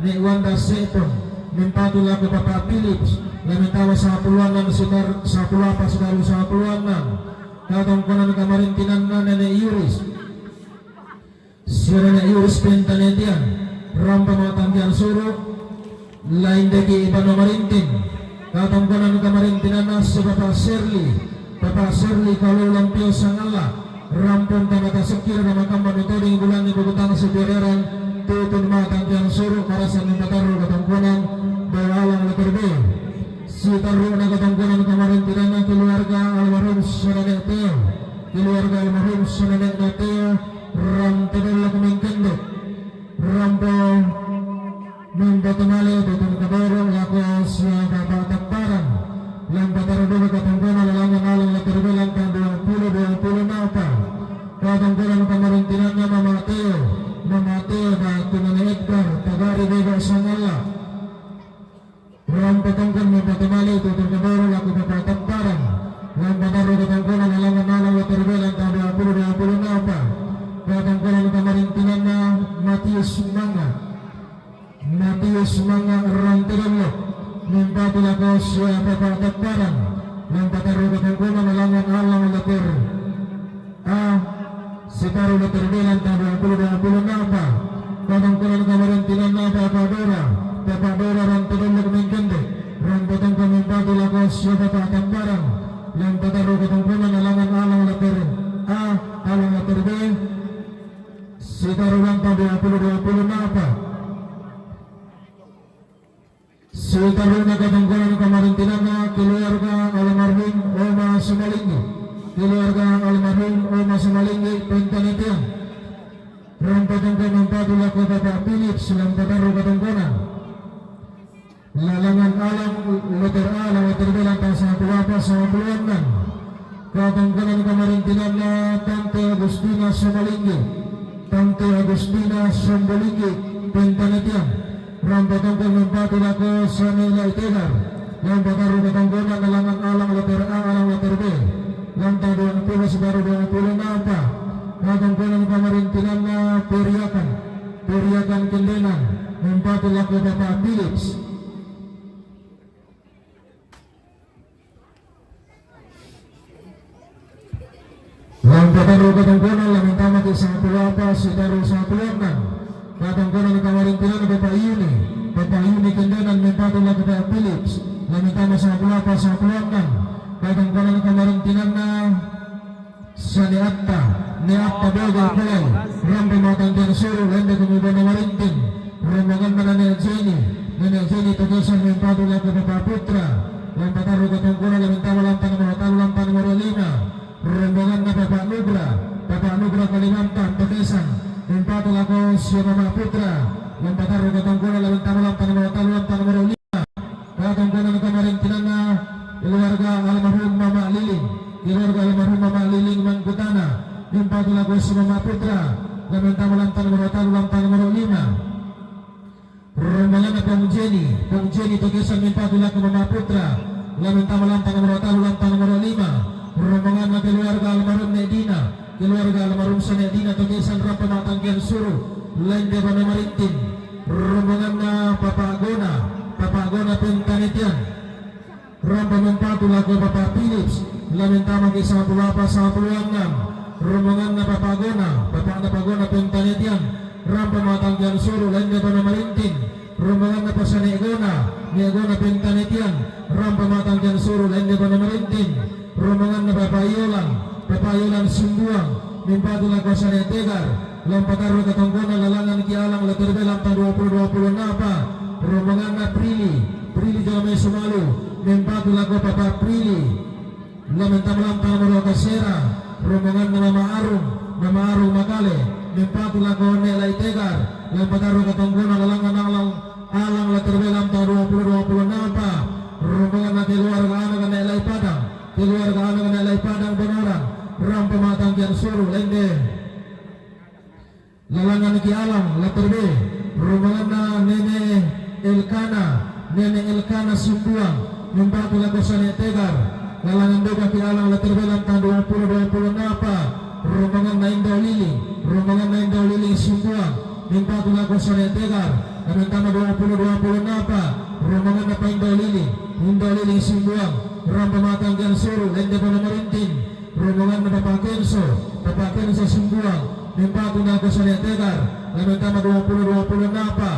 Nenek Wanda Sepon. Mempatu lako Papa Philips. La mentama sangpulo annang sitar-, sangpulo appa sitaru sangpulo annang. Katongkonan kamarintinanna Nenek Yuris. Siana Nenek Yuris Pentanetian, rampa matangkian suru. Landiki banua Marinting. Katongkonan kamarintinanna si Papa Serli. Papa Serli Kalu Lampio Sangalla. Rampa tamba tasekki rara makamma nutoding bulanni bukutang sipoderan tutun matangkian suru. Marasa mempatu tarru katongkonan banua alang letter B. Sitarru'na katongkonan kamarintinanna keluarga almarhum si Nenek Teo. Keluarga almarhum si Nenek Teo. Rampa todong lako Mengkendek. Rampa mempatu male tutun kadoro lako siapa Papa Tapparang. Laung pataro dua katongkonan, lalangan alang letter B lantang duappulo duappulo appa. Katongkonan kamarintinanna Mama Teo. Mama Teo ba Tumane Edgar, pagari beba sangalla. Rampa tongkon mempatu mali' tu Tongkondoro lako Bapa' Tapparang. Lampa tarru katongkonan alangan alang letter B lantang duapulu duapulu napa. Katongkonan kamarintinanna Matius Manga. Matius Manga Rante Dollo. Mempatu lako sia Bapa' Tapparang. Lampa tarru katongkonan alangan alang letter A, sitaru letter B lantang duapulu duapulu napa. Katongkonan kamarintinanna Bapa' Dora, Bapa' Dora Rante Dollo Mengkende, Rante tongkon mempatu lako sia Bapa' Tapparang, lampa tarru katongkonan alangan alang letter A, alang letter B, sitaru lantang duapulu duapulu napa. Sitarrunna katongkonan kamarintinanna keluarga almarhum Oma Sumalinggi. Keluarga almarhum Oma Sumalinggi Pentanetian. Rampa tongkon mempatu lako Bapa' Philips, lampa tarru katongkonan. Lalangan alang letter A, alang letter B lantang sangpulo apa, sangpulo annang. Katongkonan kamarintinanna Tante Agustina Sumalinggi. Tante Agustina Sumalinggi Pentanetian. Rampa tongkon mempatu lako Sane Laitegar. Lampa tarru katongkonan alangan alang letter A, alang letter B. Lantang duapulu sitaru duapulu napa. Katongkonan kamarintinanna Periakan. Periakan Kendenan. Mempatu lako Bapa' Philips. Lampa tarru katongkonan, lamentama ke sangpulo apa, sitaru sangpulo annang. Katongkonan kamarintinanna Bapa' Yuni. Bapa' Yuni Kendenan mempatu lako Bapa' Philips. Lamentama sangpulo apa, sangpulo annang. Katongkonan kamarintinanna Sane Atta, Ne Atta Boga Kulai, rampa matang Tian Suru, lende kumi Bono Marinting, rombonganna Nene Jeni, Nene Jeni Togesan mempatu lako Bapa' Putra, lampa tarru katongkonan lamentama lantang nomoro tallu lantang nomoro lima, rombonganna Bapa' Nugra, Bapa' Nugra Kalimantan Togesan, mempatu lako sia Mama Putra, lampa tarru katongkonan lamentama lantang nomoro tallu lantang nomoro lima. Katongkonan kamarintinanna keluarga almarhum Mama Liling, keluarga almarhum Mama Liling Mangkutana, mempatu lako sia Mama Putra, lamentama lantang nomoro tallu lantang nomoro lima. Rombonganna Pong Jeni, Pong Jeni Togesan mempatu lako Mama Putra, lamentama lantang nomoro tallu lantang nomoro lima. Rombonganna keluarga almarhum Ne Dina, keluarga almarhum Sane Dina Togesan rampa matang Tian Suru, lende Bono Marinting. Rombonganna Papa Gona, Papa Gona Pentanetian. Rampa mempatu lako Bapa' Philips, lamentama ke sangpulo apa, sangpulo annang. Rombonganna Papa Gona, Bapa' Papa Gona Pentanetian, rampa matang Tian Suru, lende Bono Marinting. Rombonganna Pasane Gona, Ne Gona Pentanetian, rampa matang Tian Suru, lende Bono Marinting. Rombonganna Bapa' Yolan, Bapa' Yolan Sumbuang, mempatu lako Sane Tegar, lampa tarru katongkonan lalangan ki alang letter B lantang duapulu duapulu napa. Rombonganna Prilly, Prilly Jame Sumalu, mempatu lako Bapa' Prilly, lamentama lantang nomoro kasera. Rombonganna Mama Arung, Mama Arung Makale, mempatu lako Ne Laitegar, lampa tarru katongkonan lalangan alang, alang letter B lantang duapulu duapulu napa. Rombonganna keluarga anak Ne Laipadang, keluarga anak Ne Laipadang Bonoran, rampa matang Tian Suru, lende lalangan ki alang letter B. Rombonganna Nene Elkana, Nene Elkana Sumbuang, mempatu lako Sane Tegar, lalangan duka ki alang letter B lantang duapulu duapulu napa. Rombonganna Indo Liling, rombonganna Indo Liling Sumbuang, mempatu lako Sane Tegar, lamentama duapulu duapulu napa. Rombonganna Pa Indo Liling, Indo Liling Sumbuang, rampa matang Tian Suru, lende Bono Marinting. Rombonganna Bapa' Kenso, Bapa' Kenso Sumbuang, mempatu lako Sane Tegar, lamentama duapulu duapulu napa.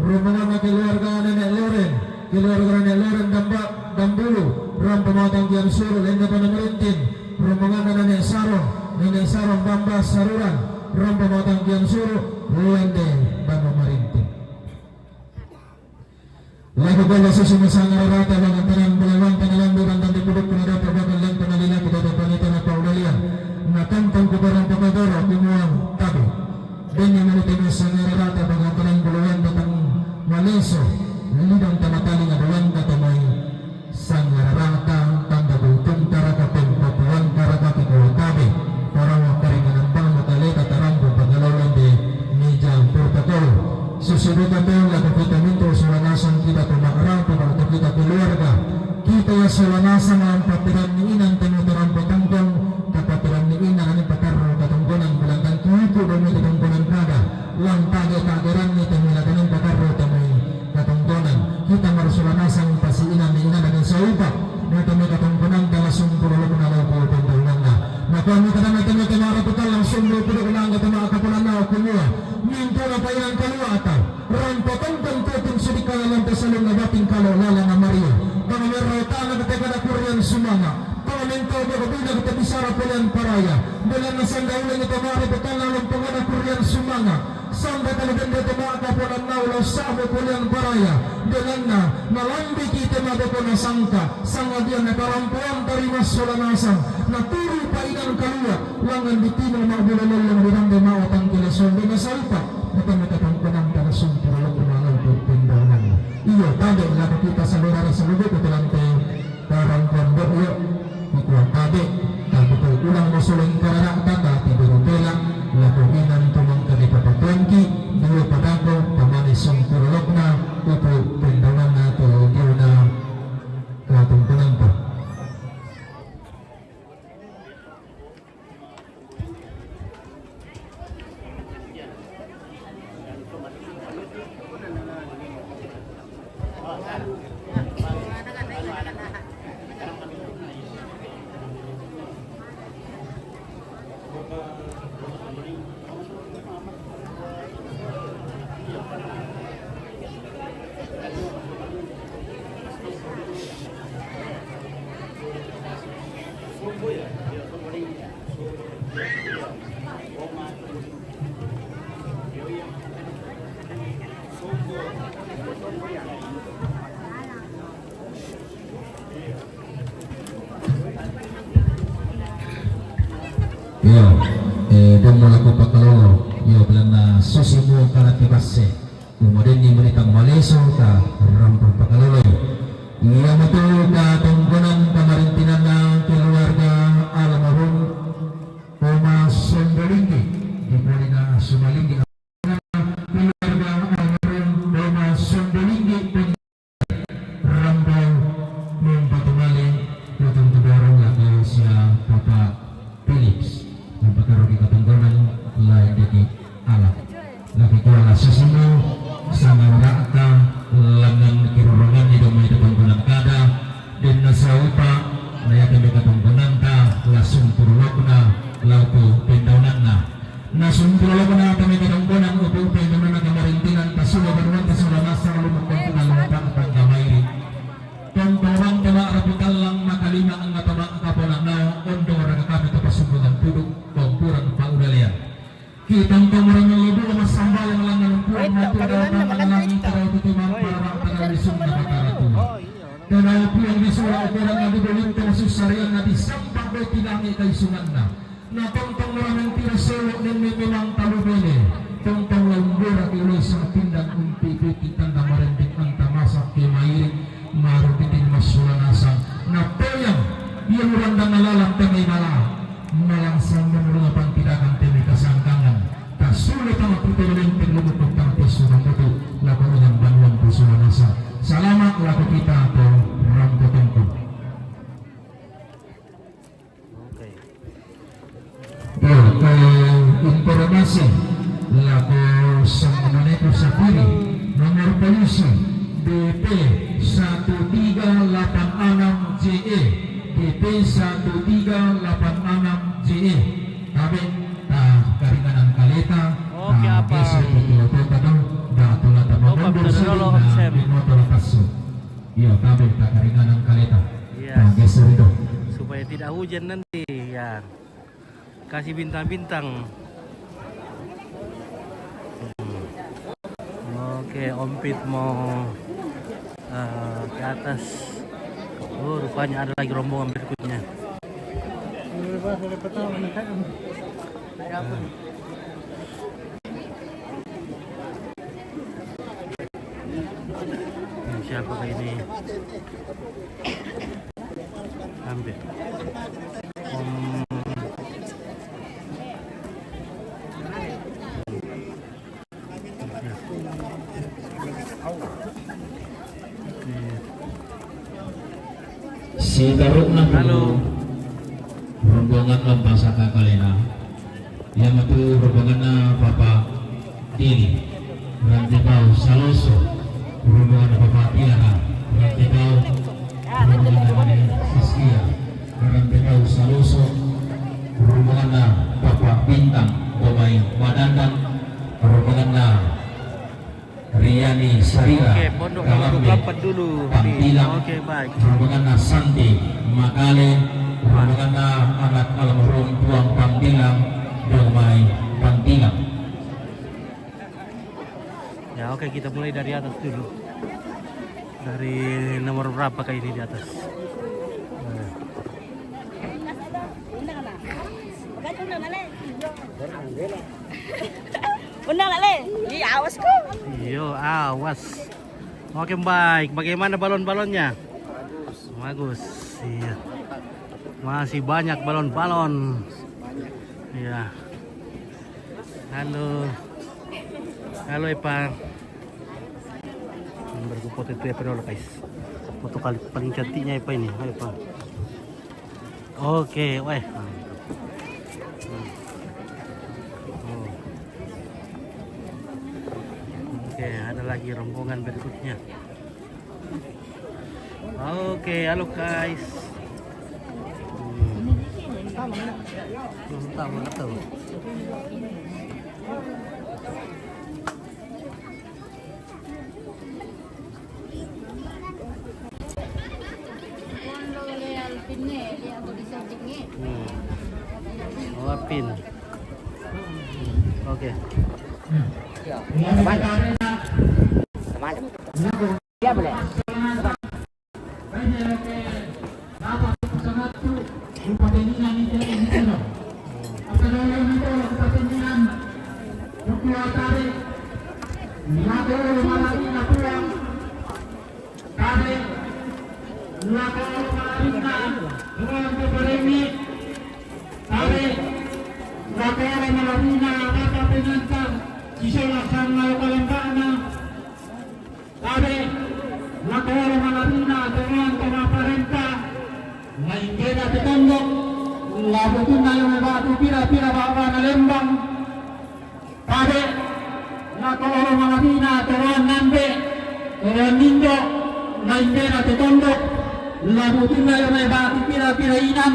Rombonganna keluarga Nene Loren, keluarga Nene Loren Damba-, Dambulu, rampa matang Tian Suru, lende Bono Marinting. Rombonganna Nene Sarong, Nene Sarong Bamba Saruran, rampa matang Tian Suru, lende Bono Marinting. Lako golla susu masangararata bagantanan bulawanta nalambu bantang dipudukku nadapa bagan lento nalilaki dada panita napaulalia. Nakampang kubarang pakagora kumuang tabe. Denni manita masangararata bagantanan bulawanta tang maleso. Lidang tamatalinga bulanta tamai sangararata tanda butung taraka pempopuan taraka kikua tabe. Parang wakaringan ambang makaleta tarambu pangalolon de. Saudara, lako kita mintu sola nasang kita tu ma'rapu, atau kita keluarga. Kita ya sola nasang lam patirang ni inan temu tarampo tongkong, ta patirang ni inan ani patarru katongkonan, bilang kan tuku demi katongkonan kada, lam tage tageran ni temu lakanan patarru temu katongkonan. Kita marsola nasang pasi inan ni inan dan saupa, ni temu katongkonan dalam sumpur lukna lau ku pendaunanna. Maka ni kada ni temu temu ma'rapu langsung dua puluh kenang katemu akapunan na kumua. Mintu na painan kaluata. Rampo tongkong tutung sudikala lampe salung na bating kalo lala na Maria. Pangamerro tana kete kada kurian sumanga. Pangamento bego bina kete bisara polian paraya. Dalan na sanda ulang ita ma'rapu tana lam pangada kurian sumanga. Sanda tana dende te maka ponan nau lau samu polian paraya. Dalan na malambi ki te mabeko na sangka. Sangadian na karampuan tarima sola nasang. Na turu painan kalua. Langan di tino ma'bula lolong di rande ma'otang kila sonde na saupa. Maka maka tangkonan tana sumpur lukna lau ku pendaunanna. Iyo, tabe lako kita saudara saludu ku telante tarang pondok iyo. Ikua tabe, tabe tu ulang masoleng karana tata tibiru bela, lako inan tu mangkade papatuanki, dua padako, pamane sumpur lukna, upu pendaunanna tu diona katongkonanta. Iyo, eh, dan mulako pakalolo, iyo, belanna susi mu kalaki basse. Kemudian ni menitang maleso ka rampo pakalolo. Iya matu katongkonan pamarintinanna keluarga almarhum Oma Sombolinggi di Polina Sumalinggi. Keluarga almarhum Oma Sombolinggi pun rampo membatumali, datang ke barang lagi sia Papa Philips. Memperkaro kita tongkonan lain deki alat. Lagi kuala sisimu, sama raka, langan kirurongan di domai tongkonan kada, dan nasaupa, layak demi katongkonanta, lasung purulokna, lau ku pendaunanna. Nasung purulokna tami katongkonan upu-upu yang mana kamarintinan tasulo baruan tasulo nasa lumukon tuna lumukon tangga mairi. Tongtong orang tama raputallang makalima angga tama kaponang nao ondo raga kami tapasumbukan puduk kompuran paudalian. Kitongtong orang yang lebih lemas sambayang langan puang mati datang langan tarau tutu mampara para lisung na batara tua. Tanau puang di surau korang adu bolintong susarian na disampak do tilangi kaisunganna. Na tongtong ramen tira sewok dan memang talu bene. Tongtong laung borak iloi sang pindang umpi buki tanda marendek anta masak ke mairi maru titin masula nasang. Na toyang ia lurang dan nalalang tengah malang. Malang sang menurung apan tidak akan temi kasangkangan. Tak sulit tama putih lempeng lumut tentang tisu rambutu. Lakonan banuan pasula nasang. Salamat lako kita to rampo tongkong. Oke. Yo, eh, informasi lako sang maneku sapiri nomor polisi D P satu tiga lapan enam J E, D P satu tiga lapan enam J E. Tabe ta karinganan kaleta. Oke, ta apa? Geser di kilo kota dong. Da tula ta. Oke, mamundur betul, sini, kalau na, konsep. Di motor pasu. Iyo, tabe ta karinganan kaleta. Iya. Ta geser itu. Supaya tidak hujan nanti, ya. Kasih bintang-bintang. Hmm. Oke, Om Pit mau, eh, ke atas. Oh, rupanya ada lagi rombongan berikutnya. Ini siapa ini? Ambil. Om. Sitarukna tu rombongan mambasaka kalena, iamatu rombonganna Papa Dili, rantepau Saloso, rombonganna Papa Tiara, rantepau rombonganna Mane Saskia, rantepau Saloso, rombonganna Papa Bintang, domai Madandang, rombonganna Riani Sarira, Oke, Pondok nomor Kalambe, dua puluh empat dulu. Pantilang, Oke, baik. Rombonganna Santi, Makale, rombonganna anak almarhum Tuang Pantilang, domai Pantilang. Ya, oke, kita mulai dari atas dulu. Dari nomor berapa kah ini di atas? Nah. Benar, Le? Iya, awas kok. Iyo, awas. Oke, baik. Bagaimana balon-balonnya? Bagus. Iya. Masih banyak balon-balon. Iya. Halo. Halo, Epa. Ini baru foto itu, Epa, dulu, guys. Foto kali paling cantiknya, Epa, ini. Ayo, Epa. Oke, weh. Oh. Oke, ada lagi rombongan berikutnya. Oke, halo, guys. Hmm. Hmm, tahu, tahu. Hmm. Oh, Apin. Oke. Kemana? Kemana? Dia boleh. Tabe, lako Malabina, Tuan Peperemi. Tabe, lako Malabina, Bapak Pengantar, Sisola Sanga Kalembana. Tabe, lako Malabina, Tuan Toma Parenta, lain beda petondok, labutunna lima batu pira-pira bawa na lembang. Tabe, lako Malabina, Toran Nambe, Toran Nindo, lain beda petondok, labutunna lima batu pira-pira inan.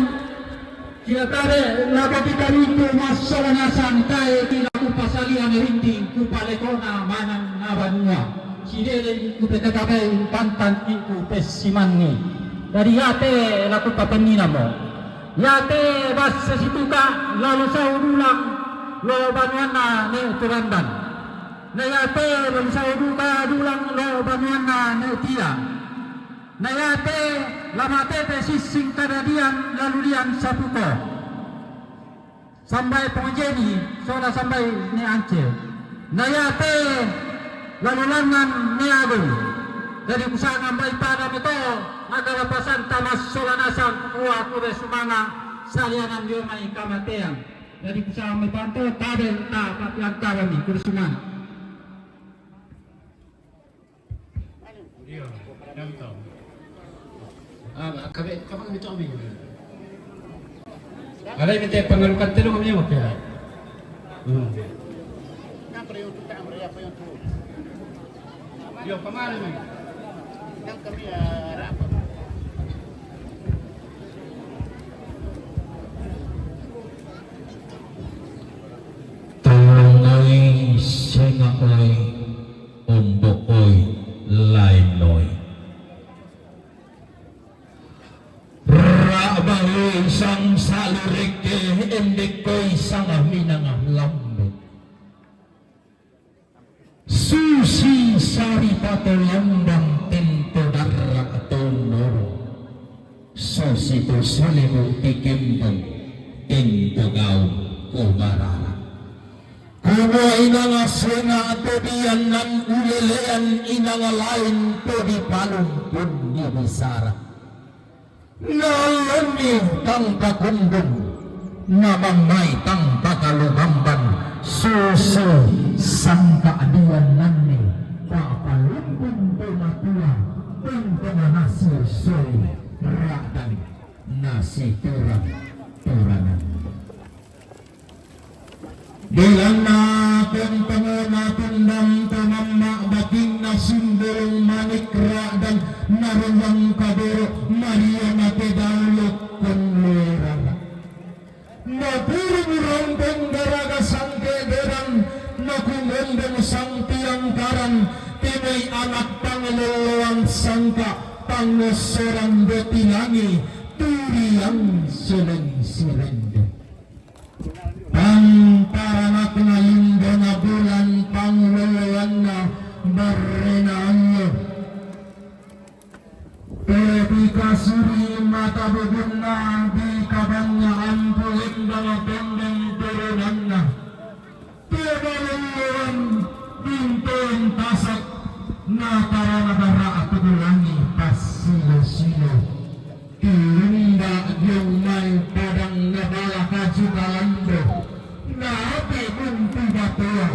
Sia tabe, lako kita rindu massola nasang tae, ila kupasalian rinding, kupalekona manang na banua. Sidele kupetetabai pantang iku pessimanni. Jadi iate lako papenninamo. Iate bassa situka lalo sau dulang lo banuanna Ne Turandan. Na iate lalo sau duka dulang lo banuanna Ne Tia. Na iate la matete sissing kadadian lalulian sapuko. Sambai Pong Jeni, sola sambai Ne Ance. Na iate lalo langngan Ne Agung. Jadi kusanga mbai pada meto, aga lapasanta massola nasang kua kube sumanga saliangan dio mai kamatean. Jadi kusanga mbai panto, tabe ta papiangkarami kube sumanga. Iyo, contoh. Ah, kabe, kapan kami cakap ni? Alai minta pengarukan telung kami apa ya? Hmm. Iyo, kemana ni? Tolong oi, senga oi. Ombo oi, lain oi. Ra'ba oi sang salu rekke, ende koi sanga minanga lambe. Susi sari pato lambang tento darra tonoro. Sosi to salemo tikembang tento gaung komarara. Kumua inanga senga to diannan ulelean inanga lain to dipalung pun dibisara. Nalonni tang pakundung, namammai tang pakalubamban, susu sangka dianna Dua, tentang nasi soi radan nasi turang turanan. Dilana tentang matundang tumamma bating na sundulung manik radan naruyang kadoro maria mate dauluk kun luerara. Napurung rompong daraga sangke derang, nakumombong sang tiang karang, timai anak pangloloan sangka, pangosoran beti langi, turiang seleng sirende. Pangparanakna limbona bulan pangloloanna barrena allo. Pepi kasuri mata bubunna di kabanna ampu lembang tondeng turunanna. Teba lelloan bintoen tasak natarana dara tugulangi passilo-silo. Tiumba diong mai padang nabala kaju kalando. Nape buntu batua,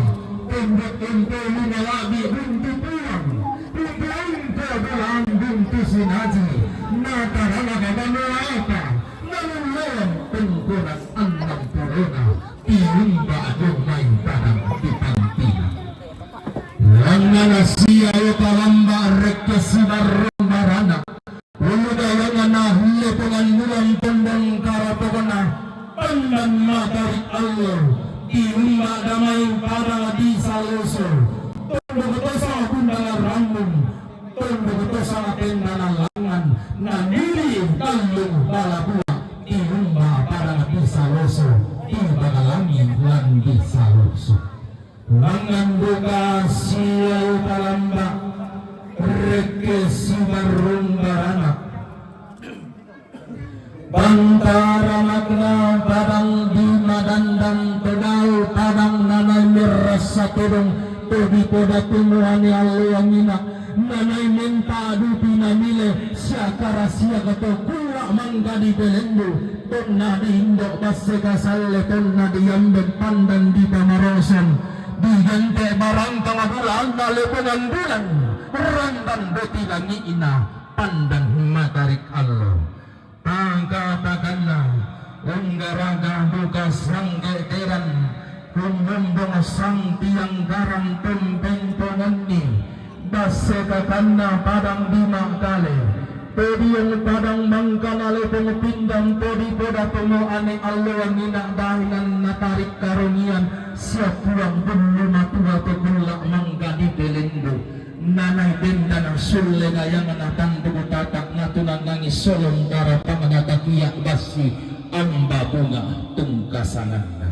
tembok untu lima labi buntu puang, untu untu bulan buntu sinaji, natarana kabanua apa, nalulon tengkorak annang corona, tiumba domai padang di pantina. Langana sia uta lamba rekke sibarrong barana. Ullu dalengana hulle pengandulan tondong karapokona, pandan matarik allo, tiumba damai padang di saloso, tondok tosa bundala rambung, tondok tosa tendana langan, naniri tallung balabua, tiumba padang di saloso, di bagalangi lan di saloso. Manganduka sia uta lamba, rekke sibarrung barana. Pantaranakna padang di madandan todau padang nanai merrassa todong, to dipoda tumuani alloangina, nanai menta dupi namile, siakara siagato kulla mangga di pelendu, tonna di indo basse kasalle, tonna di amben pandan di pamarosan. Digante barang tengah bulan, na lepengan bulan, randan beti langi'na, pandan matarik allo. Tangka-tangkanna, unggaraga buka sangge teran, rumbumbung sang tiang garam tumpeng pongenni, basse kakanna padang di makale, podiong padang mangkana lepeng pindang podi poda pengo ane alloan nina dahinan natarik karonian, siap puang bullu matua to kulla mangga di pelendu, nanai dendana sulle gayangna tandu tatak natunanangi solong darapang natakia bassi amba bunga tungkasanganna.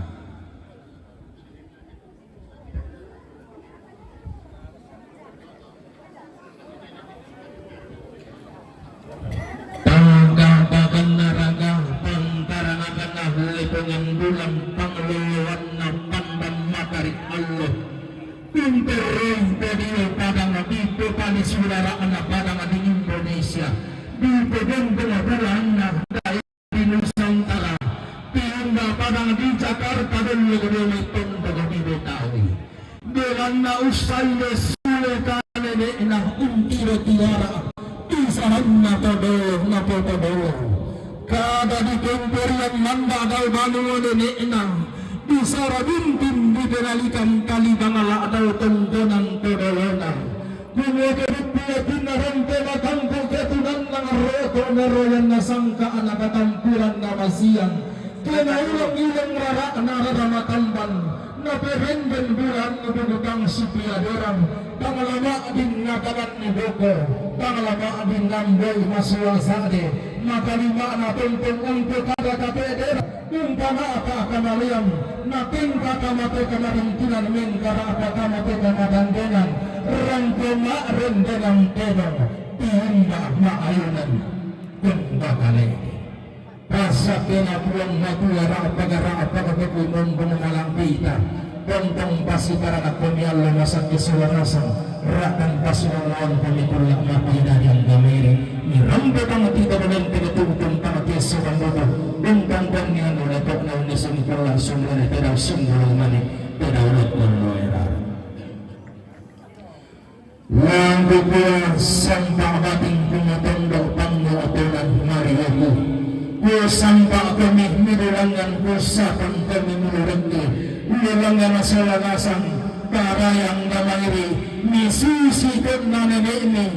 Tangka-tangkanna raga, pantaranakanna lepongan bulan, pangloloanna pandan matarik allo. Pinterroi tadie padang di pepali sudara'na padang di Indonesia, di pegenteng bulanna di Nusantara, tiumba padang di Jakarta, delle gedene tondok di Betawi. Belanna ussaile sule kale nene'na untiro tiwara, tisaranna todolo napotodolo. Kada dikomporiang manda dao banua nene'na, disara bintin dipenalikan tali bangala dao tongkonan todolona. Kumua kedeppu atinna rampe matampu ketunanna roko naroyanna sangka ana katampuranna masiang. Kena ileng-ileng rara'na rara matamban, naperenden bulan nubunutang sipiaderang, tang lama'din natalanni boko, tang lama'din namboi masua sa'de, makalima'na tontong ungke kada kape'derang. Umpama'pa kamaleang, natengka kamate kamarintinan mengkara'pa kamate kamadandenan, rangko ma'rendenang tedong, tiumba ma'ayunan, kembakale. Rasakkena Puang Matua ra'paga-ra'paga peku nombong malambita. Tontong pasitarana komi allo masakke sola nasang, rakan pasinongoan komi kulla mapidari anggamere, nirampe tang tita badan tega tungtung tang tiasso bandobo, bentang banni anu lepokna unni sungkulla sumrene tedau sumbulang mani, tedau lokon loerara. Langku kua sampak bating ku matondok pangga aponan mariaku. Kua sampak kami midulangan, kua sapang kami mulurengki. Lulangan asalangasang, tarayang damairi, misusi kena nenekmi,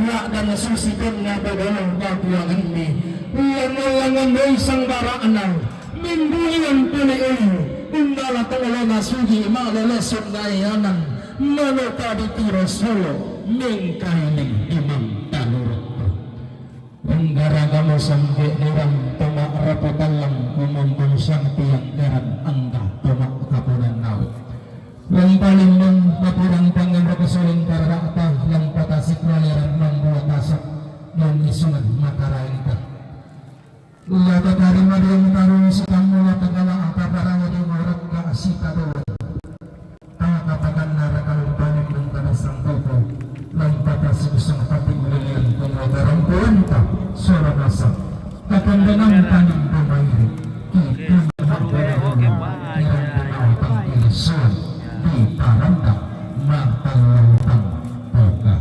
rak dan susi kena bedoloh kakuangan mi. Langan-langan doi sang barakna, mimbulian pele ulu, undala tolona sugi malolesok gayanan, manoka di tiro solo, mengkailing imam tanurut. Enggara kamu sampai nirang tomak rapu talang, kumontong sang tiang garan angga tomak kapunan nawi. Lampalimbang kapurang pangan roko soling kararata, lampata sikulayaran membuat asak, mengisungan mataraita. Lata tarima dia mutaru sitamu lata kala apa paraya di morat ka sita doa. Tanga kapakan nara kalumpanin dan kada sangkoko. Lampata sikusang pati ulilian kumwa barang kuanta, sora masak. Kapandangan paning domairi. Kita nak barang irang penau tang ilisan. Di paranda matang lautang buka.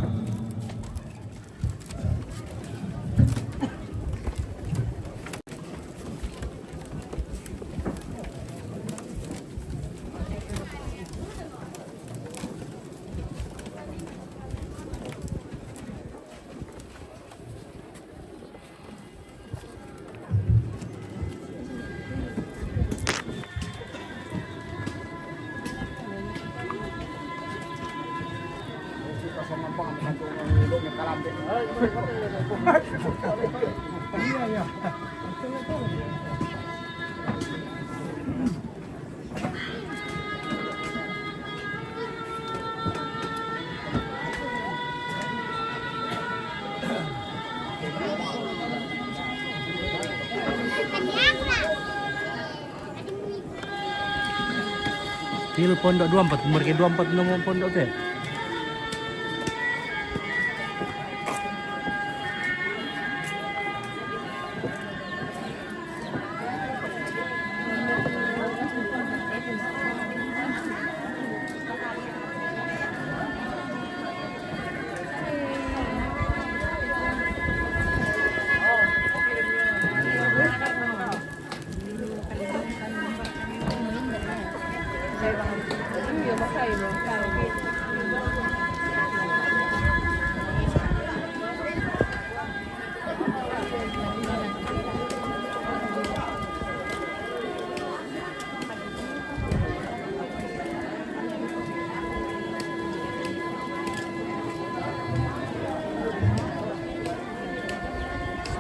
Til pondok dua empat, mereka dua empat nomor pondok ke?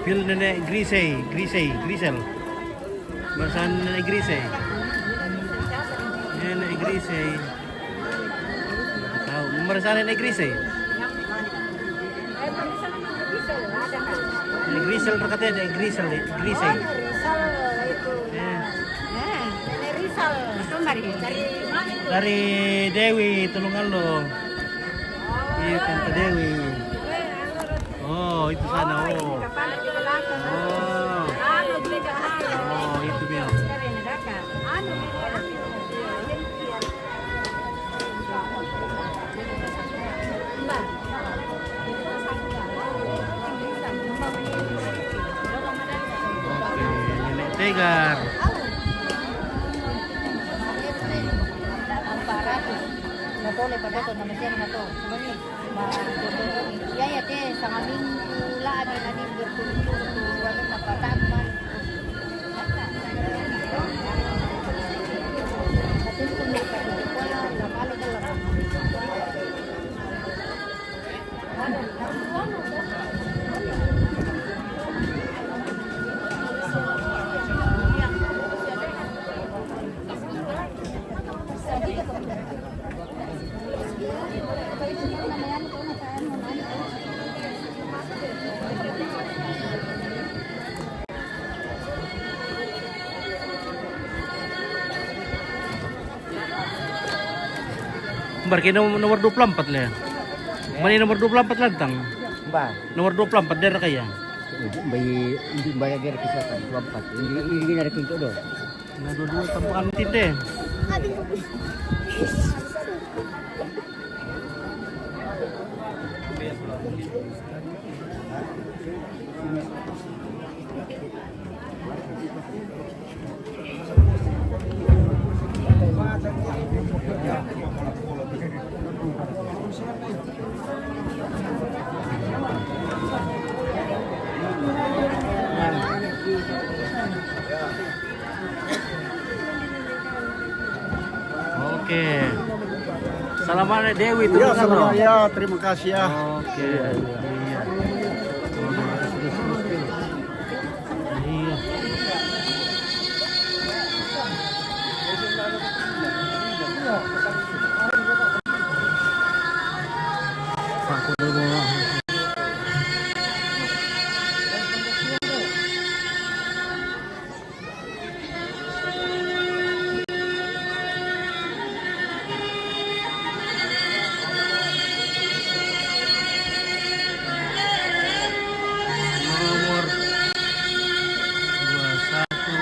Pil nenek Grisey, Grisey, Grisel. Barisan nenek Grisey. Nenek Grisey. Tahu, barisan nenek Grisey. Nenek Grisel terkata nenek Grisel, Grisey. Rizal itu. Ya. Nah, nenek Rizal. Itu dari, dari mana itu? Dari Dewi, Tulungagung. Iya, Tante Dewi. Oh, itu sana, oh. Oh. Oh, itu dia. Oke, Nenek Tegar. Natole pa to, na mesian na to. Ba, iya, iya, te, sanga minggu la, abi na ni berturut-turut, anu, na patama. Bar kaya nomor, nomor dua puluh empat lah. Mana nomor dua puluh empat lantang? Ba. Nomor dua puluh empat daerah kaya. Bayi, bayi daerah kesehatan dua puluh empat. Ini, ini, ini ada pintu doh. Nah, dua-dua tempat tinte. Oke. Salam dari Dewi, ya, terima kasih ya. Oke. Iya, iya. Iya. Iya. Nomor dua satu.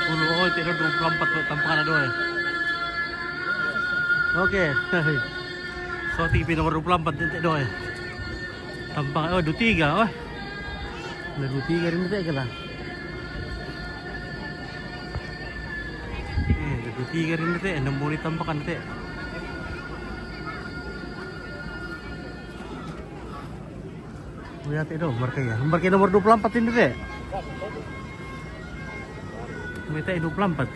Sepuluh, oh, itu dua puluh empat tampang ada, eh. Oke. So, T V nomor dua puluh empat titik dua, eh. Tampang, oh, dua tiga, oh. Ada dua tiga rin te kala. Eh, ada dua tiga rin te, enam boleh tampakan te. Oh, ya, te do, marka ya. Marka nomor dua puluh empat ini te. Mita dua puluh empat.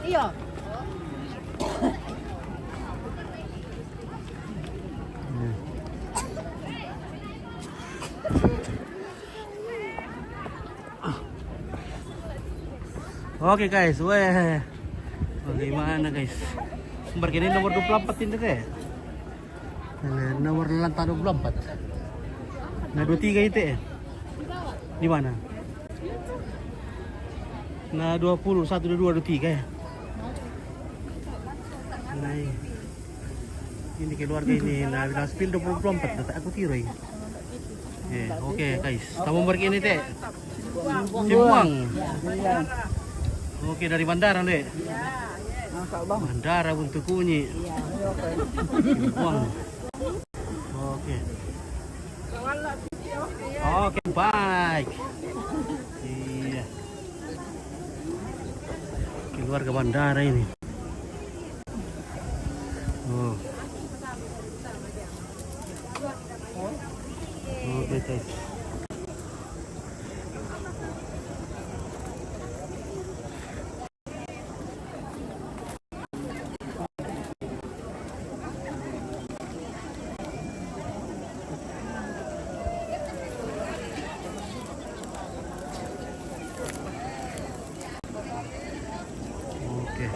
Iya. Oke, guys, weh. Bagaimana, guys? Marka ini nomor dua puluh empat ini te. Nah, nomor lantai dua puluh empat. Nah, dua tiga itu, eh. Di mana? Nah, dua puluh satu, dua dua, dua tiga, ya. Nah, ini. Ini keluarga ini, nah, bilang spill dua puluh empat, tak aku tiru ini. Eh, oke, guys. Tamu marka ini te. Simbuang. Oke, dari bandara, Dek. Bandara Buntu Kunyi. Simbuang. Oke. Oke, baik. Iya. Keluarga bandara ini. Oh. Oke, guys. Oke.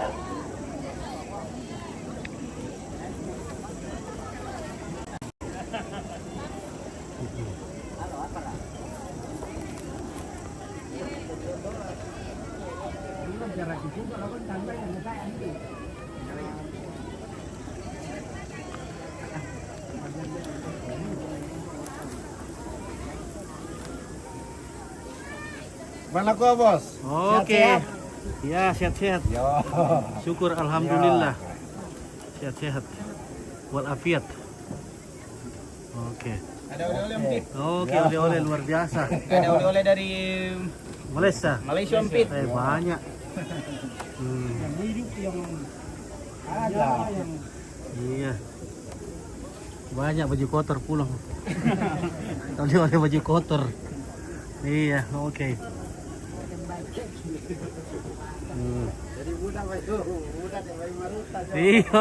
Mana kuah, Bos? Oke. Sehat-sehat? Ya, sehat-sehat. Yo. Syukur, alhamdulillah. Ya. Sehat-sehat. Walafiat. Oke. Ada oleh-oleh, Om Kit? Oke, ya. Oleh-oleh luar biasa. Ada oleh-oleh dari Malaysia. Malaysia, Om Kit. Eh, banyak. Hmm. Yang hidup, yang ada, yang Iya. Banyak baju kotor pulang. Oleh-oleh baju kotor. Iya, oke. Hmm. Jadi mudah, Pak, itu. Mudah, Pak, Maruta. Iya.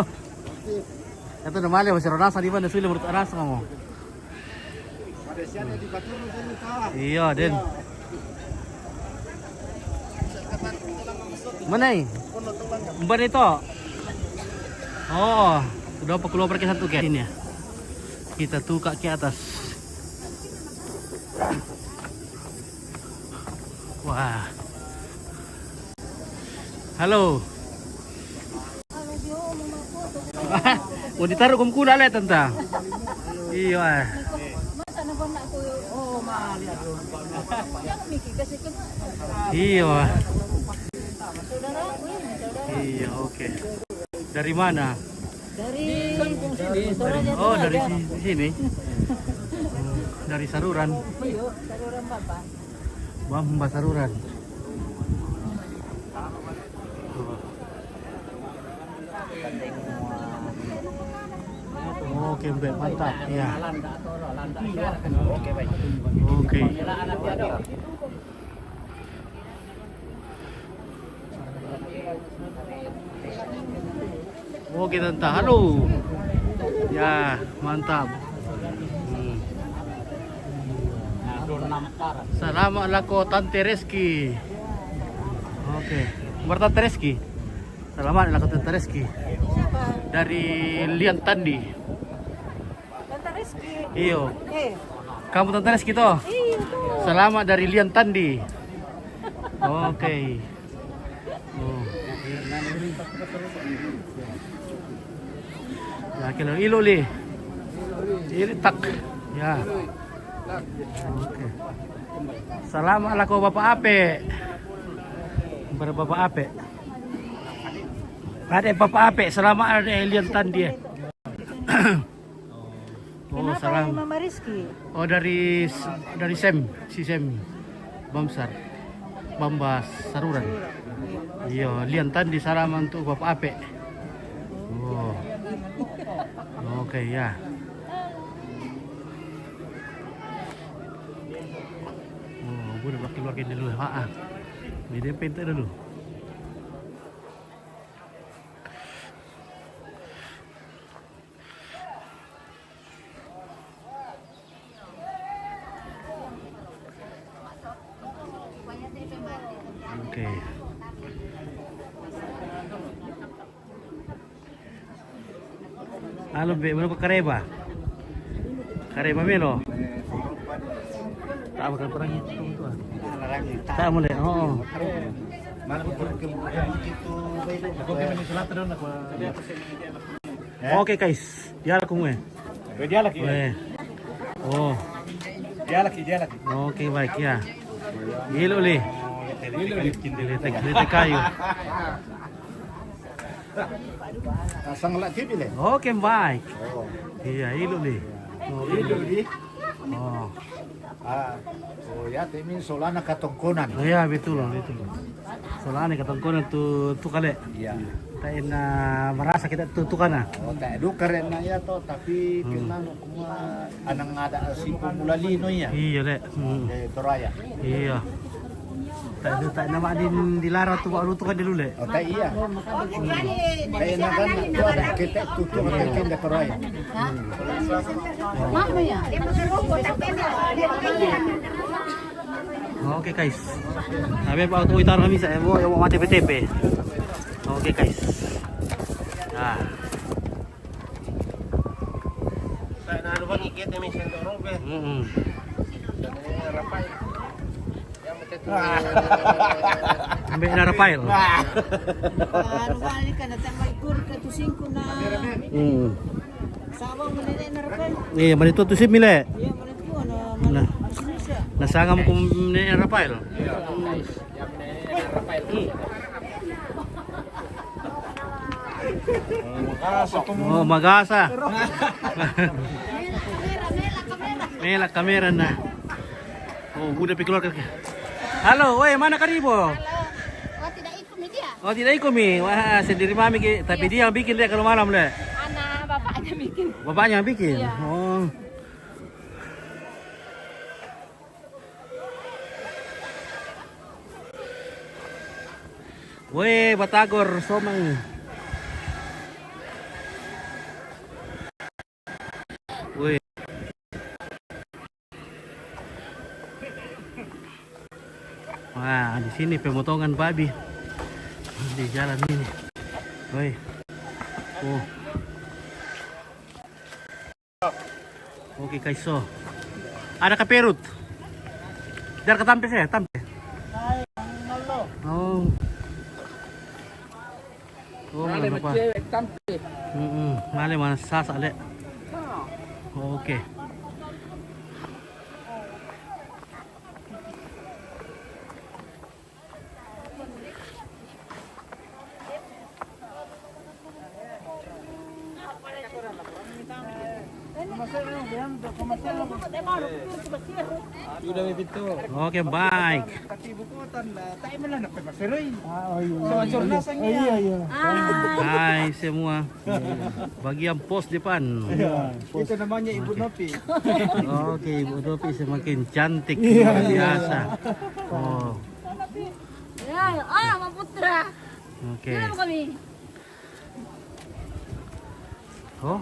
Itu namanya masih rasa di mana, sulit menurut rasa kamu. Iya, Den. Mana ni? Empat itu. Oh, sudah apa keluar pakai satu ke sini ya? Kita tuka ke atas. Wah. Halo. Mau ditaruh kum kuda le, tanta. Iya. Masa na ko na ko, oh, Iya. Iya, oke. Dari mana? Dari, oh, dari si- sini. Dari Saruran. Bamba Saruran. Oke, Mbak, mantap. Ya. Oke. Oke, Tante. Halo. Ya, mantap. Hmm. Salama' lako Tante Reski. Oke. Bar Tante Reski. Salama' lako Tante Reski. Dari Lian Tandi. Tante Reski. Iyo. Eh. Kamu Tante Reski to? Iyo, to. Salama' dari Lian Tandi. Oke. Oh. Ya, kilo ilo li. Ilo tak. Ya. Oke. Salama' lako Bapak Ape. Bar Bapak Ape. Ade Bapak Ape, salama' ade Lian Tandi. Oh, kenapa salam. Mama Rizky? Oh, dari s- dari Sem, si Sem Bamsar, Bamba Saruran. Iya, Lian Tandi, salam untuk Bapak Ape. Oh. Oke, ya. Oh, gue udah keluar dulu. Ha, ha. Ini dia pintu dulu. Oke. Alo, be, mana kareba? Kareba melo. Tak makan perang itu, tuan. Tak boleh. Oh. Oke, guys. Dia lah kumue. Dia lagi. Oh. Dia lagi, dia lagi. Oke, baik ya. Ilo li. Ilo li. Letek, letek kayu. Pasang lagi bile. Oke, baik. Oh. Iya, ilo li. Oh, ilo li. Oh. Ah, oh ya, timi solana katongkonan. Oh ya, betul, betul. Solana katongkonan tu, tu kale. Iya. Ta'e na marasa kita tu, tu kana. Oh, ta'e du karena ya to, tapi hmm. Kenal kuma anang ada si pemula lino ya. Iya, le. Hmm. Eh, Toraya. Iya. Ta'e du, ta'e nama din dilara tu, baru tu kan dulu, le. Oh, ta'e iya. Ta'e na kan, tu ada kita tu, tu ada kita Toraya. Hmm. Oke, guys. Sabi pa, uwi tayo kami sa, eh, mo, yung mga tepe-tepe. Oke, guys. Ah. Sa na ano ba, ngikit, eh, may sento ron, be? Mm-mm. Yan, may teto. Ah. Ambil na, Rafael. Ah. Ano ba, ano ka, natambay ko, katusing ko na. Mm. Sawa mo na rin, Rafael. Iya, manito to si Mile. Iya, manito, ano, na, ano siya? Nasangam ko ni Rafael. Oh, magasa. Mela kamera na. Oh, udah pikir keluar. Halo, weh, mana Karibo? Halo. Oh, tidak ikut media. Oh, tidak ikut mi. Wah, sendiri mami ki. Tapi dia yang bikin dia kalau malam deh. Anak bapaknya bikin. Bapaknya yang bikin? Iya. Oh. Weh, batagor somai. Weh. Wah, di sini pemotongan babi. Di jalan ini. Woi. Oh. Oke, kaiso. Ada ka perut. Dar ka tampe saya, tampe. Oh. Oh, male, mana pa? Cewek tampe. Mm-mm. Male mana sasa le. Oke. Oke, baik. Hai semua. Bagian pos depan. Itu namanya Ibu Nopi. Oke, Ibu Nopi semakin cantik luar biasa. Oh. Ya, ah, Pak Putra. Oke. Kenapa kami? Oh.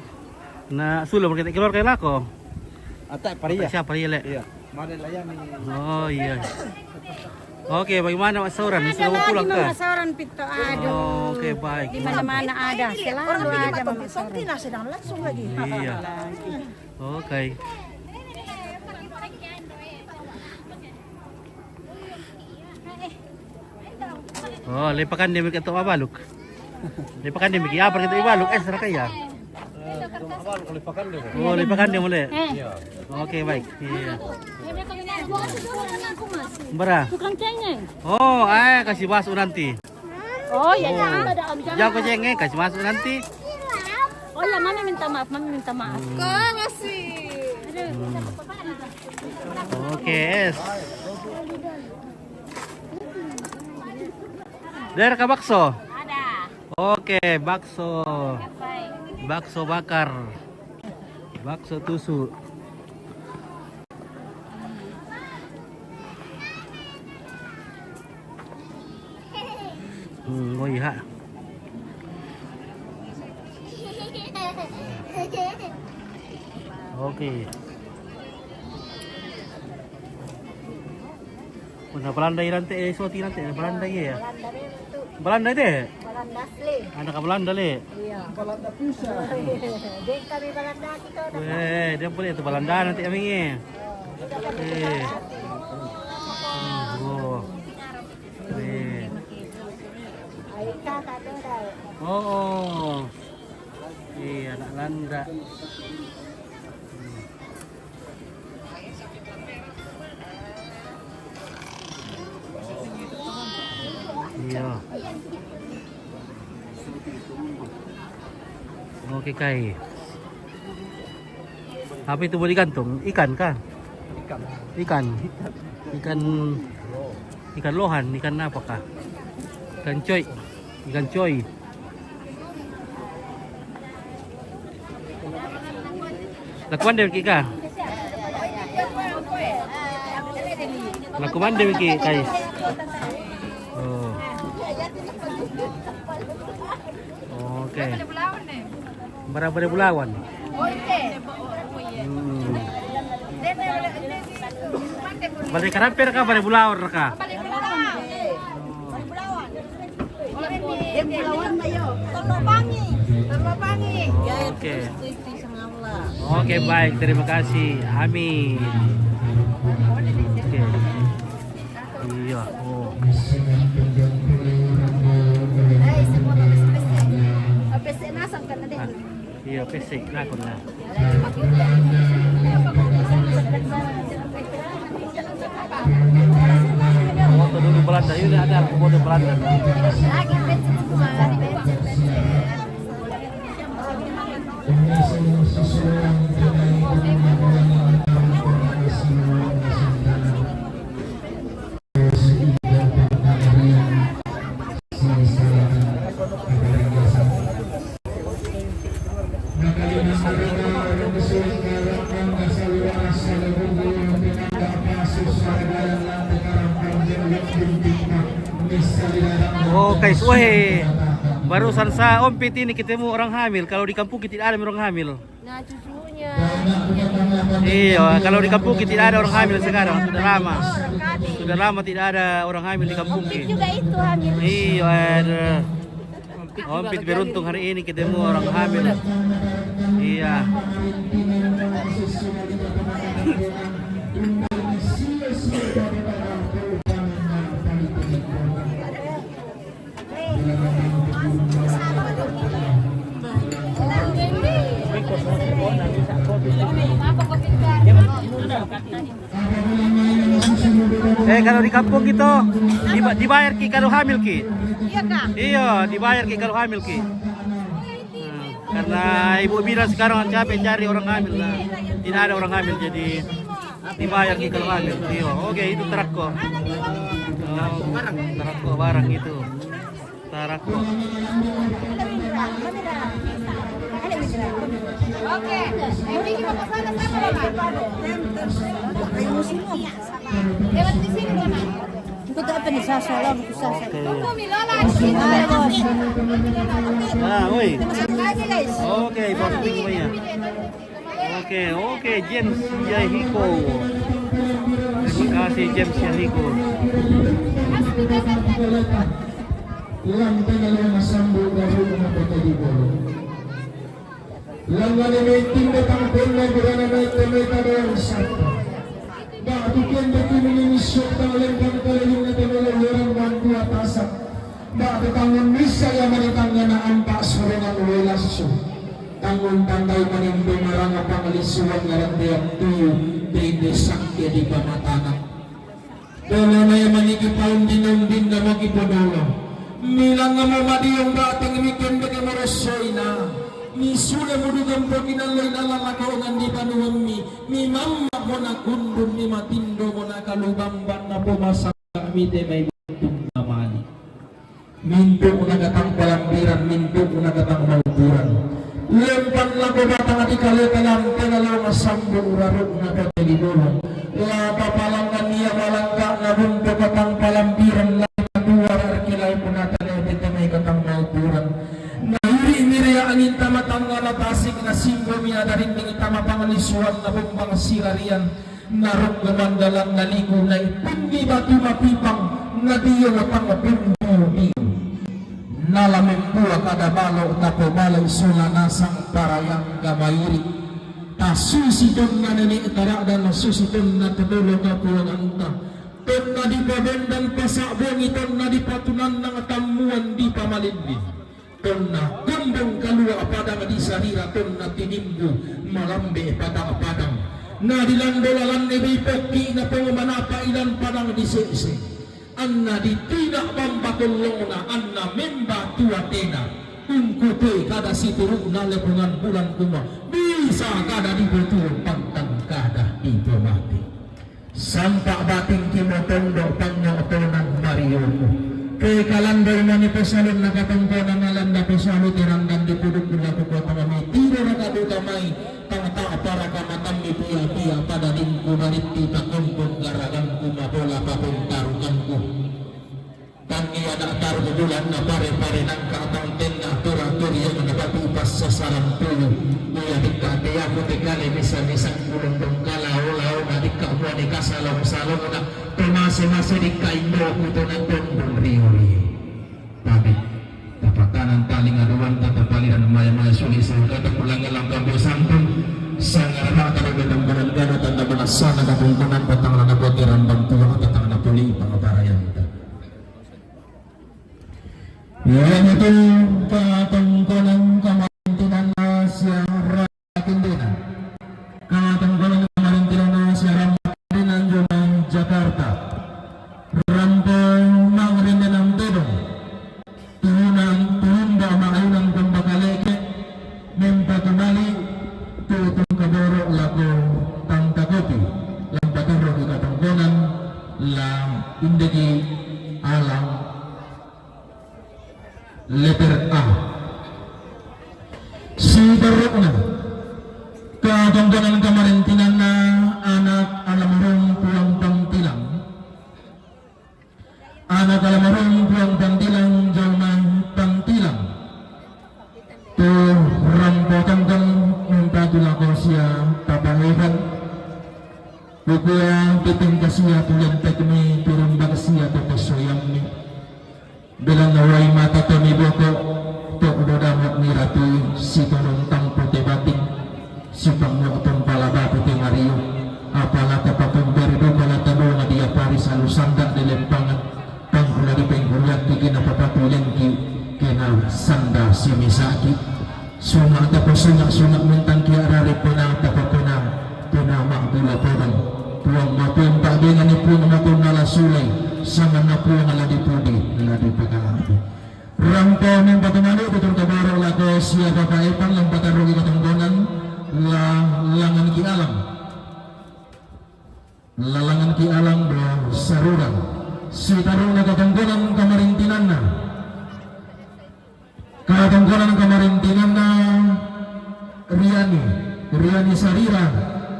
Na, sulo mo kita keluar kay lako. Ata paria. Siapa paria le? Iya. Mari layani. Oh iya. Oke, bagaimana Mas Sauran? Ada sudah mau lagi pulang kah? Mama Sauran pito. Aduh. Oke, baik. Di mana-mana ada. Selalu ada Mama Sauran. Sedang langsung lagi. Iya. Oke. Oh, lepakan dia mikir tu abaluk. Lepakan dia mikir apa kita ibaluk? Eh, seraka ya. Oh, lepakan dia mulai. Oke, baik. Iya. Bara. Oh, eh, kasih masuk nanti. Oh, ya, jangan ada Om, jangan. Jago jenge, kasih masuk nanti. Oh ya, mami minta maaf, mami minta maaf. Kok masih? Oke, es. Ada ka bakso? Ada. Oke, bakso. Bakso bakar. Bakso tusuk. Hmm, oh iya. Oke. Una Belanda irante, eh, soti irante, Belanda iya ya. Belanda itu. Belanda itu. Belanda asli. Anak Belanda le. Iya. Belanda pusat. Dia kami Belanda kita udah. Weh, dia boleh itu Belanda nanti kami. Eh. Oh. Eh. Aika kado dah. Oh. Iya, anak Landa. Iya. Oke, kai. Apa itu boleh gantung? Ikan kah? Ikan. Ikan. Ikan, ikan lohan, ikan apakah? Ikan coy. Ikan coy. Lakuan deh, Kika. Lakuan deh, Kika, guys. Oh. Oke. Berapa ribu lawan? Hmm. Balik ka raper ka, balik bulawan ka. Oke. Oke, baik, terima kasih. Amin. Oke. Iya. Oh. Iya, pesek lah kau lah. Foto dulu Belanda, ini ada foto Belanda. Oh, guys, weh. Barusan sa ompit ini ketemu orang hamil. Kalau di kampung kita tidak ada orang hamil. Nah, cucunya. Iya, kalau di kampung kita tidak ada orang hamil sekarang. Sudah lama. Sudah lama tidak ada orang hamil di kampung kita. Juga itu hamil. Iya, ada. Ompit beruntung hari ini ketemu orang hamil. Iya. Eh, kalau di kampung gitu, diba-, dibayar ki kalau hamil ki? Iya, Kak. Iya, dibayar ki kalau hamil ki? Hmm. Karena ibu bilang sekarang capek cari orang hamil lah. Tidak ada orang hamil, jadi dibayar kita kalau hamil. Iya, oke, itu tarakko. Oh, tarakko barang itu. Tarakko. Oke, ini kita ke sana sama, Bapak. Lewat di sini, Bapak. Ikut apa nih? Sasa lang, ikut sasa. Oke. Tunggu, Milola. Ayo, bos. Ah, oi. Oke, bos, tunggu ya. Oke, oke, James Yahiko. Terima kasih, James Yahiko. Lantai lalu masambut baru rumah kota di bawah. Langane meeting datang ponna gurana naik kometa doang sapa. Batu kende kini nini syok tang lembang kale yunga temelo yorang bangku atasan. Batu tangun misa ya mani tangana ampak surengan welasu. Tangun tandai manimbe maranga panglisuan ngarantean tuyu dende sangke di pamatanan. Dolo na ya maniki paun dinombin na moki podolo. Milanga mo madiong bateng mi kende ke morosoina. Mi sule mudugan pokinalloi na lalakonan di panuammi. Mi mamma mo na kundun mi matindo mo na kalubamban na pomasa mi te mai buntung na mali. Mintu na gatang palambiran, mintu na gatang mauturan. Lempan lako batang di kaleta lam tengalo masambu uraruk na pageli bolong. La papalangan ia malangka na buntu gatang palambiran la dua arkilai punata lebe temai gatang mauturan. Na iri miria angin tama tangga na tasik na simbo mia dari tinggi tama panglisuan na bumbang sirarian. Naruk mandalan naliku na ipunni batu mapipang na dio na pangapun dio. Nala membua kada balo na pemalo isula nasang parayang gamairi. Tasusi tonna nenek tara dan susi tonna tebolo kapuangan ta. Tonna di pabendan pasak bongi tonna di patunan nang tammuan di pamalindi. Tonna kumbung kalua padang di sarira tonna tinimbu malambe padang-padang. Na dilando lalanne bei pokki na pong manapa ilan padang di sese. Anna di tina bamba kollongna anna memba tua tena. Ungkute kada situruk na lepungan bulan kuma. Bisa kada di betul pantang kada di pemati. Sampak bating kimo tondok pangngotonan mariomu. Ke kalandai mani pesalun na katongkonan alanda pesalu teranggan di puduk gula kekuatan kami. Tiro raka duka mai tang tak para kamatan mi pia-pia pada dingku baritti pakumpung garaganku mabola papentarukanku. Tangi anak taruh bulan na pare-pare nangka tang tenna tura-turi yang na batu pas sasaran tulu. Ia dikka te aku te kale misa-misa kulung dongkala ola-ola dikka mua dikka salong-salong na. Tomase-mase dikka indo kutu na tondong rio-rio. Tapi tapatanan paling aduan tata paliran maya-maya suli sangka tapulang langka bosampun. Sangarana tara gedang badan gana tanda mana sana katungkunan patang lana botiran bantuan patang na puli pangabarayan. Iyanatu katongkonan kamarintinanna sia rakindenan. Katongkonan kamarintinanna sia rakindenan jomai Jakarta. Rampo mangrindenan todong. Tuhunan tuhumba maayunan kumbakaleke. Mempatumali tutung kaboro lako tangkakopi. Lampatoro di katongkonan la indegi alang Letter A. Sitorokna. Katongkonan kamarintinanna anak almarhum Puang Pantilang. Anak almarhum Puang Pantilang jomai Pantilang. Tu rampo tongkon mempatu lako sia tapahehan. Kukua piteng kasia tulen tekmi turun bakasia tepesoyammi. Belanna wai mata toni boko, tok dodamok miratui, sitorong tampu te bating, sipangmok tompala batu te mario, apala tapatumberi duka la tadonga diapari salu sandak di lempangan, pangkula di pengkuliakki kena papatu lengki, kena sanda simisaki. Sunga tapa sunga sunga mentang kia rare pena tapa pena pena mak gula podang. Puang mapun tak dengan ni puang mapun nala sulai sama na puang ala di pudi ala di pekalampu. Rampo mempatu mali' tutur kaboro' lako siya Papa Epan lam pataru' ki katongkonan, la langan ki alang. La langan ki alang do Sarurang. Sitaru'na katongkonan kamarintinanna. Katongkonan kamarintinanna Riani, Riani Sarira,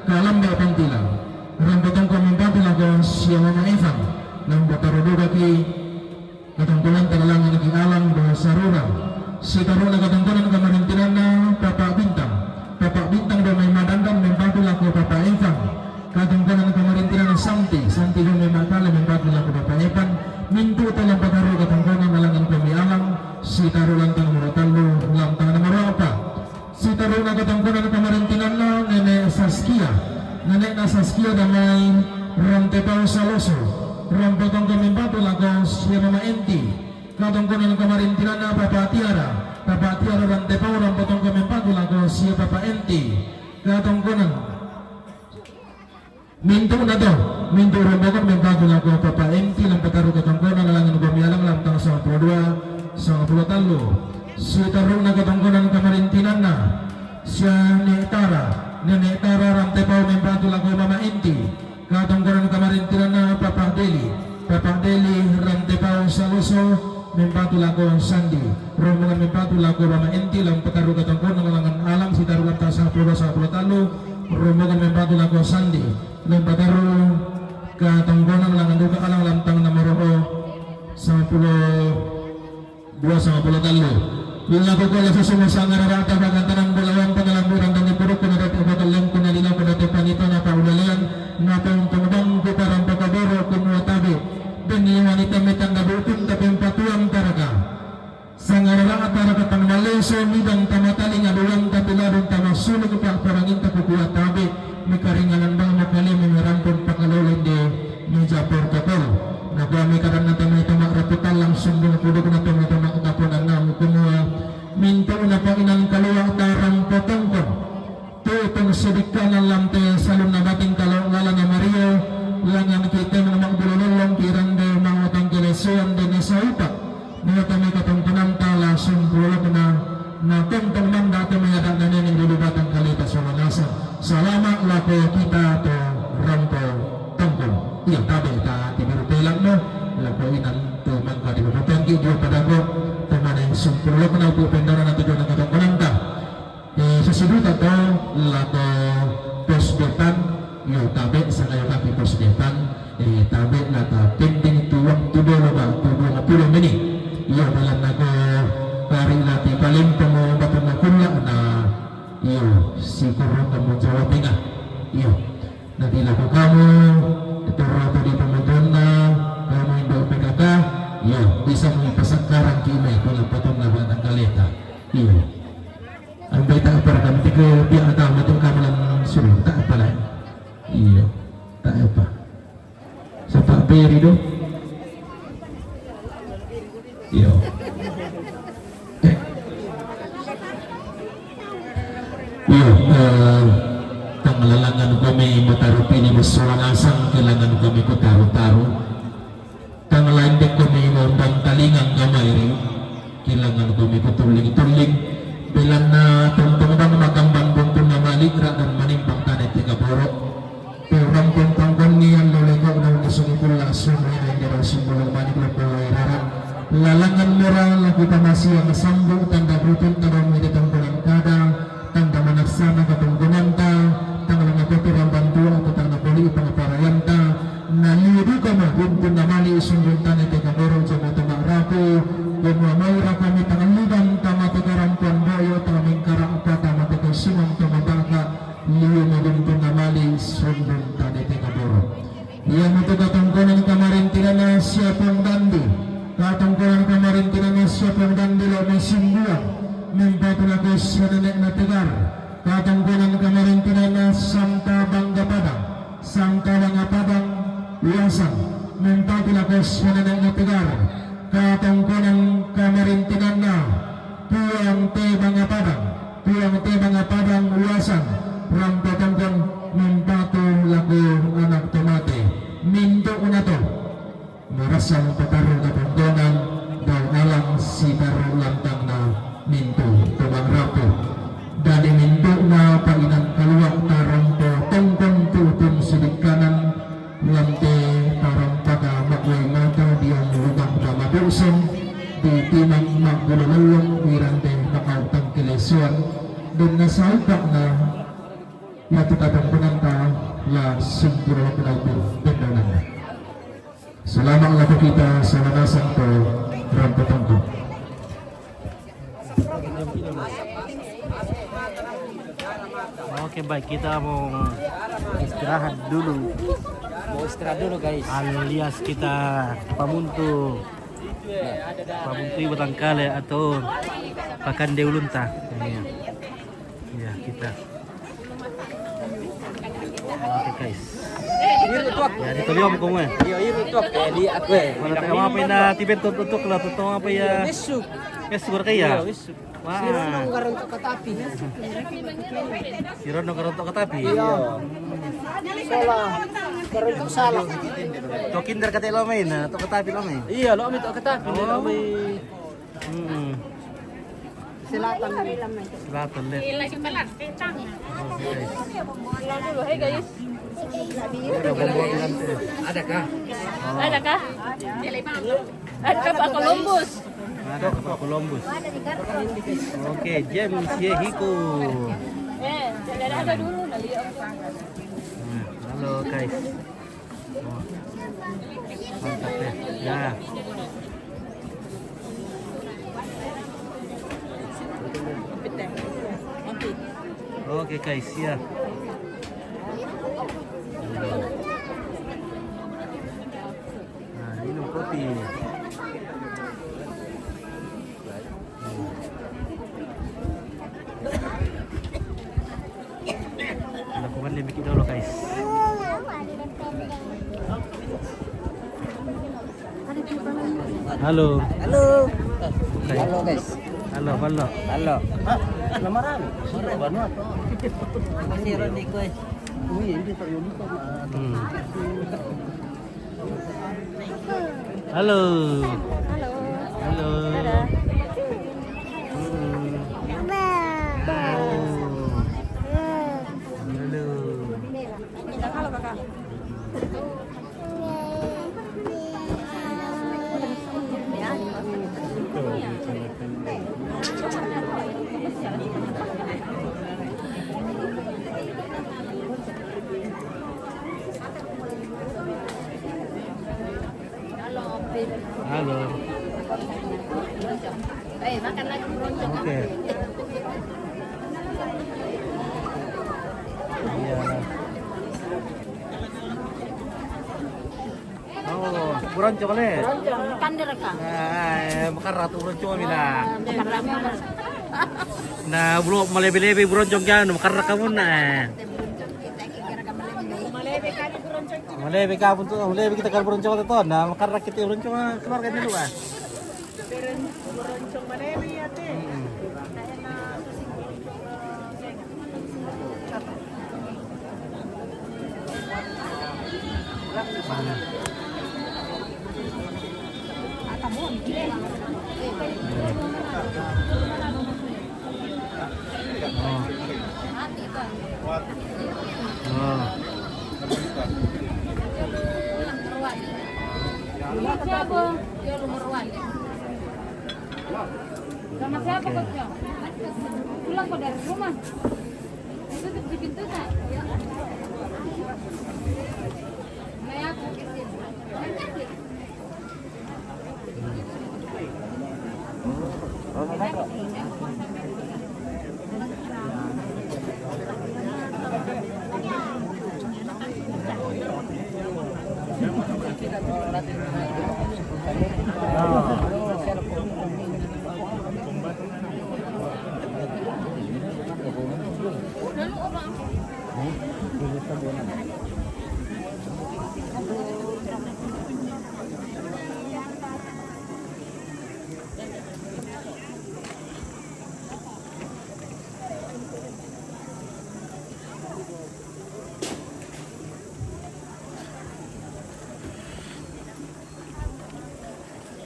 Kalambe Pantila. Rampo tongko mempatu lako siya Mama Evan, lam pataru' duka ki katongkonan ta la langan ki alang do Sarurang. Sitaru'na katongkonan kamarintinanna Papa Bintang. Papa Bintang do mai Madandan mempatu lako Papa Evan. Katongkonan kamarintinanna Santi, Santi do mai Matale mempatu lako Papa Evan. Mintu' ta lam pataru' katongkonan la langan kami alang, sitaru' lantang nomor tallu, lantang nomor apa. Sitaru'na katongkonan kamarintinanna Nene' Saskia. Nene'na Saskia do mai Rantepao Saloso. Rampo tongko mempatu lako siya Mama Enti. Katongkonan kamarintinanna Papa Tiara. Papa Tiara Rantepao rampo tongko mempatu lako siya Papa Enti. Katongkonan Mintu' na to, mintu' rombongan mempatu lako Papa Enti lam pataru' katongkonan la langan kami alang lantang sangpulo dua, sangpulo tallu. Sitaru'na katongkonan kamarintinanna siya Nene' Tara, Nene' Tara Rantepao mempatu lako Mama Enti. Katongkonan kamarintinanna Papa Deli, Papa Deli Rantepao Saloso mempatu lako Sandi. Rombongan mempatu lako Mama Enti lam pataru' katongkonan la langan alang sitaru' lantang sangpulo, sangpulo tallu. Rombongan mempatu lako Sandi. Lam pataru' katongkonan la langan duka alang lantang nomor sangpulo dua, sangpulo tallu. Lako ko' la susu mo sangararata bagantanan bulawan pangalamburan dan dipuruk kuna dati' abatal lengku na dilaku dati' panitana paulalian na tongtong bangku parang pakaboro' kumua tabi'. Beni wanita metan dabutin tapi empatuan taraka. Sangarara'ata rakatan maleso midang tamataling adulang tapi ladung tamasulung pa paranginta kukua tabi', mikaringanan bang makale mimirampun pakalolin di meja protokol. Nakua mikadan na tama-tama raputan langsung dungkuduk na tama-tama kapunan na kumua mintu' na panginan kaluwa' tarang potongkon. Tutun sidikkanan lam te salun na bating kalo' ngala' na Mario, langan kite mangmang bulololong kirande mangotang kilesuan de ne saupa. Niya tami katongkonan ta la sumpulok na, na tongtong manda' tami ada' na nene' dulu batang kalita somanasa. Salama' lako kita to rampo tongkon. Iya tabe' ta tibiru pelak no, lako inan to mangka di bubutangki' dio padago, to mane sumpulok na upu pendana na tujuan na katongkonan ta. Eh, sasuduta to lako pos depan, iyo tabe' sangayo kaki pos depan, eh, tabe' lata pending tu waktu dolo ba tu duo puluh menit. Iyo dalam lako kari lati paling pamo batun na kulla' na iyo si kurung kamu jawab nga. Iyo. Nanti lako kamu, toro tu di pamatuan na, kamu indo P K K, iyo, bisa mu pasangkaran ki ime, kuna patun na ba na kaleta. Iyo. Ambe ta' apa kan tiga pihak atau macam kamu lang suruh, ta' apa lah. Iyo, ta' apa. Sapa beri do? Iyo. Eh. Iyo, eh, tang la langan kami mataru' pini basuang asang, ki langan kami kutaru-taru. Tang la indik kami maundang talingang kamari, ki langan kami kutuling-tuling. Bilanna tongtong bang makamban buntun na mali' ra dan manimpang tane tiga borok. Purang tongtong kon niyan lo leko' daun di sungkul la sumai na inda daun simbolo' manik lo polai raran. La langan mura laku tamasiang sambu tanda butun tanda mide tongkonan kada. Tanda manaksana katongkonanta, tanda nakopi rambantua, tanda napoli pangaparayanta, naliu duka ma buntun na mali' sundun tane te kaboro' jama tama rapu, kumua maura kami tangallidan tama te karampuan boyo, tama mingkara' apa tama te kaisuman tama baka, liu ma buntun na mali' sundun tane te kaboro'. Iyamoto katongkonan kamarintinanna siapang dandi, katongkonan kamarintinanna siapang dandi lo' mai Simbuang, mempatu lako siya nene'na Tegar, katongkonan kamarintinanna Santa Bangga Padang, Santa Bangga Padang Uasan, mempatu lako siya nene'na Tegar, katongkonan kamarintinanna Puang Te Bangga Padang, Puang Te Bangga Padang Uasan, rampo tongkon mempatu lako anak tomate. Mintu' na to. Marasa mempataru' katongkonan dau alang sitar Kanan, lamte tarang pada makway mata diyang lubang pamadusan, di timang magbulululong wirante makautang kilesuan, dan nasalpak na yatu kadang penanta la sempurna kenal pun dan dalam. Salamat la kita, salah nasang to, rampa tangku. Oke, baik, kita mau istirahat dulu. Mau istirahat dulu, guys. Alias kita pamuntu. Pamuntu ibu tangkale atau pakan deulunta. Iya. Iya, kita. Oke, guys. Iru tuak. Ya, di tolong kamu, eh. Iya, iru tuak, eh, di aku, eh. Mana tak apa ina tiben tutup lah, tutup apa ya? Besok. Besok berkaya. Iya, besok. Wah. Sirono ngaran tok katapi. Sirono ngaran tok katapi. Iya. Salah. Ngaran tok salah. Tok kinder kate lo main, nah, tok katapi lo main. Iya, lo main tok katapi, lo main. Hmm. Selatan. Selatan, deh. Oke. Ada kah? Ada Pak Columbus. Ada Pak Columbus. Oke, James Yehiko. Eh, ada dulu, nah, lihat. Nah, halo, guys. Oh. Mantap, ya. Ya. Oke, guys, ya. Nah, minum kopi. Lakukan dia bikin dulu, guys. Halo. Halo. Oke. Halo, guys. Halo, halo. Halo. Hah? Lamaran. Masih Ron di kue. Hmm. Halo. Halo. Halo. Dadah. Hmm. Halo. Halo. Minta halo, Kakak. Halo. Eh, makan lagi. Oke. Iya. Oh, buroncong le. Buroncong, ikan direkam. Eh, makarrak tu buroncong mina. Makarrak. Nah, belum malebe-lebe buroncong kan, makarrak kamu nah. Malebe kamu tu, malebe kita kan buroncong tu, nah, makarrak kita buroncong, keluarga dulu ah. Buroncong malebe ya, Teh. Hmm. Oh. Oh. Sama siapa kau, Cok? Pulang kau dari rumah. Tutup di pintu, Kak. Mai aku ke sini.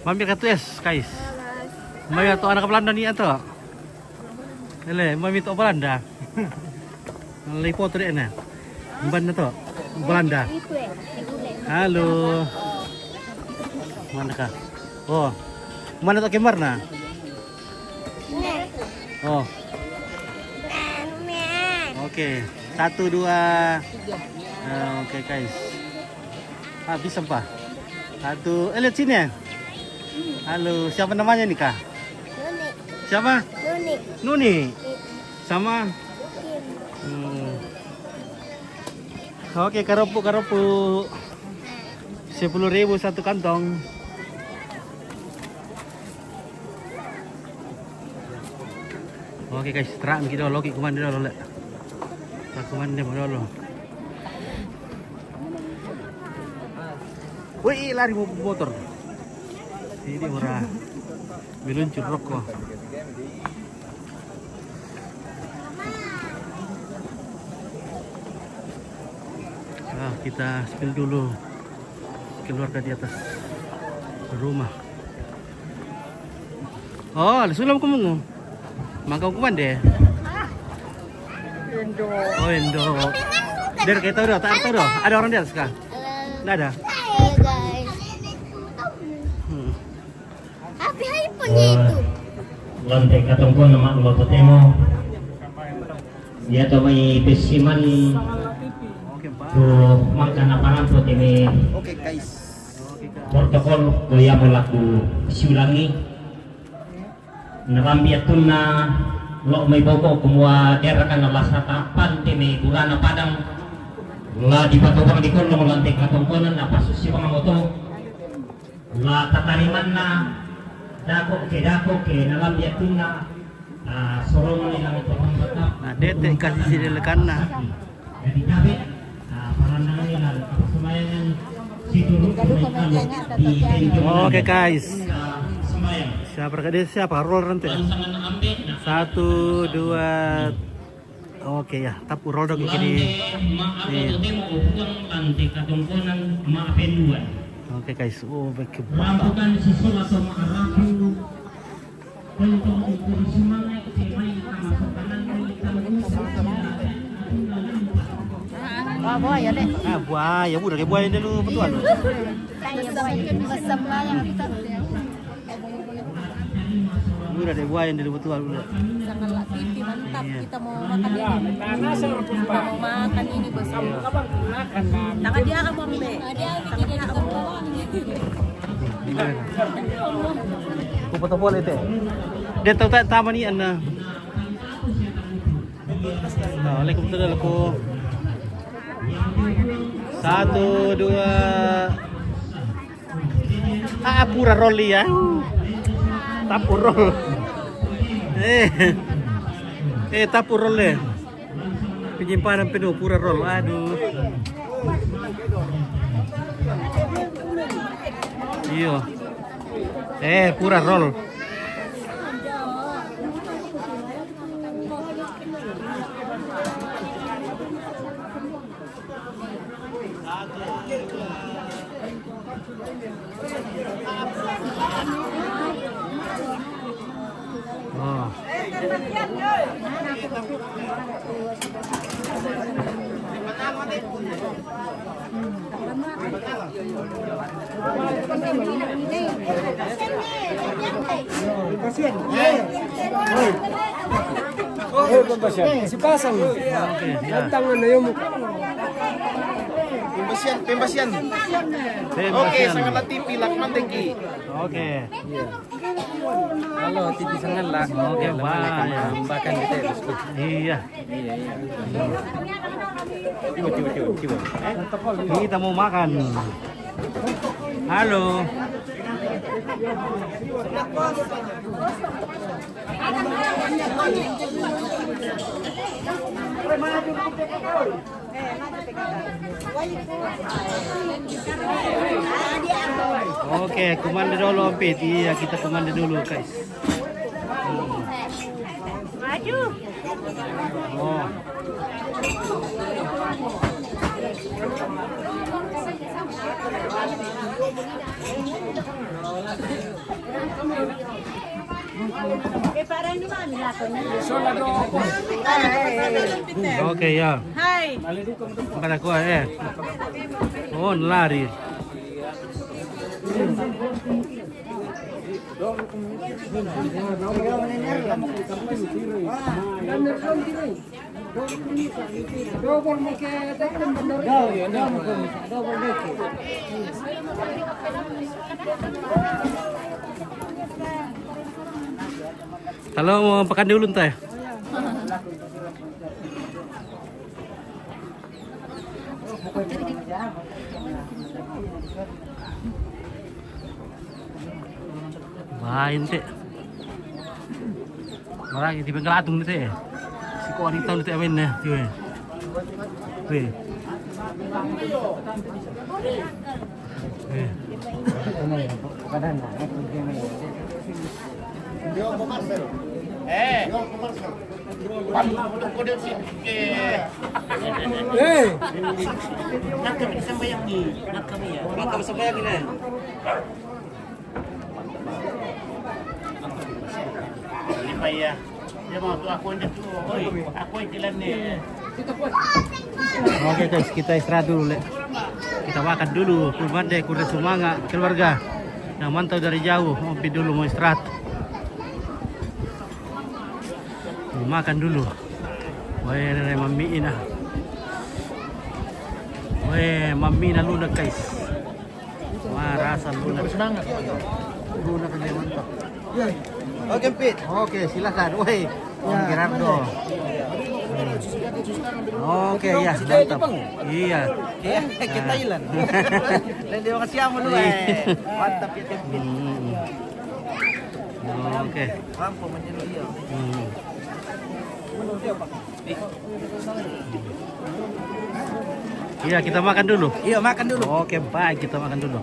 Mami ka tu es, guys. Mami tu anak Belanda ni tu. Ele, mami tu Belanda. Lai foto dek na. Ban na tu. Belanda. Halo. Mana kah? Oh. Mana tak kemar nah? Oh. Oke. Satu, dua. Eh, oke, guys. Habis sampah. Satu. Eh, lihat sini ya. Halo, siapa namanya nih, Kak? Nuni. Siapa? Nuni. Nuni. Sama? Hmm. Oke, karopuk, karopuk. Sepuluh ribu satu kantong. Oke, guys, terang kita loki kumande dulu, lek. Tak kumande dulu. Wih, lari mo-, motor. Ini ora meluncur rokok. Ah, kita spill dulu. Keluarga di atas rumah. Oh, ada sulam kumungu. Mangkau kumande. Indo. Oh, Indo. Dari kita udah, tak tahu dah. Ada orang di atas kah? Nggak ada. Hai, guys. Hmm. Tapi hai punya itu. Lante katongkon nama lo totemo. Dia to mai pesiman ko mangkana parampo teme. Oke, guys. Protokol ko yamo laku siulangi. Narambi atunna lo mai boko kumua dera kana la satapan teme burana padang. La dipatobang di kono lante katongkonan na pasussi pangamoto. La tatarimanna dako ke dako ke nalambi atunna, ah, sorongni lami to pambata. Nah, dete kasih sini lekanna. Jadi tabe, ah, parandangni la apa semayangan situru anu di tenjo. Oke, guys. Sembayang. Siapa kade siapa roll nanti? Satu, dua, Oke ya, tapu roll dong kini. Iya. Oke guys, oh, baik banget. Rambutan si Sula sama Arabu. Untuk ukur semangat, temai sama sokanan, kita mengusung. Wah, buaya deh. Ah, buaya, udah kayak buaya dulu, betul. Iya, buaya. Besar banget. Udah deh, buaya yang dari betul udah. Sangatlah pipi, mantap. Iya. Kita mau makan ini. Kita mau makan ini, bos. Tangan dia, Abang, be. Tangan dia, Abang. Ku foto-foto itu. Dia tahu tak taman ni, Anna? Waalaikumsalam. Satu, dua. Ah, pura roll ya. Tapu roll. Eh. Eh, tapu roll eh. Penyimpanan penuh, pura roll. Aduh. Iyo. Eh, pura roll. Oh. Pasien. Eh, pasien. Si pasang. Oke, ya. Tantangan na yomu. Pembasian, pembasian. Oke, pembasian. Sangat latih pilak manteki. Oke. Halo, T V Sangala. Oke, wah. Makan kita ya, bosku. Iya. Iya, iya. Coba, coba, coba, coba. Kita mau makan. Halo. Oke, kumande dulu, Ompit. Iya, kita kumande dulu, guys. Maju. Oh. Okay, ya. Hai. Makana ko, eh. Oh, lari. Halo, mau makan dulu, Teh? Bain, Teh. Maragi di Penggelatung, Teh. Si ko ari tahu, Teh, amin, Teh. Teh. Teh. Eh. Nagkami sambayang ni. Nagkami ya. Nagkami sambayang ni. Ini pa iya. Dia mau tu aku yang tu. Oi, aku yang jalan ni. Oke guys, kita istirahat dulu, Le. Kita makan dulu. Kumande, kurre sumanga, keluarga yang mantau dari jauh, ngopi dulu, mau istirahat. Mau makan dulu. Weh, Mami Ina. Weh, Mami Ina luna, guys. Wah, rasa luna. Semangat. Luna kan dia mantap. Oke, Pit. Oke, silakan. Woi, Om Gerardo. Oke, ya, mantap. Iya. Iya, ke Thailand. Dan dia kasih sama lu, eh. Mantap ya, Pit. Hmm. Oke. Rampo menjadi dia. Hmm. Iya, kita makan dulu. Iya, makan dulu. Oke, baik, kita makan dulu.